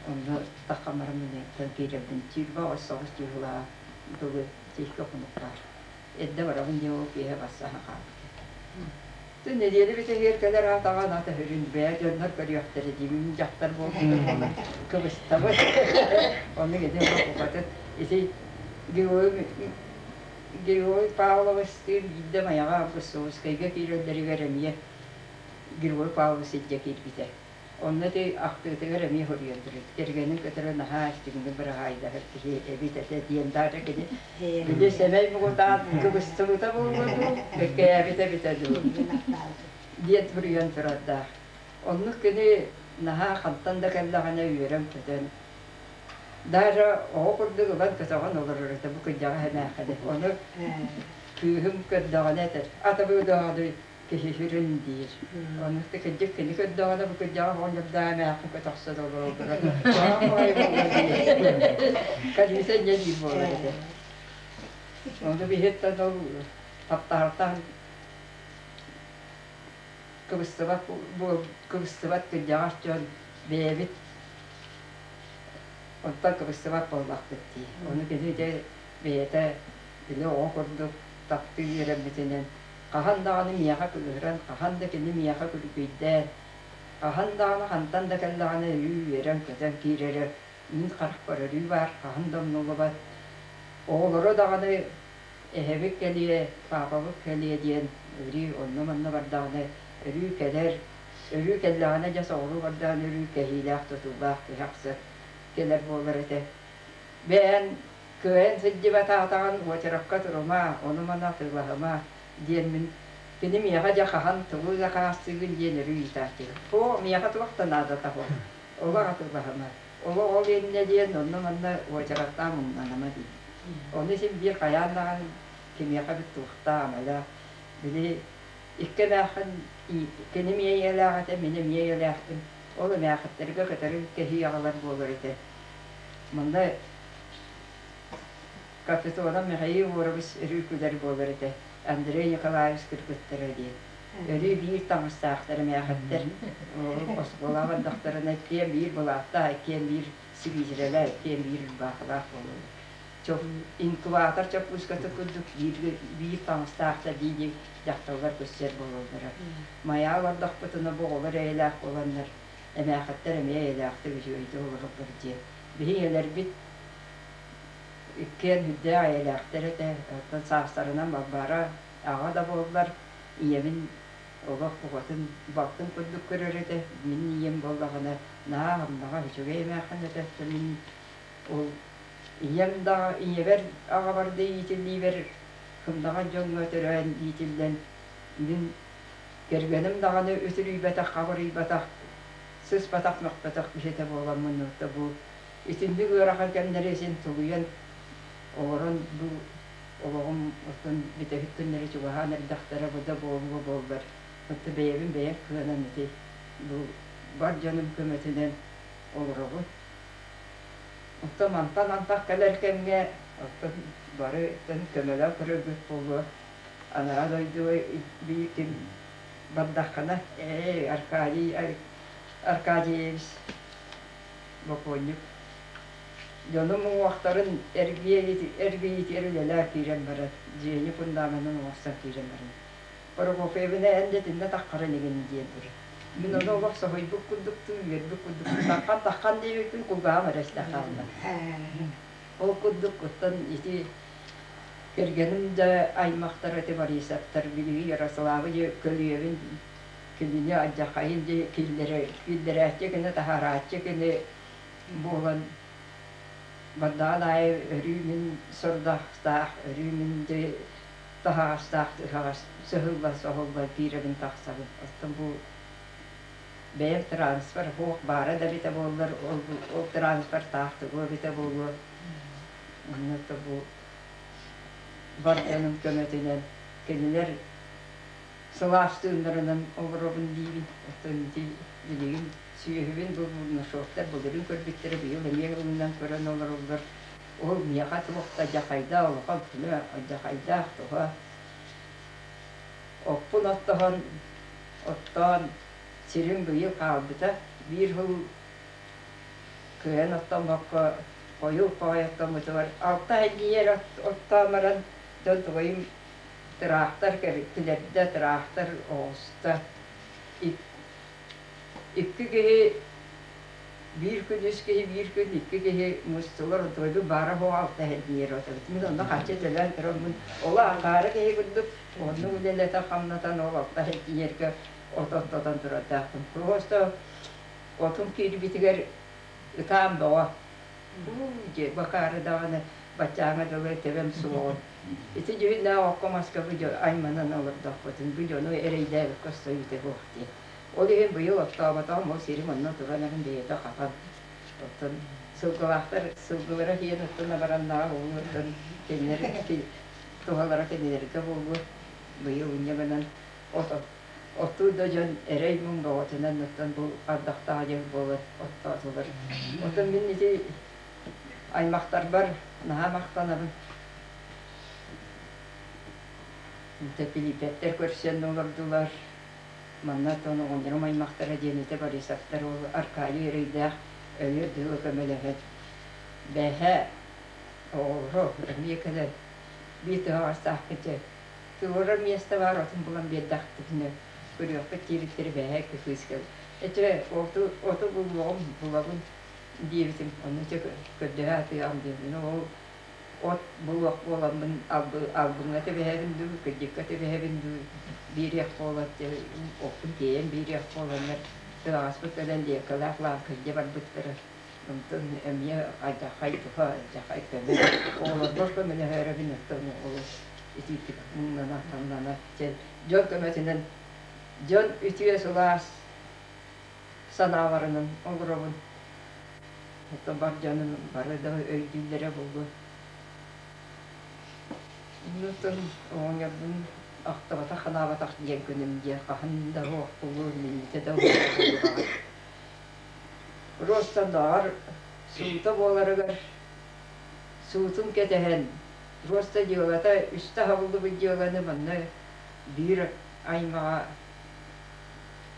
онно тахаммарым минэттэн киирэрбин сүүрбэ аҕыс соҕус дьыһылаа дылы тиһиккэ хонук баар эрдэ барабын диэн ол киэһэ барсаһа хаалбыта Ты нэдиэлэ бүтэһигэр кэлэр аатаҕа ната сүрүн бэйэ дьоннор көрүөхтэрэ диибин дьахтар буолбутум буолан кыбыстабын. Оннук ити букатын ити Георгий Георгий Павловичтыын биирдэ Майаҕа Августовскайга киирэллэригэр эмиэ Георгий Павлович илдьэ киирбитэ. Онно ити ахтыытыгар эмиэ суруйан турар. Кэргэнин кытары наһаа истиҥник быраһаайдаһар киһи эбит этэ диэн даже кини били сэмэй муҥутаан кыбыстыбыта буолуо дуу, кээбитэ эбитэ дуу диэн суруйан турардаах. Оннук кини наһаа хантан да кэллэҕинэ үөрэн-көтөн даже оҕо курдук ылан көтөҕөн олорор этэ бу кырдьаҕас эмээххини. Ону кыыһым көрдөҕүнэ этэр, атабыдоодуй киһи сүрүн диир. Ону кырдьык кини көрдөҕүнэ бу кырдьаҕас оҕонньордоох эмээххин көтөхсө да олороллоро. Калиса инньэ диир буолар этэ. Ону биһиттэн ол таптаһартан кыбыстыбат кыбыстыбат кырдьаҕас дьон бэйэбит онтон кыбыстыбат буоллахпыт дии. Ону кини дьэ бэйэтэ били оҕо курдук таптыы үөрэммитинэн Хаһан даҕаны миэхэ кыыһыран, хаһан да кини миэхэ күлүкүйдээн, хаһан даҕаны хантан да кэллэҕинэ өрүү үөрэн-көтөн киирэрэ, мин харахпар өрүү баар, хаһан да умнуллубат. Оҕолоро даҕаны эһэбит кэлиэ, паапабыт кэлиэ диэн өрүү онно-манна бардаҕына өрүү кэлэр, өрүү кэллэҕинэ дьэ соҕуруу бардаҕына өрүү кэһиилээх тутуулаах киһи ахса кэлэр буолар этэ. Бэйэн кыайан сылдьыбатаатаҕын уочаракка турума, ону-маны атыылаһыма диэн мин кини миэхэ дьэ хаһан тугу сакаастыыгын диэн өрүү ыйытааччы. Оо, миэхэ туох да наадата суох, олох атыылаһыма. Олох ол иннэ диэн онно-манна уочараттаан муҥнаныма дии. Ону син биир хайаан даҕаны кимиэхэ эбит туохтаах амалаах. Били икки эмээххин кини эмиэ ийэлээх этэ, мин эмиэ ийэлээхпин. Ол эмээхиттэргэ көтөрү кэһии аҕалар буолар этэ. Манна Капитонов Михаил Егорович өрүү күлэр буолар этэ. Андрей Николаевич кыргыттара диэн. Өрүү биир таҥастаахтар эмээхиттэр оскуолаҕа бардахтарына иккиэн биир былааттаах, иккиэн биир сибиизирэлээх, иккиэн биир ырбаахылаах буолаллар. Инкубатор чоппууската курдук биир, биир таҥастаахтар дии-дии дьахталлар көссөр буолаллара. Майаа олордохпутуна бу оҕолор эйэлээх буоланнар, эмээхиттэр эмиэ эйэлээхтик үчүгэйдик олороллор диэн. Биһи ийэлэрбит иккиэн үрдээх эйэлээхтэр этэ, оттон саастарынан Балбаара аҕа да буоллар, ийэбин олох букатын балтын курдук көрөр этэ. Мин ийэм буоллаҕына наһаа аһымнаҕа үчүгэй эмээххин этэ. Мин ол ийэм да ийэбэр аҕабар да иитиллиибэр кымнаҕа дьоҥҥо төрөөн иитиллэн мин кэргэним даҕаны үтүрүйбэтэх, хабырыйбатах, сыспатах, мөхпөтөх киһитэ буоламмын бу итинник ыарахан кэмнэри син тулуйан олорон бу олоҕум оттон бүтэһик күннэрэ чугаһаан эрдэхтэрэ бу да буолуо буоллар оттон бэйэбин бэйэм кыанан ити бу бар дьонум көмөтүнэн олоробун. Оттон мантан антах кэлэр кэмҥэ оттон бары көмөлөөх көрөргүт буолуо. Анараа дойдуга биир ким бардаххына, ээ, Аркадий Аркадьевич бокуонньук дьонум уҥуохтарын эргийиитигэр үлэлээн киирэн баран, дьиэни фундаменын оҥостон киирэн баран, Прокопьевна эн да итиннэ таххарын игин диэн турар. Мин ону олох соһуйбут курдук дуу, үөрбүт курдук дуу, таххан таххан диэбиппин кулгааҕым эрэ истэ хаалла. Ол курдук оттон ити кэргэним да аймахтара ити Борисовтар билиги Ярославы дьэ көлүйэбин кинини алдьархайын дьэ киллэрээччи кини таһаарааччы кини буолан бардаҕын аайы өрүү мин сорудахтаах өрүү мин дьэ таһаҕастаах тыһаҕас сыһылла соһулла киирэбин тахсабын оттон бу бэйэм транспорт суох баара да эбитэ буоллар ол, ол транспорт таах тугу эбитэ буолуо онно бу бар дьонум көмөтүнэн кинилэр сылаас тыыннарынан олоробун диибин. Оттон ити билигин сүөһүбүн бу Бурнашовтар былырыын көрбүттэрэ быйыл эмиэ ылынан көрөн олороллор. Ол миэхэ туох да дьахайдаах улахан күнэ, алдьахайдаах туһа. Оппун оттоһон, оттоон сирим быйыл хаалбыта. Биир сыл кыайан оттоммокко хойуу хоой оттоммутугар алта эргийэр оттоон баран дьон тугуйум Тыраахтар кэлэрдэ, тыраахтар оҕуста. Икки киһи биир күн үс киһи биир күн икки киһи мустулар дойду баара суоҕа алта эргийэр отабыт. Мин онно харчы төлөөн тураммын ол акаары киһи курдук оннук үлэлэтэн хамнатан ол алта эргийэргэ от оттотон турардаахпын. Просто отум киирбитигэр ытаан бөҕө. Дьэ бакаары даҕаны баччааҥҥа дылы тэбэм суоҕун. Ити дьүһүннээх окко маска бу айманан олордохпутун, бу дьону эрэйдээбиккэ өссө буох диэн. Ол иһин быйыл оттооботоҕум ол сирим онно туран эрэн бэйэтэ хатан. Оттон сылгылаахтар сылгылара иһэн оттон абараннаҕа буолуо, оттон кинилэр туһалара кинилэргэ буолуо. Быйыл инньэ гынан от Оттуур да дьон эрэй-муҥ бөҕөтүнэн оттон бу ардахтаах дьыл буолан оттоотулар. Оттон мин ити аймахтарбар наһаа махтанабын. Пилиппэттэр көрсөн олордулар. Манна оттон оҕонньорум аймахтара диэн ити Борисовтар ол Аркадий эрэйдээх өлүөр дылы көмөлөһөн бэһэ оҕолоро эмиэ кэлэн биир тыһаҕастаахпыт дьэ Туруорар миэстэ баар отун булан биэрдэхпитинэ көрүөхпүт диэбиттэрэ бэһээ кыыс кэл этэ оту оту булуоҕум булабын диэбитим ону дьэ көрдөһө сатыаҕым диэбитим ол От булуох буоламмын албыҥҥа түбэһэбин дуу, кырдьыкка түбэһэбин дуу биэриэх буолан оппун тиэйэн биэриэх буоланнар тыаҕаспыт кэлэн Лекалаах Лааҥкырдьа барбыттара. Онтон эмиэ алдьархай туһа, алдьархай көмө. Оҕолорбор көмөлөһөөрөбүн оттон олус итиитик муҥнана, таҥнана дьон көмөтүнэн дьон үтүө сылаас санааларынан олоробун. Оттон бар дьонум бары да өйдүүллэрэ буолуо. Онтон оҕонньорбун ахтыбатах-ханаабатах диэн күнүм диэн хаһан да суох буолуо, минньитэ да суох буолуоҕа. Ростоннооҕор суута буоларыгар суутун кэтэһэн, Роста дьыалата үстэ аһабыллыбыт дьыаланы манна биир аймаҕа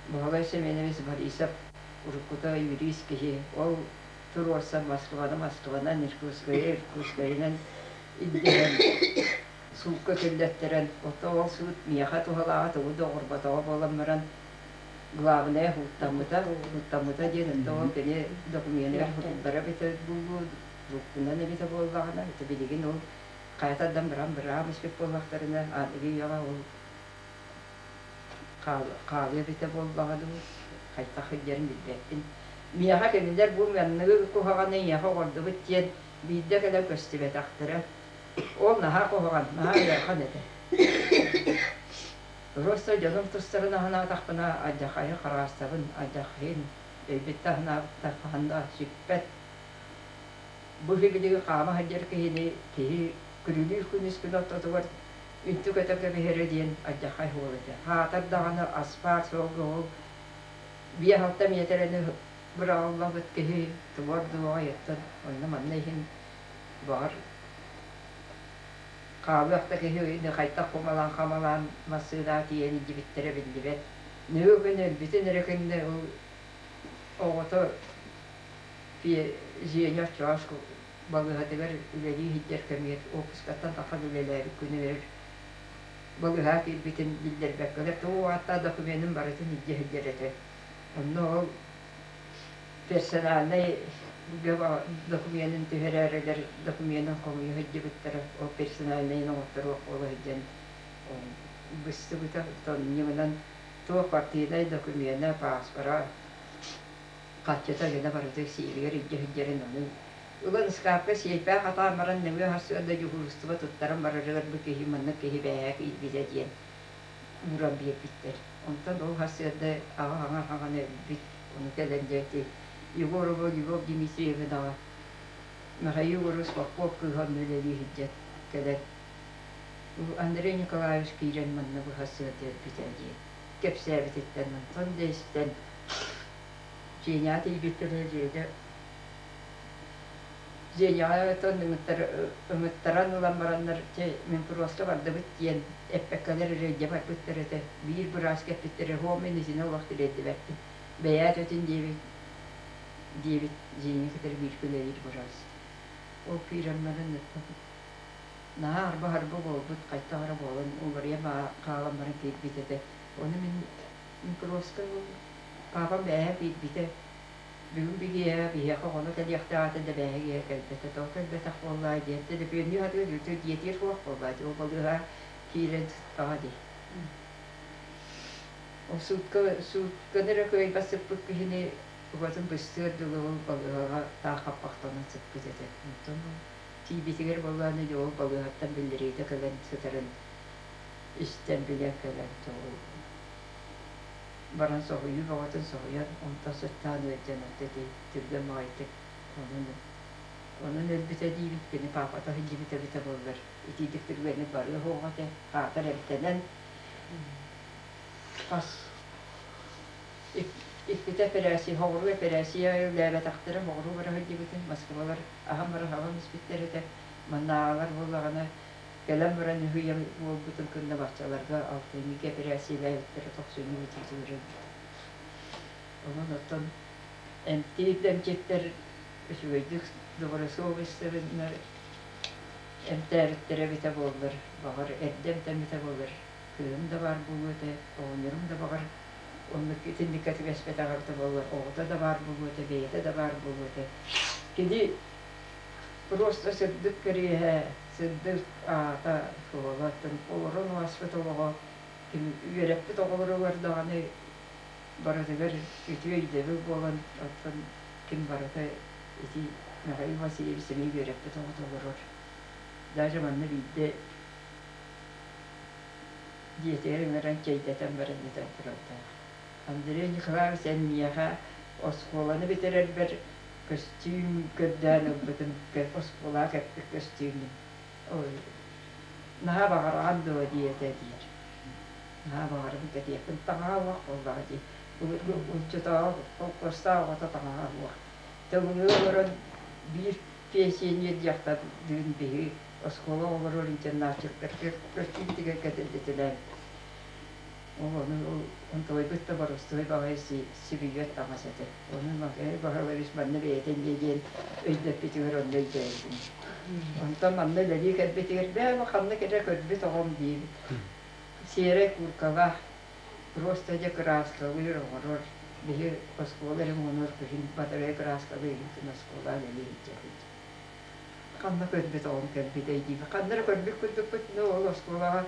Баһылай Семенович Борисов уруккута юрист киһи, ол туруорсан Москваны Москванан, Иркутскайы Иркутскайынан ирдэһэн суукка киллэртэрэн, оттон ол суут миэхэ туһалааҕа тугу да оҥорботоҕо буолан баран, главное сууттаммыта, сууттаммыта диэн оттон ол кини докуменыгар суруллара эбитэ буолуо, булкунан эбитэ буоллаҕына, это билигин ол хайа тардан баран быраап испит буоллахтарына, аныгы үйэҕэ ол хаалыа эбитэ буоллаҕа дуу, хайдах сылдьарын билбэппин. Миэхэ кинилэр бу манныгы куһаҕаны эйиэхэ оҥордубут диэн биирдэ кэлэн көстүбэтэхтэрэ. Ол наһаа куһаҕан, наһаа ыарахан этэ. Просто дьонум тустарын аһынаатахпына алдьархайы хараастабын, алдьархайын өйбүт да аһынаабыттар хаһан да сүппэт. Бу билигин хаама сылдьар киһини киһи күрүлүүр күнүс күн ортотугар Үнтү көтө кэбиһэрэ диэн алдьархай суол этэ. Хаатар даҕаны аспаал суолга ол биэс-алта миэтэрэни быраҕыллабыт киһи тугу ордуоҕай оттон онно-манна иһин баҕар хаалыах да киһи хайдах кумалаан-хамалаан массыынаҕа тиийэн илдьибиттэрэ биллибэт. Нөҥүө күн өлбүтүн эрэ кэннэ ол оҕото Женя оччоҕо балыыһатыгар үлэлии сылдьар кэмигэр уоппускаттан тахсан үлэлээбит күнүгэр балыыһаҕа киирбитин биллэрбэккэлэр туох ааттаах докуменын барытын илдьэ сылдьар этэ. Онно ол персональнай докуменын түһэрээрилэр докуменын хомуйа сылдьыбыттара. Ол персональнайын оҥотторуох буола сылдьан быстыбыта. Онньугунан туох партийнай докумена, пааспара Хаччыта гына барыта сиэбигэр илдьэ сылдьарын ону ылан ыскаапка сиэйпээх хатаан баран нөҥүө сарсыарда дьуһуурустуба туттаран барарыгар бу киһи маннык киһи бээһээ киирбитэ диэн ууран биэрбиттэр. Онтон ол сарсыарда аҕа хаҥа-хаҥаны өлбүт. Ону кэлэн дьэ ити Егорова Любовь Дмитриевнаҕа Михаил Егорович Попов кыыһа онно үлэлии сылдьан кэлэн Андрей Николаевич киирэн манна быһа сыарда өлбүтэ диэн кэпсээбититтэн онтон да истэн Женяҕа тиийбиттэрэ Женя Женяҕа оттон ыҥыттаран ылан бараннар чэ мин просто бардыбыт диэн эппэккэлэр эрэ илдьэ барбыттар этэ. Биир бырааска эппиттэрэ һуох мин итини олох тириэрдибэппин. Бэйээт өтүн диэбит диэбит Женя кытары бииргэ үлэлиир быраас. Ол киирэн баран оттон наһаа арба-арба буолбут хайдах эрэ буолан уларыйа хаалан баран киирбит этэ. Ону мин Микроска паапам бээһэ киирбитэ. Бүгүн биһиэхэ биһиэхэ оҕону кэлиэхтээх этэ да бээһэ киһи кэлбэтэ. Тоҕо кэлбэтэх буоллаа диэн төлөпүөннүү сатыыр үтүө дьиэтигэр суох буоллаа дии. Ол балыыһа киирэн сыттаҕа дии. Ол суутка суутканы эрэ кыайбат сыппыт киһини убатын быстыар дылы ол балыыһаҕа таах хаппахтанан сыппыт этэ. Онтон ол тиийбитигэр буоллаҕына дьэ ол балыыһаттан биллэриитэ кэлэн сытарын истэн билэн кэлэн ол баран соһуйуу бөҕөтүн соһуйан, онтон сыттаан ыалдьан онто ити түргэн баҕайытык онон онон өлбүтэ диибит, кини паапата сылдьыбыт эбитэ буоллар итиитик түргэнник барыа суоҕа этэ, хаатар эмтэнэн хас иккитэ эпэрээссийэ, соҕуруу эпэрээссийэ үлэлээбэтэхтэрэ, соҕуруу бара сылдьыбытын Москвалар аһан баран аҕам испиттэр этэ, маннааҕылар буоллаҕына Кэлэн баран үһүйэм буолбутун кынна баччаларга алтынньы кэпэрээссийэлээбиттэрэ тохсунньу бүтүүтүгэр өлбүтэ. Онон оттон эмтиир да эмчиттэр үчүгэйдик добросовестно эмтээбиттэрэ эбитэ буоллар, баҕар эрдэ эмтэммитэ буоллар, кыыһым да баар буолуо этэ, оҕонньорум да баҕар оннук итинниккэ түбэспэтэҕэ эбитэ буоллар, оҕото да баар буолуо этэ, бэйэтэ да баар буолуо этэ. Кини. Просто сырдык кэриэһэ, сырдык аата суола оттон олорон ааспыт олоҕо ким үөрэппит оҕолоругар даҕаны барытыгар үтүө өйдөбүл буолан оттон ким барыта ити Михаил Васильевич эмиэ үөрэппит оҕото олорор. Даже манна биирдэ дьиэтигэр ыҥыран чэйдэтэн баран этэн турардаах. Андрей Николаевич эн миэхэ оскуоланы бүтэрэрбэр көстүүм көрдөөн ылбытым, оскуолаҕа кэппит көстүүмүн. Ой, наһаа баҕараҕын дуо диэтэ диир. Наһаа баҕарабын кэтиэхпин таҥаһа уох буоллаҕа дии. Оччотооҕу холкуостаах оҕото таҥаһа уох. Тымныы олорон биир пенсионер дьахтардыын биһи оскуола оҕолоругар интернатчиктарга көстүүбүтүгэр кэтиллитилэр. Ол ону онтуойбут да боростуой баҕайы сибийбэт таҥас этэ. Ону Максим Баһылович манна бэйэтэ инньэ диэн өйдөппүтүгэр онно өйдөөбүтүм. Онтон манна үлэлии кэлбитигэр бээ ханна кэлэ көрбүт оҕом диибит. Сиэрэй кууркалаах, просто дьэ кырааскалыыр оҥорор. Биһи оскуола эрэ муҥунугар күһүн батарея кырааскалыырбытын оскуола үлэлии сылдьабыт. Ханна көрбүт оҕом кэлбитэй диибит. Ханна эрэ көрбүт курдукпут, но ол оскуолаҕа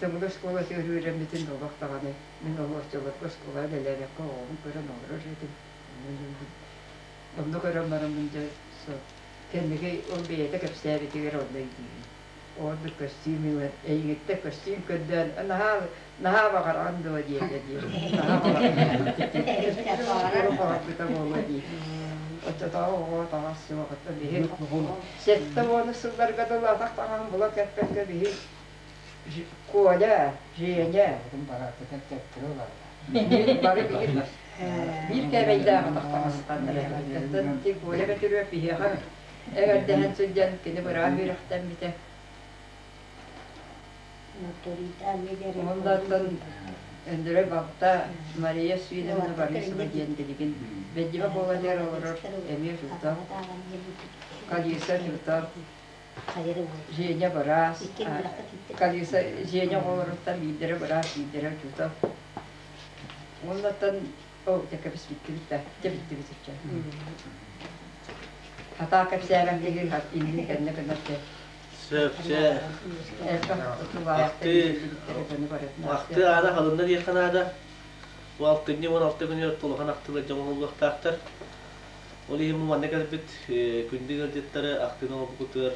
Төҥүлү оскуолатыгар үөрэммитин олох даҕаны мин ол оччолорго оскуолаҕа үлэлээбэккэ оҕобун көрөн олорор этим. Онно көрөн бараммын дьэ кэнники ол бэйэтэ кэпсээбитигэр онно өйдүүбүн. Ордук көстүүм ылан эйигиттэн көстүүм көрдөөн наһаа наһаа баҕараҕын дуо диэтэ диир. Наһаа баҕарбыта баҕарбыта буолуо дии. Оччотооҕу оҕо таҥас суоҕуттан биһи 70 сылларга дылы атах таҥаһын була кэппэккэ биһи Коля, Женя бары биир биир кээмэйдээх атах таҥастаннар этэ. Ти Коля Бөтүрүөп биһиэхэ эҥэрдэһэн сылдьан кини быраап үөрэхтэммитэ. Оннуттан Өндөрөй балта Мария Свидовна Борисова диэн билигин Бэдьимэ буолан олорор эмиэ учуутал. Калиса учуутал. Женя быраас, Калиса Женя оҕолоруттан биирдэрэ быраас, биирдэрэ учуутал. Уоннаттан ол дьэ кэбиспиттибит да, дьэ бүттүбүт иччэ. Хатаа кэпсээбэт киһи иннин кэннэ гынар дьэ. Сөп, чэ. Ахтыы, ахтыы аана халынна диэххэ наада. Бу алтынньы 16 күнүгэр улахан ахтыылар дьон оҥоһуллуохтаахтар. Ол иһин бу манна кэлбит күндү ыалдьыттары ахтыыны оҥорбуккутугар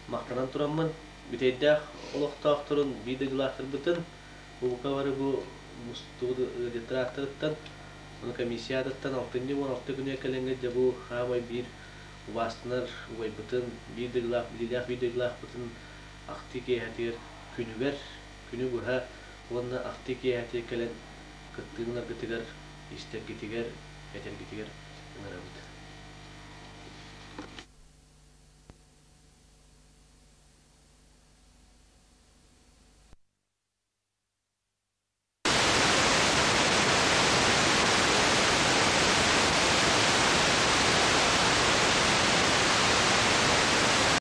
махтанан тураммын, бүтэйдээх олохтоохторун биир дойдулаахтарбытын бука бары бу мустубут ыалдьыттар ааттарыттан, ону комиссия аатыттан алтынньы 16 күнүгэр кэлэҥҥит дьэ бу хаамай биир убаастанар убайбытын, биир дойдулаах, билиилээх биир дойдулаахпытын ахтыы киэһэтигэр күнүгэр, күнү быһа уонна ахтыы киэһэтигэр кэлэн кыттыыны ыларгытыгар, истэргитигэр, этэргитигэр ыҥырабыт.